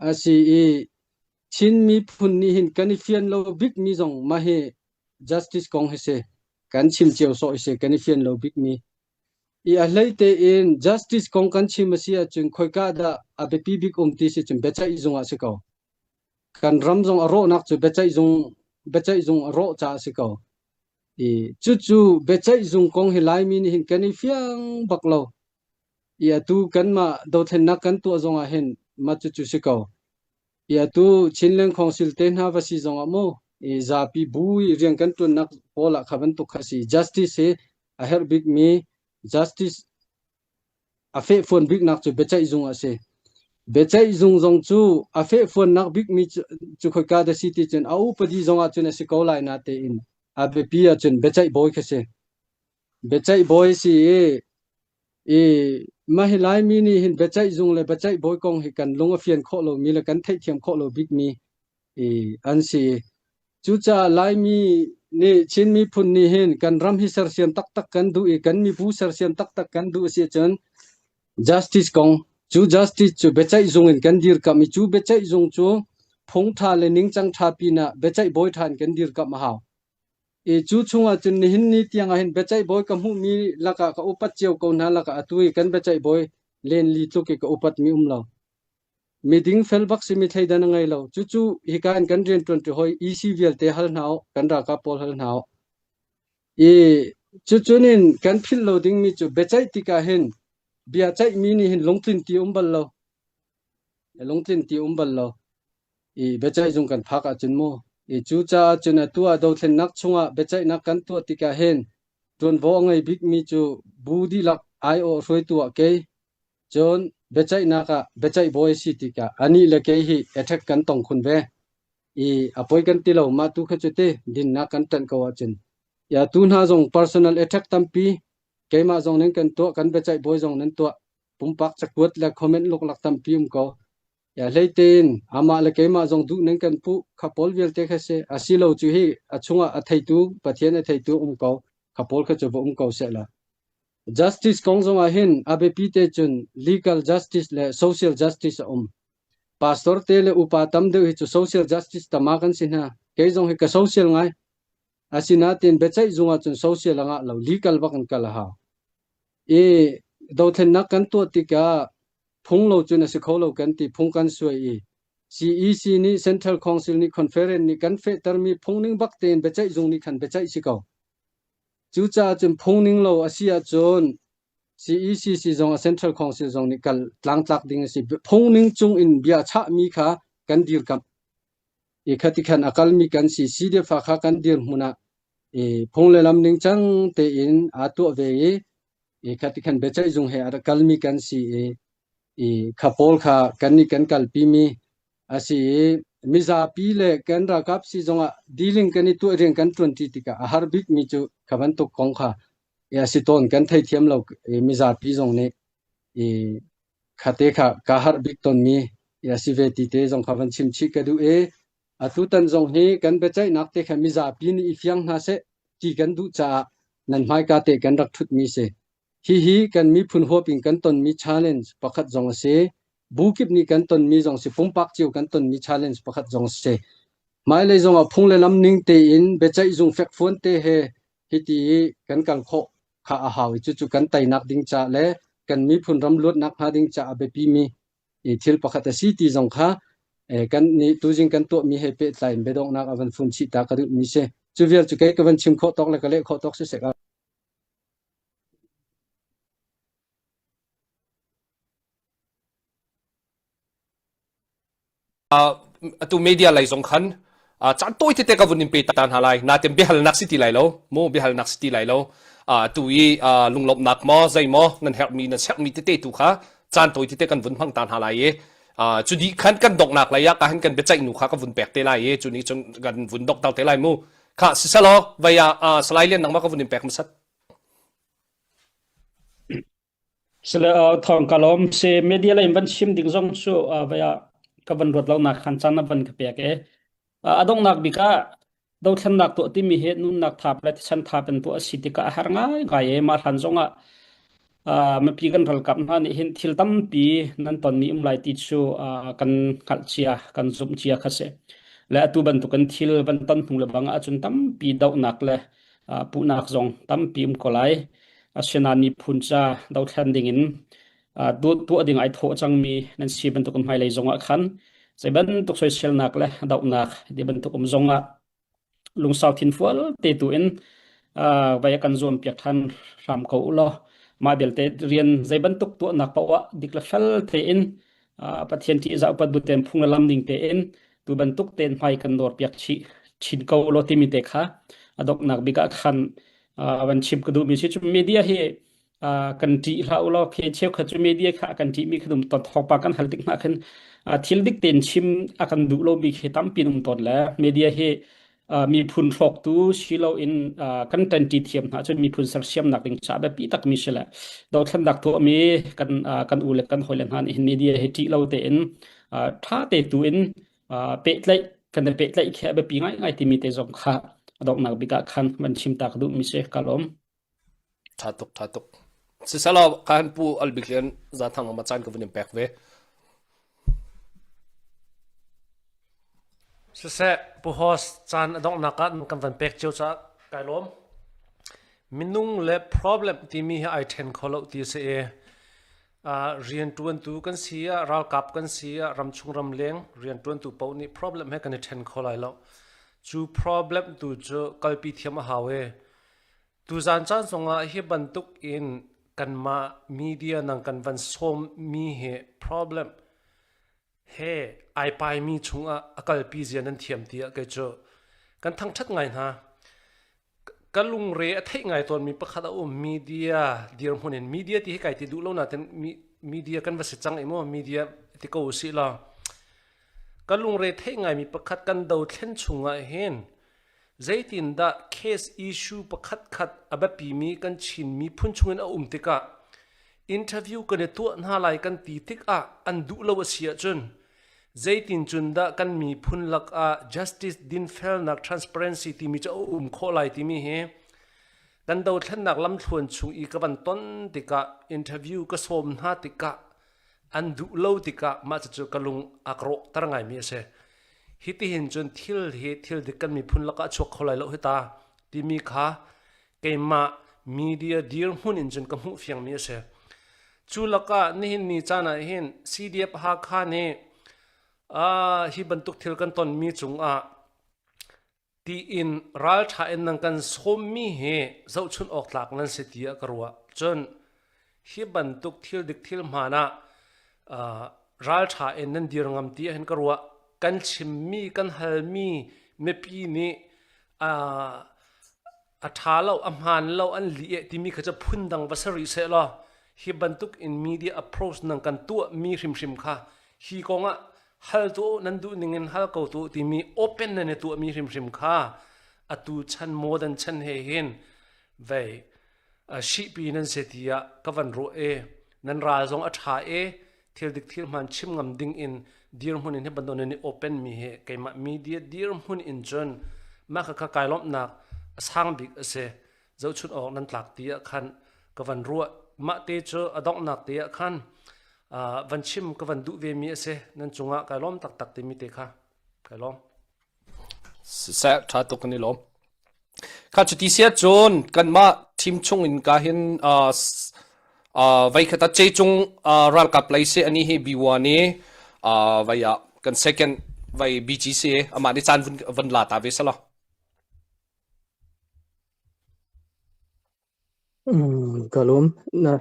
A si i Chin miphun nih hin kan i fian lo bikmi zong mah hi justice kong hi si. Kan chim cio sawh hi si kan i fian lo bikmi. I a hlei tein justice kong kan chim a si ahcun khoika dah a biapi bik um ti si cun biaceih zung ah si ko. Kan ram zong a rawhnak cu biaceih zung biaceih zung a rawh caah a si ko. I cucu biaceih zung kong hi Laimi nih hin kan i fiang bak lo. I atu kanmah dothlennak kan tuah zongah hin mah cucu si ko. I atu Chinland Council te hna va si zongah mu i zapi bu i rian kan ṭuannak pawl ah kha bantuk kha si. Justice hi a herh bikmi justice a fehfuan biknak cu biaceih zung a si. Biaceih zung zong cu a fehfuannak bikmi cu khoika dah si ti cun a upadi zong ah cun a si ko lai natein a biapi ahcun biaceih bawi kha si. Biaceih bawi si i i mah hi Laimi nih hin biaceih zung le biaceih bawi kong hi kan lung a fian khawh lomi le kan theihthiam khawh lo bikmi i an si. Cucaah Laimi nih Chin miphun nih hin kan ram hi sersiam taktak kan duh i kan mibu sersiam taktak kan duh a si ahcun justice kong cu justice cu biaceih zung in kan dirkamh i cu biaceih zung cu phung ṭha le ningcang ṭha pinah biaceih bawi ṭha in kan dirkamh a hau. I cu chungah cun nihin ni tiang ah hin biaceih bawi ka hmuhmi lakah ka upat cio ko hna lakah atu i kan biaceih bawi len li tluk i ka upatmi um lo. Miding fel bak simi thleidan a ngei lo. Cucu hika in kan rianṭuanṭi hawi EC vialte hal hna u, kan ralkap pawl hal hna u. I cucun in kan philh lo dingmi cu biaceih tikah hin bia ceihmi nih hin lungtlin ti um bal lo. Lungtlin ti um bal lo. I biaceih zung kan phak ahcun mu. I cucaah cun atu ah dothlennak chungah biaceihnak kan tuah tikah hin ṭuanvo a ngei bikmi cu bu dihlak aiawh hruaitu ah kei Cun biaceihnak ah biaceih bawi a si tikah anih le kei hi attack kan tong khun ve. I a poi kan ti lo mah tu kha cu ti dinnak kan ṭanh ko ahcun. Ya tu hna zong personal attack tampi keimah zong nan kan tuah kan biaceih bawi zong nan tuah pumpak cakuat le comment luklak tampi um ko. Ya hlei tein amah le keimah zong duh nan kan puh kha pawl vialte kha si a si lo cu hi a chungah a theitu Pathian a theitu um ko kha pawl kha cu va um ko seh la. Justice kong zong ah hin a biapi te cun legal justice le social justice a um. Pastor te le upa tam deuh hi cu social justice tama kan si hna. Kei zong hi ka social ngai. Asinain biaceih zung ah cun social a ngah lo, legal bak in kal a hau. I dothlennak kan tuah tikah phung lo cun a si kho lo kan ti, phung kan suai i CEC nih Central Council nih conference nih kan fehtermi phung ning bak tein biaceih zung nih khan biaceih si ko. Cucaah cun phungning lo a si ahcun CECC zong a Central Council zong nih kal tlangtlak ding a si. Phungning cung in bia chahmi kha kan dirkamh. I khati khan a kalmi kan si. CDF kha kan dirhmun ah i phung le lam ningcang tein aa tuah ve i i khati khan biaceih zung he a rak kalmi kan si i i kha pawl kha kan nih kan kalpimi a si i mizapi le kan ralkap si zongah dealing kan i tuah rian kan ṭuanṭi tikah a har bikmi cu kha bantuk kong kha a si tawn kan theithiam lo i mizapi zong nih i khate kha ka harh bik tawnmi a si ve ti te zong kha van chim chih ka duh i atutan zong hi kan biaceihnak te kha mizapi nih i fiang hna seh ti kan duh caah nan hmaika te kan rak ṭhutmi si. Hihi kan miphun huap in kan tonmi challenge pakhat zong a si. Bu kip nih kan tonmi zong si, pumpak cio kan tonmi challenge pakhat zong a si. Hmailei zong ah phung le lam ning tein biaceih zung fekfuan te he hiti i kan kal khawh kha a hau i cucu kan teinak ding ca le kan miphun ram luatnak hnga ding caah a biapimi thil pakhat a si ti zong kha kan nih tuzing kan tuahmi he pehtlai in biadonghnak a van fun chih ta ka duhmi si. Cu vial cu kei ka van chim khawh tawk le ka leh khawh tawk siseh. Atu media lei zong khan caan tawi tete ka vun in pe ta hna lai natin biahalnak si ti lai lo mu biahalnak si ti lai lo tu i lunglawmhnak maw zei maw nan herhmi nan serhmi tete tu kha caan tawi tete kan vun hmang ta hna lai i cu dih khan kan donghnak lei ah ka hin kan biaceih nu kha ka vun pek te lai i cu nih cun kan vun dokter te lai mu kha siselaw vei ah Salai Lian nangmah ka vun in pek hmasat Sile thawng ka lawm si media lei in van chim ding zong cu vai ah ka van ruat lo nak khan caan na van ka pek e. A donghnak bik ah dothlennak tuah timi hi nunnak thap le thisen thap in tuah a si tikah a har ngai ngai e mah hlan zong ah mipi kan ralkap hna nih hin thil tampi nan tonmi um lai ti cu kan hngalh cia kan zumh cia kha si. Le atu bantukin thil van ton hnu le bang ahcun tampi dohnak le puhnak zong tampi um ko lai. Asinain miphun ca dothlen dingin tuah ding ai thawh cangmi nan si bantuk hmailei zongah khan zei bantuk soiselnak le dohnak ti bantuk um zongah lungsau thinfual te tu in vai kan zuam piak than hram ko u law mah belte rian zei bantuk tuahnak paoh ah dik le fel tein Pathian ṭihzah upat bu tein phung le lam ning tein tu bantuk tein hmai kan nawr piak chih chin ko law timi te kha a donghnak bik ah khan van chim ka duhmi si cu media hi. Kan ṭih hlah u law khi cheukhat cu media kha a kan ṭihmi kha um tawn thawngpang kan hal tik hna khin thil dik tein chim a kan duh lomi khi tampi an um tawn le media hi miphun hrawktu si loin kan ṭanṭi thiam hna cun miphun sersiamnak ding caah biapi takmi si le dothlennak tuahmi kan kan u le kan hawile hna nih hin media hi ṭih lo tein ṭha te tu in pehtlaih kan i pehtlaih khi a biapi ngaingai timi te zong kha a donghnak bik ah khan van chim ta ka duhmi si ka lawm. Tha tuk tha tuk. Sisalaw kan pu Albik Lian Zathang ma caan ka vun in pek ve. Siseh pu host caan a donghnak ah kan van pek cio caah kai lawm. Minung le problem timi hi ai then kho lo ti si i rianṭuantu kan si ah ralkap kan si ah ramchung ramleng rianṭuantu paoh nih problem he kan i ṭhen kho lai lo. Cu problem tu cu kalpi thiam a hau i Tuzaan caan zongah hi bantuk in kanmah media nang kan van sawmmi hi problem he ai paimi chungah a kalpi zia nan thiam tiah kei cu kan thangṭhat ngai hna. Ka lungre a theih ngai tawnmi pakhat a um media dirhmun in media ti hi kai ti duh lo nain media kan va si cang i maw media ti ko usih law ka lungre theih ngaimi pakhat kan dothlen chungah hin Zeitindah case issue pakhatkhat a biapimi kan Chin miphun chungin a um tikah interview kan i tuah hna lai kan ti tikah an duh lo a si ahcun zeitin cun dah kan miphun lakah justice dinfelnak transparency timi cu a um khawh lai timi hi kan dothlennak lamthluan chung i ka van ton tikah interview ka sawm hna tikah an duh lo tikah mah cucu ka lung a ka rawhter ngaimi a si. Hitihin cun thil hi thil dik kan miphun lakah a chuak kho lai lo hi ta timi kha keimah media dirhmun in cun ka hmuh fiangmi a si. Cu lakah nihin ni caan ah hin CDF Hakha nih uh, hi bantuk thil kan tonmi cungah tiin ralṭha in nan kan sawmmi hi zohchunh awk tlak nan si tiah ka ruah. Cun hi bantuk thil dik thil hmaan ah uh, ralṭha in nan dir ngam ti ahhin ka ruah. Kan chimmi, kan halmi mipi nih uh, a ṭha lo, a hmaan lo, an lih eh timi kha cu phundang va si rih seh law hi bantuk in media approach nan kan tuahmi hrimhrim kha hi kong ah hal tu nan duh ning in hal ko tu timi open nan i tuahmi hrimhrim kha atu chan modern chan he hin vei shihpi nan se tiah ka van ruah e nan ral zong a ṭha e thil dik thil hmaan chim ngam ding in dirhmun in hi bantuk nan i open mi hi keimah media dirhmun in cun mah kha kai lawmhnak a sang bik a si zohchun awk nan tlak ti ah khan ka van ruah mah te cu a donghnak te ah khan van chim ka van duh ve mi a si nan cungah kai lawm taktak timi te kha kai lawm Siseh ṭha tuk kan i lawm. Kha cuti sia cun kanmah team chung in ka hin uh, uh, vai khat ah cecung uh, ralkap lei si ani hi B1 i uh, vai ah kan second vai BGC amah nih caan vun, vun la ta ve sala. Mm, ka lawm. Na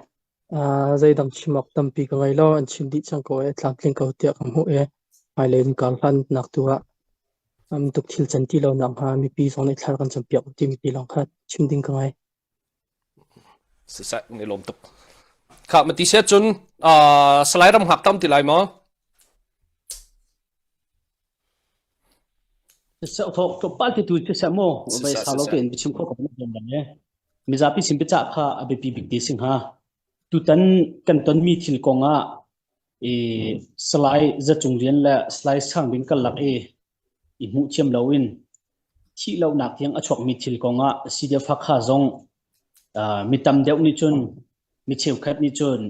zeidang chim awk tampi ka ngei lo. An chim dih cang ko i tlamtling ko tiah ka hmuh i hmailei in kar hlannak tu ah um tuk thil can ti lo nak hnga mipi zong nih thlar kan campiak timi ti lawng kha chim ding ka ngei. Siseh ni lawm tuk. Kha mati se cun uh, Salai ram hngak tam ti lai maw? Thawk tlawmpal te tu siseh mu vai Siseh sau lo siseh. tein biachim kho ko na e. Mizapi sin biacah kha a biapi bik te sing ha. Tutan kan tonmi thil kong ah i Salai Zacung Lian le Salai Sang Bing karlak i i hmuh thiam loin thih lonak tiang a chuakmi thil kong ah CDF Hakha zong mi tam deuh nih cun mi cheukhat nih cun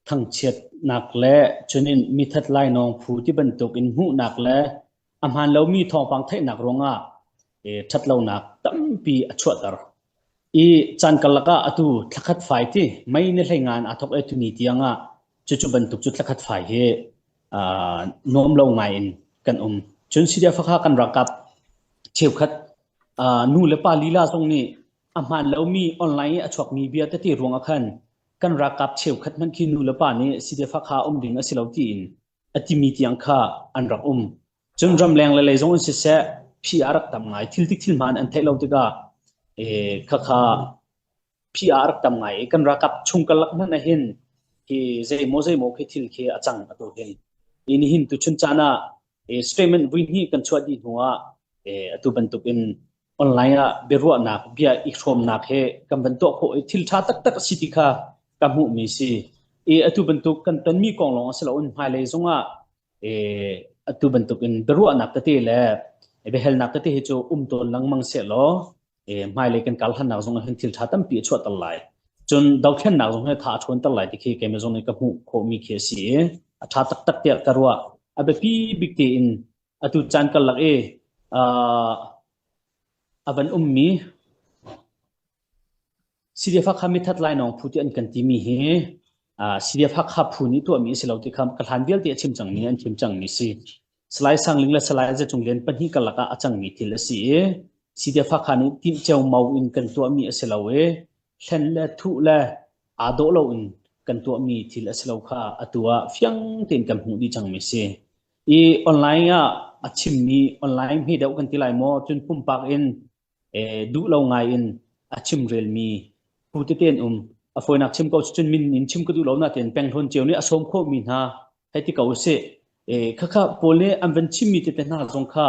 thangchiatnak le cunin mithat lainawng phu ti bantuk in hmuhnak le a hmaan lomi thawngpang theihnak ruangah ṭhatlonak tampi a chuahter. I caan karlak ah atu thlakhat fai ti mei ni hlei ngan aa thok e tuni tiang ah cucu bantuk cu thlakhat fai hi nuam lo ngai in kan um. Cun Syria fakha kan ralkap cheukhat nu le pa lila zong nih a hmaan lomi online i a chuakmi bia tete ruangah khan kan ralkap cheukhat hmanh khi nu le pa nih CDF kha um ding a si lo tiin a timi tiang kha an rak um. Cun ramleng le lei zong in siseh phi a rak tam ngai. Thil tik thil hmaan an theih lo tikah e, khakha PR rak tam ngai i kan ralkap chung karlak hmanh ah hin hi zeimaw zeimaw khi thil khi a cang atu hin. I nihin tuchun caan ah statement vui hnih kan chuah dih hnu ah atu bantuk in online ah biaruahnak bia i hrawmnak he kan van tuah khawh i thil ṭha taktak a si ti kha ka hmuhmi si. I atu bantuk kan tonmi kong lawng a si loin hmailei zongah atu bantuk in biaruahnak tete le biahalnak tete hi cu um tawn lengmang seh law hmailei kan kal hannak zong ah hin thil ṭha tampi a chuahter lai. Cun dothlennak zong hi tha a ṭhawnter lai ti khi keimah zong nih ka hmuh khawhmi khi a si i a ṭha taktak tiah ka ruah. A biapi bik tein atu caan karlak i a van ummi CDF Hakha mithat lainawng phu ti an kan timi hi CDF Hakha phu nih tuahmi a si lo ti kha ka hlan vialte a chim cangmi an chim cangmi si. Salai Sangling le Salai Zacung Lian pahnih karlak ah a cangmi thil a si i CDF Hakha nih timh ceomao in kan tuahmi a si lo i hlen le thuh le aa dawh loin kan tuahmi thil a si lo kha atu ah fiang tein kan hmuh dih cangmi a si. I online ah a chimmi online hme deuh kan ti lai maw cun pumpak in duh lo ngai in a chimrelmi phu tete an um. A fawinak chim ko cun min in chim ka duh lo natein penghlawn cio nih a sawm khawhmi hna hei ti ko usih. Khakha pawl nih an van chimmi tete hna zong kha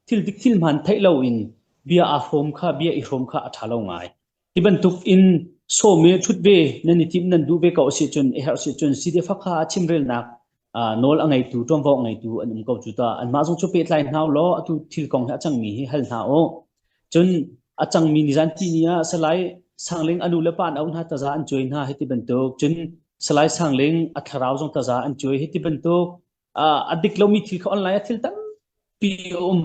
thil dik thil hmaan theih loin bia aa hrawm kha bia i hrawm kha a ṭha lo ngai. Hi bantuk in sawm i ṭhut ve nan i timh nan duh ve ko a si cun a herh si cun CDF Hakha ah chimrelnak nawl a ngeitu ṭuanvo a ngeitu an um ko cu ta. Anmah zong cu pehtlai hna law atu thil kong hi a cangmi hi hal hna u. Cun a cangmi nizan tihni ah Salai Sangling a nu le pa an auh hna taza an cuai hna hiti bantuk. Cun Salai Sangling a thlarau zong taza an cuai hiti bantuk. A dik lomi thil kha online ah thil tampi a um.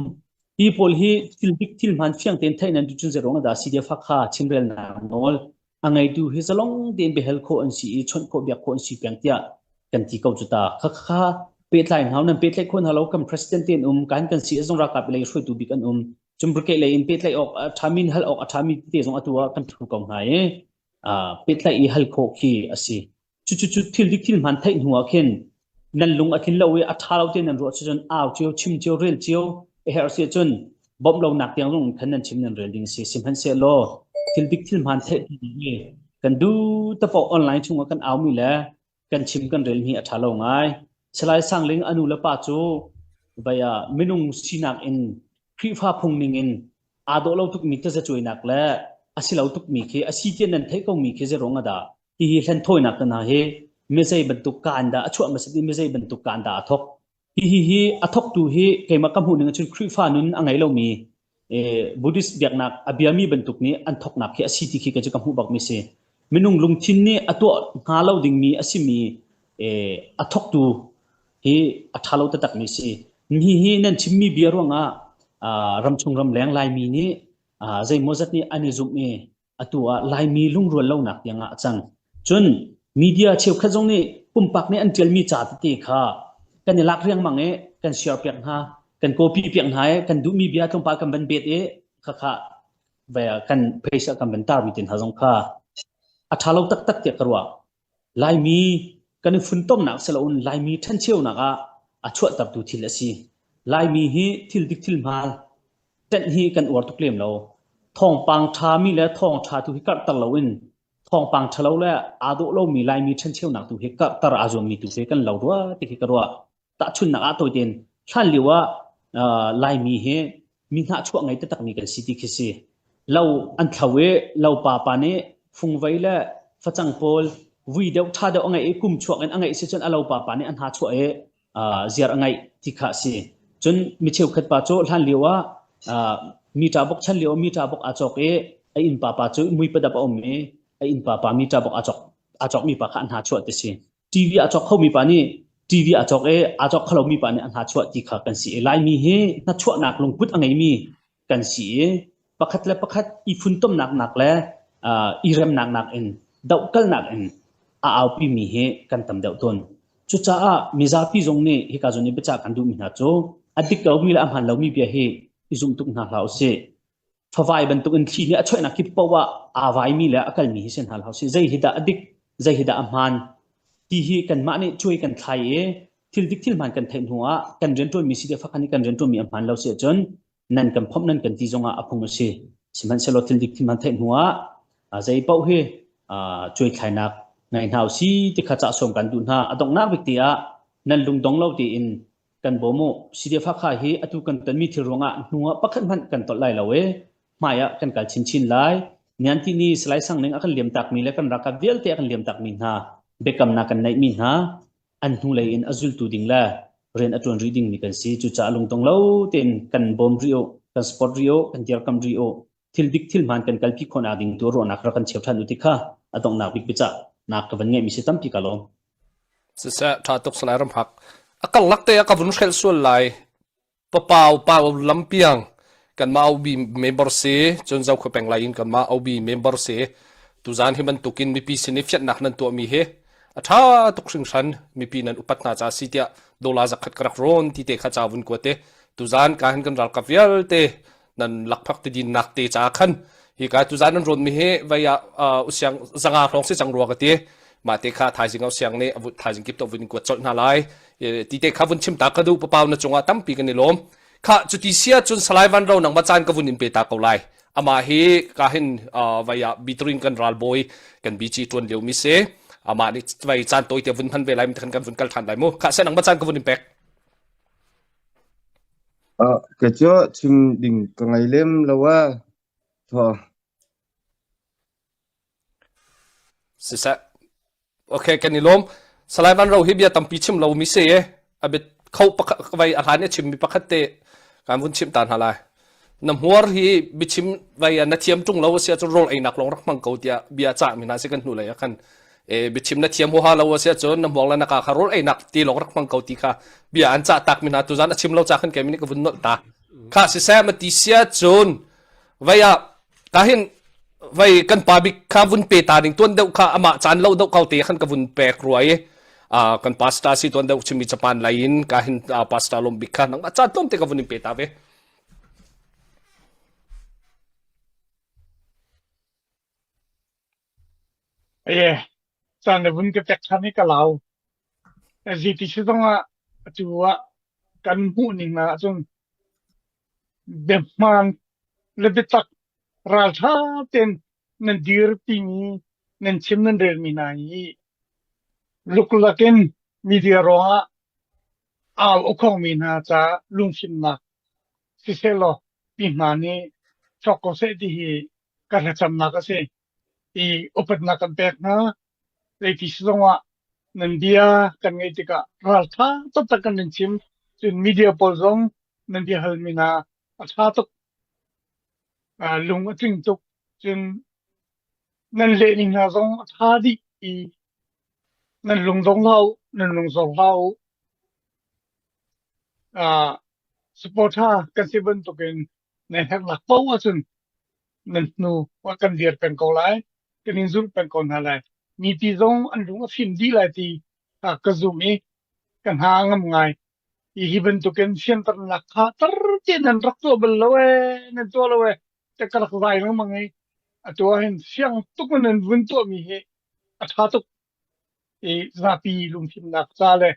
Hi pawl hi thil dik thil hmaan fiang tein theih nan duh cun zeiruang ah dah CDF Hakha chimrelnak nawl a ngeitu hi zalong tein biahal khawh an si i chawnh khawh biak khawh an si peng tiah kan ti ko cu ta. Khakha pehtlai hna nan pehtlaih khawh hna lo kan president te an um kan kan si zong ralkap lei hruaitu bik an um. Cun brigade lei in pehtlaih awk a ṭhami hal awk a ṭhami te zong atu ah kan ṭhu ko hna i pehtlaih i hal khawh khi a si. Cucu thil dik thil hmaan theih hnu ah khin nan lung a tlin lo i a ṭha lo ti nan ruah cun au cio, chim cio, rel cio a herh si ahcun bawmh lonak tiang zong khan nan chim nan rel ding si. Sihmanhsehlaw thil dik thil hmaan theih hnu i kan duh tapaoh online chungah kan aumi le kan chim kan rel hi a ṭha lo ngai. Salai Sangling a nu le pa cu vai ah minung sinak in Khrihfa phung ning in aa dawh lo tukmi tazacuainak le a si lo tukmi khi a si tiah nan theih komi khi zeiruang ah dah hihi hlenthawinak te hna hi mizei bantuk kaan dah a chuah hmasat i mizei bantuk kaan dah a thawk. Hihi hi a thawktu hi keimah ka hmuh ning ahcun Khrihfa nun a ngei lomi Buddhist biaknak a biami bantuk nih an thawknak khi a si ti khi ka cu ka hmuh bakmi si. Minung lungthin nih a tuah hnga lo dingmi a simi a thawktu hi a ṭha lo taktakmi si. Hi hi nan chimmi bia ruangah ramchung ramleng Laimi nih zeimawzat nih an i zumh i atu ah Laimi lungrual lonak tiang ah a cang. Cun media cheukhat zong nih pumpak nih an ṭialmi ca tete kha kan i lak riangmang i kan share piak hna, kan copy piak hna i kan duhmi bia tlawmpal kan van bet i khakha kan page ah kan van tarmi te hna zong kha a ṭha lo taktak tiah ka ruah. Laimi kan i funtomnak si loin Laimi ṭhencheunak ah a chuahtertu thil a si. Laimi hi thil dik thil hmaan ṭenh hi kan uar tuk lem lo. Thawngpang ṭhami le thawngṭha tu hi karhter loin thawngpang ṭhalo le aa dawh lomi Laimi ṭhencheunak tu hi karhter aa zuammi tu hi kan lo rua ti khi ka ruah. Tahchunhnak ah tawi tein hlan lio ah Laimi hi mi hnahchuah ngei taktakmi kan si ti khi si. Lo an thlo i lo pa pa nih fungvei le facang pawl vui deuh ṭha deuh a ngeih i kum chuak in a ngeih si cun a lo pa pa nih a hnachuah i ziar a ngeih ti kha a si. Cun mi cheukhat pa cu hlan lio ah mita bok chan lio mita bok aa cawk i a inn pa pa cu mui padap a um i a inn pa pa mita bok aa cawk aa cawkmi pa kha a hnachuah ti si. TV a cawk khomi pa nih TV a cawk i aa cawk kholomi pa nih a hnachuah ti kha kan si i Laimi hi hnachuahnak lungput a ngeimi kan si i pakhat le pakhat i funtomnak nak le i remnak nak in dohkalnak in a aupimi hi kan tam deuh tawn. Cucaah mizapi zong nih hika zawn i biacah kan duhmi hna cu a dik lomi le a hmaan lomi bia hi i zum tuk hna hlah usih. Favai bantukin thli nih a choihnak kip paoh ah aa vaimi le a kalmi hi si hna hlah usih. Zei hi dah a dik, zei hi dah a hmaan ti hi kanmah nih cuai kan thlai i thil dik thil hmaan kan theih hnu ah kan rianṭuanmi si deuh fakhan i kan rianṭuanmi a hmaan lo si ahcun nan kan phomh nan kan ti zongah a phung a si. Sihmanhsehlaw thil dik thil hmaan theih hnu ah. Zei paoh hi cuaithlainak ngei hna usih ti kha cah sawm kan duh hna. A donghnak bik ti ah nan lungdong lo tiin kan bawm u. CDF Hakha hi atu kan tonmi thil ruangah hnu ah pakhat hmanh kan tolh lai lo i hmai ah kan kal chinchin lai. Nian ti ni Salai Sang Ning a kan liamtakmi le kan ralkap vialte a kan liamtakmi hna biakamnak kan neihmi hna an hnulei in a zultu ding le rian a ṭuan rih dingmi kan si. Cucaah lungtong lo tein kan bawm rih u, kan support rih u, kan dirkamh rih u. Thil dik thil hmaan kan kalpi khawhnak ding tu ruahnak rak kan cheu ṭhan u ti kha a donghnak bik biacah nak ka van ngeihmi si tampi ka lawm. Siseh, ṭha tuk Salai Ramhak. A karlak te ah ka vun hrelh sual lai. Papau pau lampiang kanmah OB member si cun Zokhua peng lai in kanmah OB member si tuzan hi bantukin mipi sin i fianhnak nan tuahmi hi a ṭha tuk hringhran mipi nan upat hna ca si tiah dola zakhat ka rak rawn ti te kha ca vun kuat i tuzan ka hin kan ralkap vialte nan lakphak ti dinnak te ca khan hi ka tuzan nan rawn mi hi vai ah usiang zanga hrawng si cang rua ka ti mah te kha thaizing au siang nih thaizing kip to vun kuat colh hna lai ti te kha vun chim ta ka duh papau na cungah tampi kan i lawm kha cuti sia cun salai van ro nang ma caan ka vun in pe ta ko lai ama hi ka hin vai ah bitrin kan ralbawi kan bici tuan lio mi se ama nih vai caan toi te vun hman ve lai mi kan kan vun kal than lai mu kha se nang ma caan ka vun in pek Kei cu chim ding ka ngei lem lo a. Thaw. Siseh. Okay, kan i lawm. Salai Van Ro hi bia tampi chim lo mi si e. A bit kho pakhat vai a hlan i chim mi pakhat te kan vun chim ta hna lai. Na hmuar hi biachim vai na thiam tung lo sia cun rawl einak lawng rak hmang ko tiah bia cah mi hna si kan hnu lei ah khan e biachim na thiam huaha lo sia cun na hmuang le na ka kha rawl einak ti lawng rak hmang ko ti kha bia an cah tak mi hna tuzan a chim lo cha khan kei mi ka vun nolh ta. Kha siseh ma ti sia cun vai ah ka hin vai kan pa bik kha vun pe ta ding tuan deuh kha amah caan lo deuh kau te khan ka vun pek ruai i kan pastor si tuan deuh chimi Japan lai in ka hin pastor lom bik kha nangmah caan tlawm te ka vun in pe ta ve. Aye, caan na vun ka pek ṭhan i ka lau. ZTC zong ah atu ah kan hmuh ning ah cun biahmaan le biatak ralṭha tein nan dir timi nan chim nan relmi hna hi luklak in media ruangah au a khongmi hna caah lungfimnak sisehlaw pi hna nih chuak ko seh ti hi ka thlacamnak a si. I upatnak kan pek hna. Zeiti si zongah nan bia kan ngaih tikah ralṭha taktak kan in chim. Cun media pawl zong nan bia halmi hna a ṭha tuk. Lung a tling tuk. Cun nan lehning hna zong a ṭha dih i nan lung dong hlah u, nan lung zor hlah u. Supporter kan si bantukin nan herhnak paoh ahcun nan hnu kan dir peng ko lai, kan in zulh peng ko hna lai. Mipi zong an lung a fim dih lai ti ka zum i ka hna a ngam ngai. Hi hi bantukin fianternak kha tar tein nan rak tuah bal lo ee, nan tuah lo ee, te ka rak zai lengmang i atu ah hin fiang tuk in nan vun tuahmi hi a ṭha tuk i zapi lungfimnak ca le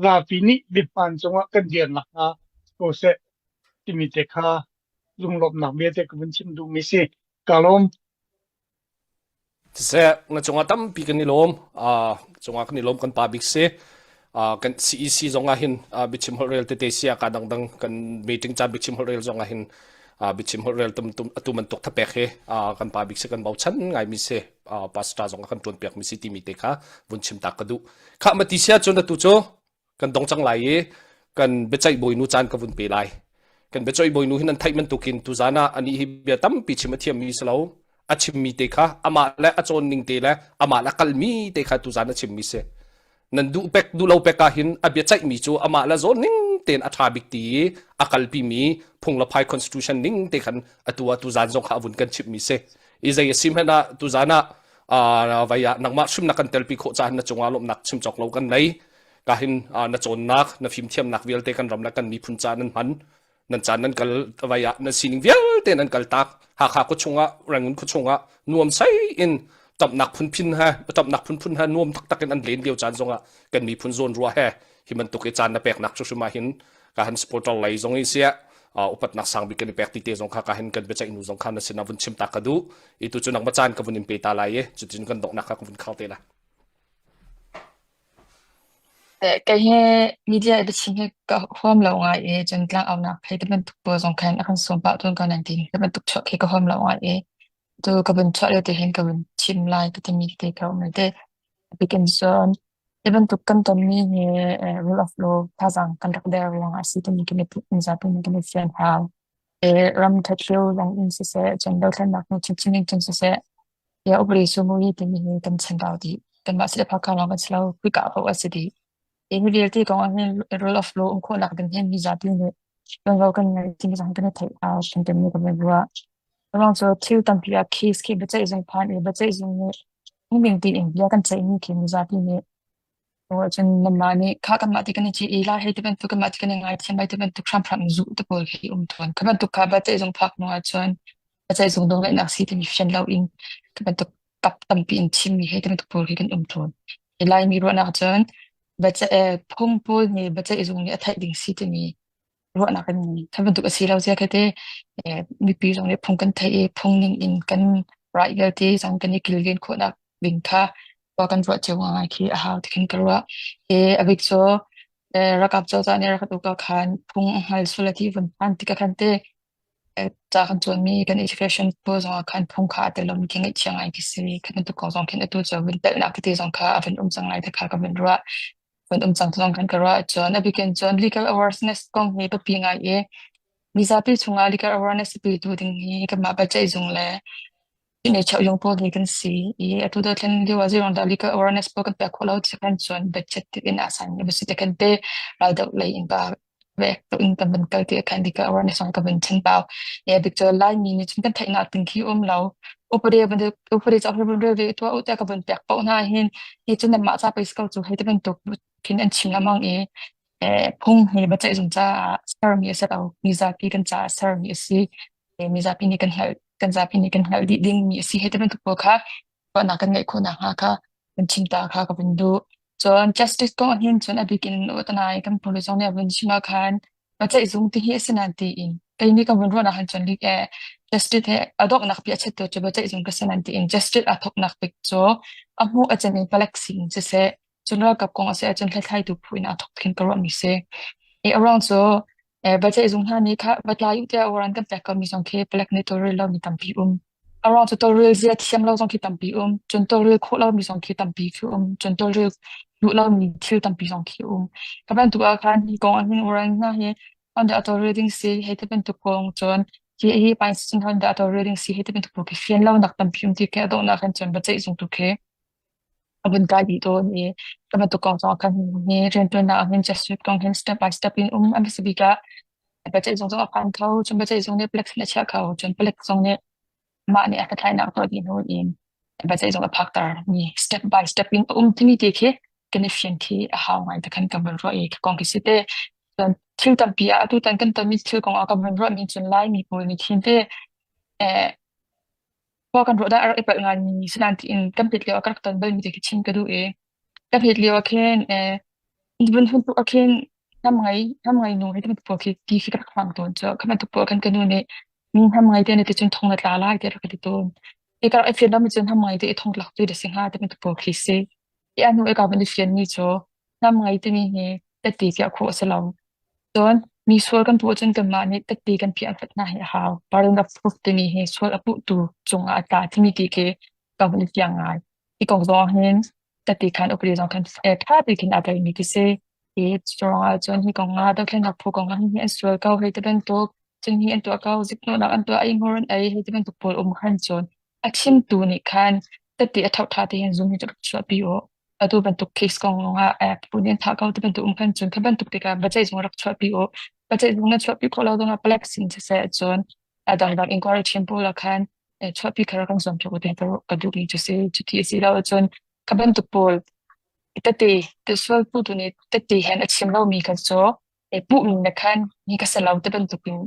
zapi nih biahmaan cungah kan dir nakhnga ko seh timi te kha lunglawmhnak bia te ka vun chim duhmi si. Ka lawm. Siseh, na cungah tampi kan i lawm. Uh, cungah kan i lawm kan pa bik si. Uh, kan CEC zong ah hin uh, biachim holhrel tete sia ka dangdang kan meeting caan biachim holhrel zong ah hin uh, biachim holhrel tum tum atu man tuk thapek hi uh, kan pa bik si kan bochan ngai mi si uh, pastor zong ah kan tuan piak mi si timi te kha vun chim ta ka duh. Kha ma ti sia cun atu cu kan dong cang lai i kan biaceih bawinu caan ka vun pe lai. Kan biaceih bawinu hi nan theih bantukin tuzan ah anih hi bia tampi chim a thiammi si lo. A chimmi te kha amah le a cawn ning te le amah le a kalmi te kha tuzan a chimmi si. Nan duh pek duh lo pek ah hin a biaceihmi cu amah le zawn ning tein a ṭha bik ti i a kalpimi phung le phai constitution ning te khan atu ah tuzan zong kha a vun kan chimhmi si. I zei a si hmanh ah tuzan ah vai ah nangmah hrim na kan telpi khawh caah na cungah lawmhnak chim cawk lo kan nei. Ka hin na cawnnak, na fimthiamnak vialte kan ram le kan miphun ca nan hman. Nan caan nan kal vai ah nan sining vialte nan kal tak. Hakha khua chungah, Rangoon khua chungah nuam sai in tamnak phunphin he tamnak phunphun he nuam taktak in an len lio caan zongah kan miphun zawn rua he hi bantuk i caan na peknak cu hrim ah hin ka han supporter lei zong in siah. Upatnak sang bik kan i pek ti te zong kha ka hin kan biaceih nu zong kha na sinah vun chim ta ka duh. I tu cu nangmah caan ka vun in pe ta lai i cutin kan donghnak kha ka vun khar te lai. Kei hi media i biachim hi ka huam lo ngai i cun tlangaunak hei ti bantuk pawl zong khan a kan sawm pah tawn ko nain ti hi bantuk chuah khi ka huam lo ngai i tu ka vun chuah lio te hin ka vun chim lai ka timi te ka um te. Bikin cun hi bantuk kan tonmi hi rule of law thazaang kan rak der ruangah a si timi kan i mizapi nih kan i fian hau. Ram ṭhat lio zong in siseh, cun dothlennak hnu chinchin in cun siseh, Ya upadi sumuyi timi hi kan chanbau dih. Kanmah si le phaka lawng kan si lo, khika paoh a si dih. Hi mi vialte kong ah hin rule of law um khawhnak ding hin mizapi nih tuanvo kan ngei timi zong kan i theih hau kan mi kan i ruah. Ruang cu thil tampi ah case khi biaceih zung phan i biaceih zung nih phungning tiin bia kan ceihmi khi mizapi nih Cun nanmah nih kha kanmah ti kan i ci lai hei ti bantuk kanmah ti kan i ngaithiam lai ti bantuk hramhram in zuh te pawl khi um tawn. Kha bantuk kha biaceihzung phak hnu ahcun biaceihzung nawlngeihnak si timi fian loin khi bantuk kap tampi in chimmi hei ti bantuk pawl khi kan um tawn. Hi Laimi ruahnak cun phung pawl nih biaceihzung nih a theih ding si timi ruahnak kan ngei. Kha bantuk a si lo zia khi te mipi zong nih phung kan theih i phung ning in kan right vialte zong kan i kilven khawhnak ding kha khua kan ruah cio ngai khi a hau ti khin ka ruah. I a bik cu ralkap cozah nih rak uk ah khan phung a hngal sul a ti vun phan tik ah khan te ca kan cawnmi kan education pawl zong ah khan phung kha a tel lomi khi ngaihchia ngai khi si. Kha bantuk kong zong khin atu cu vun telhnak tete zong kha a vun um cang lai ti kha ka vun ruah. Vun um cang zong khan ka ruah. Cun a bikin cun legal awareness kong hi biapi ngai i mizapi chungah legal awareness a petu ding hi kanmah biaceihzung le Cheuh pawl hi kan si i atu dothlen lio ah zeiruang dah legal awareness pawl kan pek khawh lo ti khan cun budget in aa san mi si te kan te raldoh lei in pa vek to in kan van kal ti khan legal awareness zong kan van chan pau. E bik cu Laimi nih cun kan theihnak ding khi um lo. Upade upade ca van rel ve tuah u tiah ka van pek paoh hna hin hi cu nanmah ca pei si ko cu hei ti bantuk khin an chim lengmang i phung hi biaceih zung caah sermi a si lo. Mizapi kan caah sermi a si. Mizapi nih kan hngalh kan zapi nih kan hngalh dih dingmi a si hei ti bantuk pawl kha ruahnak kan ngeih khawh nakhnga kha kan chim ta kha ka vun duh. Cun justice kong ah hin cun a bik in utanai kan police zong nih a vun chim ah khan biaceih zung ti hi a si nain tiin kei nih ka vun ruahnak han cun like justice he a donghnak bik a chettu cu biaceih zung ka si nain tiin justice aa thawknak bik cu a hmuh a cem in palek sin siseh cun ralkap kong a si ahcun hlathlaitu phu in aa thawk khin ka ruahmi si. I a ruang cu biaceih zung hna nih kha va tlai u tiah warrant kan pek komi zong khi palek nih tawlrel lomi tampi um. A ruang cu tawlrel zia thiam lo zong khi tampi um. Cun tawlrel khawh lomi zong khi tampi khi um. Cun tawlrel duh lomi thil tampi zong khi um. Ka bantuk ah khan hi kong ah hin warrant hna hi hon dah tawlrel ding si hei ti bantuk kong cun hi hi pain sin hon dah tawlrel ding si hei ti bantuk pawl khi fian lonak tampi um ti khi a donghnak hin cun biaceih zung tu khi a vun kai dih tawn i ka bantuk kong zong khan hi rianṭuannak ah hin Jesuit kong hin step by step in um a hmasa bik ah biaceih zung zong a phan kho cun biaceih zung nih palek sin a chiah kho cun palek zong nih mah nih a hlathlainak tuah dih hnu in biaceih zung a phakter mi step by step in a um timi ti khi kan i fian khi a hau ngai te khan kan vun ruah i ka kong khi si te cun thil tampi ah atu tan kan tonmi thil kong ah kan vun ruah mi cun Laimi pawl nih khin te eh Khua kan ruah dah a rak i palh ngaimi sinain tiin kan pet lio ah ka rak ton balmi te khi chim ka duh i ka pet lio ah khin eh vun hun tuk ah khin hnam ngei hnam ngei nu hei ti bantuk pawl khi ti khi ka rak hmang tawn cu kha bantuk pawl khan ka nu nih mi hnam ngei te na ti cun thong na tla lai tiah a rak ka ti tawn. I ka rak i fian lomi cun hnam ngei te i thong tlak tu da si hnga ti bantuk pawl khi si. I a hnu i ka van i fian mi cu hnam ngei timi hi tette piah khawh a si lo. Cun mi sual kan puh ahcun kanmah nih tette kan piah hlat hna hi a hau. Burden of proof timi hi sual a puhtu cungah a tla timi ti khi ka van i fiang ngai. Hi kong zong ah hin tette khan upadi zong khan ṭha tein aa telmi khi si. Hi ruang ahcun hi kong ah dothlennak phu kong ah hin hi an sual ko hei ti bantuk, cun hi an tuah ko, ziknawhnak an tuah, eihmur an ei hei ti bantuk pawl um khan cun a chimtu nih khan tette a ṭhoṭha tein zum hi cu rak chuahpi u. Atu bantuk case kong lawngah phu nih an thah ko ti bantuk um khan cun kha bantuk tikah biaceih zung rak chuahpi u. Biaceih zung na chuahpi khawh lo zongah palek sin siseh cun a dangdang inquiry team pawl ah khan chuahpi kha rak kan zuampiak u ti ka duhmi cu si. Cuti a si lo ahcun kha bantuk pawl tete sual putu nih tete hen a chim lomi kha cu puhmi na khan ni ka si lo ti bantuk in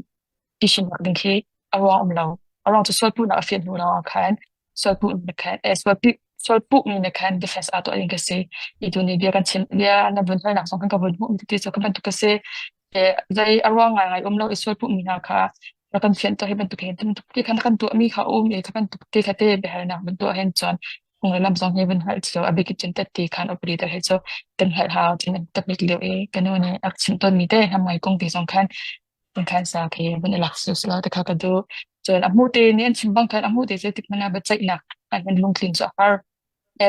ti hrimhnak ding khi a ruang um lo. A ruang cu sualpuhnak a fian hnu lawngah khan sualpuhmi na khan eh sualpuhmi na khan defense aa tuah ding ka si. I tu ni bia kan chim bia na vun halnak zong kan ka vun hmuh mi ti cu ka bantuk ka si. Zei a ruang ngaingai um lo i sual puhmi hna kha rak kan fianter hi bantuk hin bantuk te khan kan tuahmi kha a um i kha bantuk te kha te biahalnak van tuah hin cun phung le lam zong hi van hngalh cio a bik cun tette khan operator he cu kan hngalh hau cun takbik lio i ka nu nih a chimh tawnmi te hnam ngai kong te zong khan kan khan sa khi vun i lak su selaw te kha ka duh. Cun a hmuh te nih an chim bang khan a hmuh te zeitik hmanh ah biaceihnak an kan lungtlin cu a har.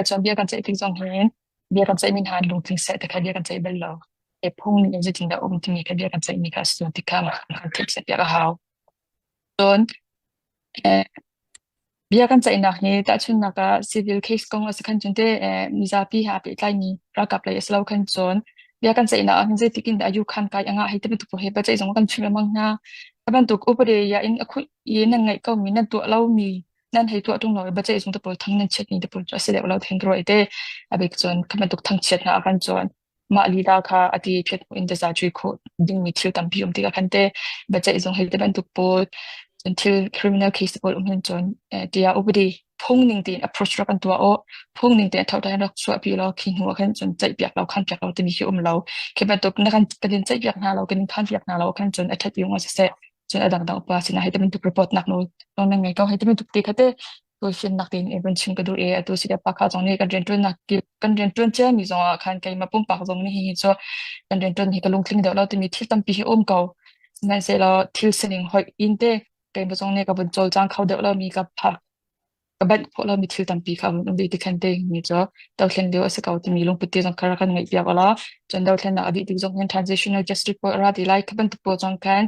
Cun bia kan ceih tik zong hin bia kan ceihmi hna an lungtling seh ti kha bia kan ceih bal lo. E phung ning in zeitindah um timi kha bia kan ceihmi kha a si ti kha kan theih piak a hau. Cun eh, bia kan ceihnak hi tahchunhnak ah civil case kong a si khan cun te eh, mizapi he aa pehtlaimi ralkap lei a si lo khan cun bia kan ceihnak ah hin zeitik in dah yu khan kai a ngah hei ti bantuk pawl hi biaceih zong kan chim lengmang hna. A bantuk upade ya in a khuih i nan ngaih komi nan tuah lomi nan hei tuah ṭung lo i biaceih zung te pawl thang nan chiat ni te pawl cu a si deuh lo then ka ruah te a bik cun kha bantuk thangchiat hna ah khan cun mah lila kha a ti phiat hmuh in taza cui khawh dingmi thil tampi um tikah khan te biaceih zung hei te bantuk pawl cun thil criminal case pawl um hin cun tiah upadi phung ning tein approach rak an tuah aw phung ning tein thothan rak chuahpi law khi hnu ah khan cun ceih piak lo khan piak lo timi khi um lo khi bantuk na kan kan in ceih piak hna lo kan in khan piak hna lo khan cun a ṭhat yung siseh cun a dangdang upa sinah hei ti bantuk report nak nawl nawl nan ngei ko hei ti bantuk te kha te tuifinnak tein i vun chim ka duh i atu si le pa zong nih kan rianṭuannak kip kan rianṭuan ciami zong ah khan keimah pumpak zong nih hihi cu kan rianṭuan hi ka lungtling deuh lo timi thil tampi hi um ko sihmanhsehlaw thil sining hoih in te keimah zong nih ka vun cawlcang kho deuh lomi ka phak ka banh khawh lomi thil tampi kha a vun um dih ti khan te mi cu dothlen lio a si ko timi lungput te zong kha rak kan ngeih piak ulaw cun dothlennak a dih tik zong hin transitional justice pawl a ra ti lai kha bantuk pawl zong khan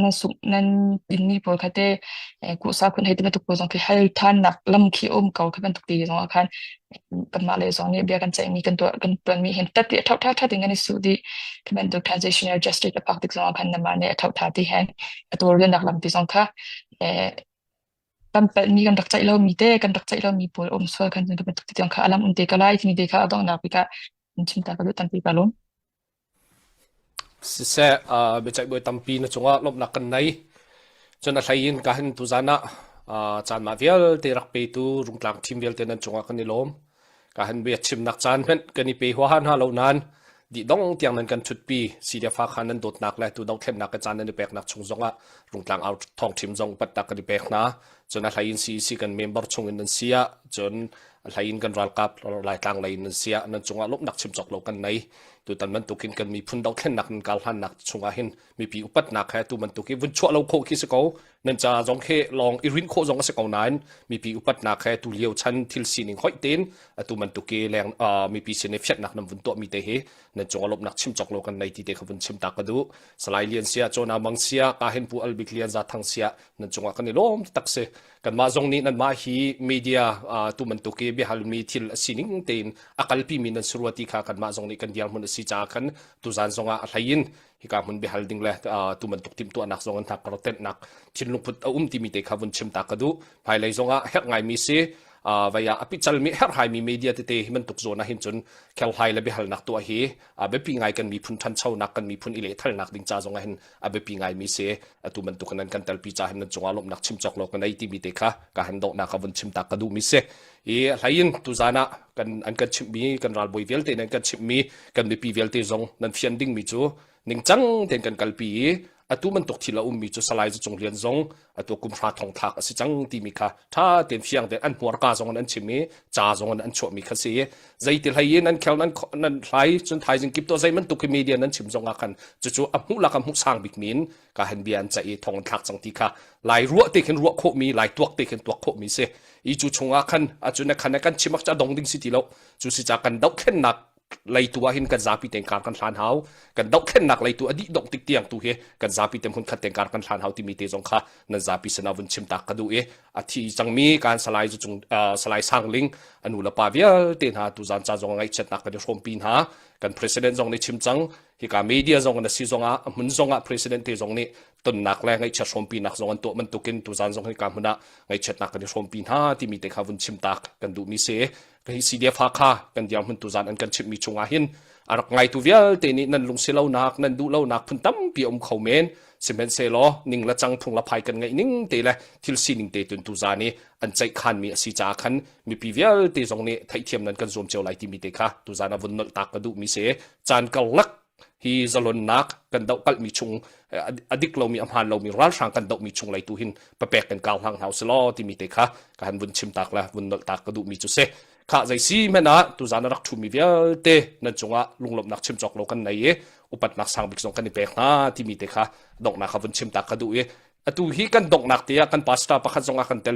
nan sungh nan inmi pawl kha te kuhsa khun hei ti bantuk pawl zong khi hal thannak lam khi um ko kha bantuk ti zong ah khan kanmah le zong nih bia kan ceihmi kan tuah kan tuanmi hin tat ti a tho tha tha ding an i su dih kha bantuk transitional justice a phak tik zong ah khan namah nih a tho tha ti hen a tawlrelnak lam ti zong kha Kan palhmi kan rak ceih lomi te kan rak ceih lomi pawl um sual khan cun bantuk tiang kha alam um te ko lai timi te kha a donghnak bik ah in chim ta ka duh tampi ka lawm. Siseh, uh, biaceih bawi tampi na cungah lawmhnak kan nei. Cun a hlei in ka hin tuzan ah uh, caan mah vialte rak petu rungtlang team vialte nan cungah kan i lawm. Ka han bia chimnak caan hmanh kan i pe huaha hna lo nain dih dong tiang nan kan ṭhutpi CDF kha nan dawtnak le tu dothlennak ka caan nan i peknak chung zongah rungtlang au thawng ṭhim zong upatnak kan i pek hna. Cun a hlei in CEC kan member chung in nan si ah cun a hlei in kan ralkap Laitlang lei in nan si ah nan cungah lawmhnak chim cawk lo kan nei. Tutan bantukin kan miphun dothlennak nan kal hlannak chungah hin mipi upatnak he tu bantuk hi vun chuah lo khawh khi si ko nan ca zong khi lawng i rinh khawh zong a si ko nain mipi upatnak he tu lio chan thil sining hoih tein atu bantuk i leng mipi sin i fianhnak nan vun tuah mi te hi nan cung a lawmhnak chim cawk lo kan nei ti te kha vun chim ta ka duh Salai Lian sia Chona Mang sia ka hin pu Albik Lian Za Thang sia nan cungah kan i lawm tak si kanmah zong nih nanmah hi media tu bantuk i biahalmi thil a sining tein a kalpi mi nan si rua ti kha kanmah zong nih kan dirhmun a si caah khan tuzan zongah a hlei in hika hmun biahal ding le tu bantuk timhtuahnak zong an hna tenhnak thinlungput a um timi te kha vun chim ta ka duh hmailei zongah herh ngaimi si vai ah a picalmi herhhaimi media tete hi bantuk zawn ah hin cun kherhlai le biahalnak tuah hi a biapi ngai kan miphun ṭhanchonak kan miphun i lehthalnak ding ca zong ah hin a biapi ngaimi si atu bantuk in nan kan telpi ca hin nan cungah lawmhnak chim cawk lo ka nei timi te kha ka han donghnak ah vun chim ta ka duhmi si i hlei in tuzan ah kan an kan chimhmi kan ralbawi vialte nan kan chimhmi kan mipi vialte zong nan fian dingmi cu ningcang tein kan kalpi i atu bantuk thil a ummi cu Salai Cung Lian zong atu kum hra thong thlak a si cang timi kha tha tein fiang tein an hmuarka zong in an chim i ca zong in an chuahmi kha si zeiti hlei in an khel nan nan hlai cun thaizing kip to zei bantuk hi media nan chim zong ah khan cucu a hmuh lak a hmuh sang bik min ka han bia an ceih i thong an thlak cang ti kha lai ruah te khin ruah khawhmi lai tuak te khin tuak khawhmi si i cu chungah khan a cu na khan kan chim ak dong ding si ti lo cu si ca kan dohthlennak leitu ah hin kan zapi ten kar kan hlan hau kan dohthlennak leitu a dih dongh tik tiang tu hi kan zapi te hmun khat ten kar kan hlan hau timi te zong kha nan zapi sana vun chim tak ka duh i a thi cangmi kan salai zu cung salai sangling anu le pa vialte hna tu zan ca zong ngaihchiatnak kan i hrawmpi hna kan president zong nih chim cang hika media zong na si zong ah hmun zong ah president te zong nih tonnak le ngaihchiat hrawmpinak zong an tuah bantukin tuzan zong hika hmun ah ngaihchiatnak kan i hrawmpi hna timi te kha vun chim tak kan duhmi si hi CDF Hakha kan dirhmun tuzan an kan chimhmi chungah hin a rak ngaitu vialte nih nan lungsi lonak nan duh lonak phun tampi a um kho men sihmanhsehlaw ning le cang phung le phai kan ngeih ning te le thil sining te tun tuzan i an ceihkhanmi a si caah khan mipi vialte zong nih theihthiam nan kan zuam cio lai timi te kha tuzan a vun nolh tak ka duhmi si caan karlak. Hi zalonnak kan dohkalhmi chung a dik lomi a hmaan lomi ralhrang kan dohmi chung lei tu hin papek kan kau hlang hna usih timi te kha ka han vun chim tak le vun nolh tak ka duhmi cu si. Khah zei si hmanh ah tuzan a rak ṭhumi vialte nan cungah lunglawmhnak chim cawk lo kan nei i upatnak sang bik zong kan i pek hna timi te kha donghnak kha vun chim tak ka duh i atu hi kan donghnak te ah kan pastor pakhat zong ah kan tel.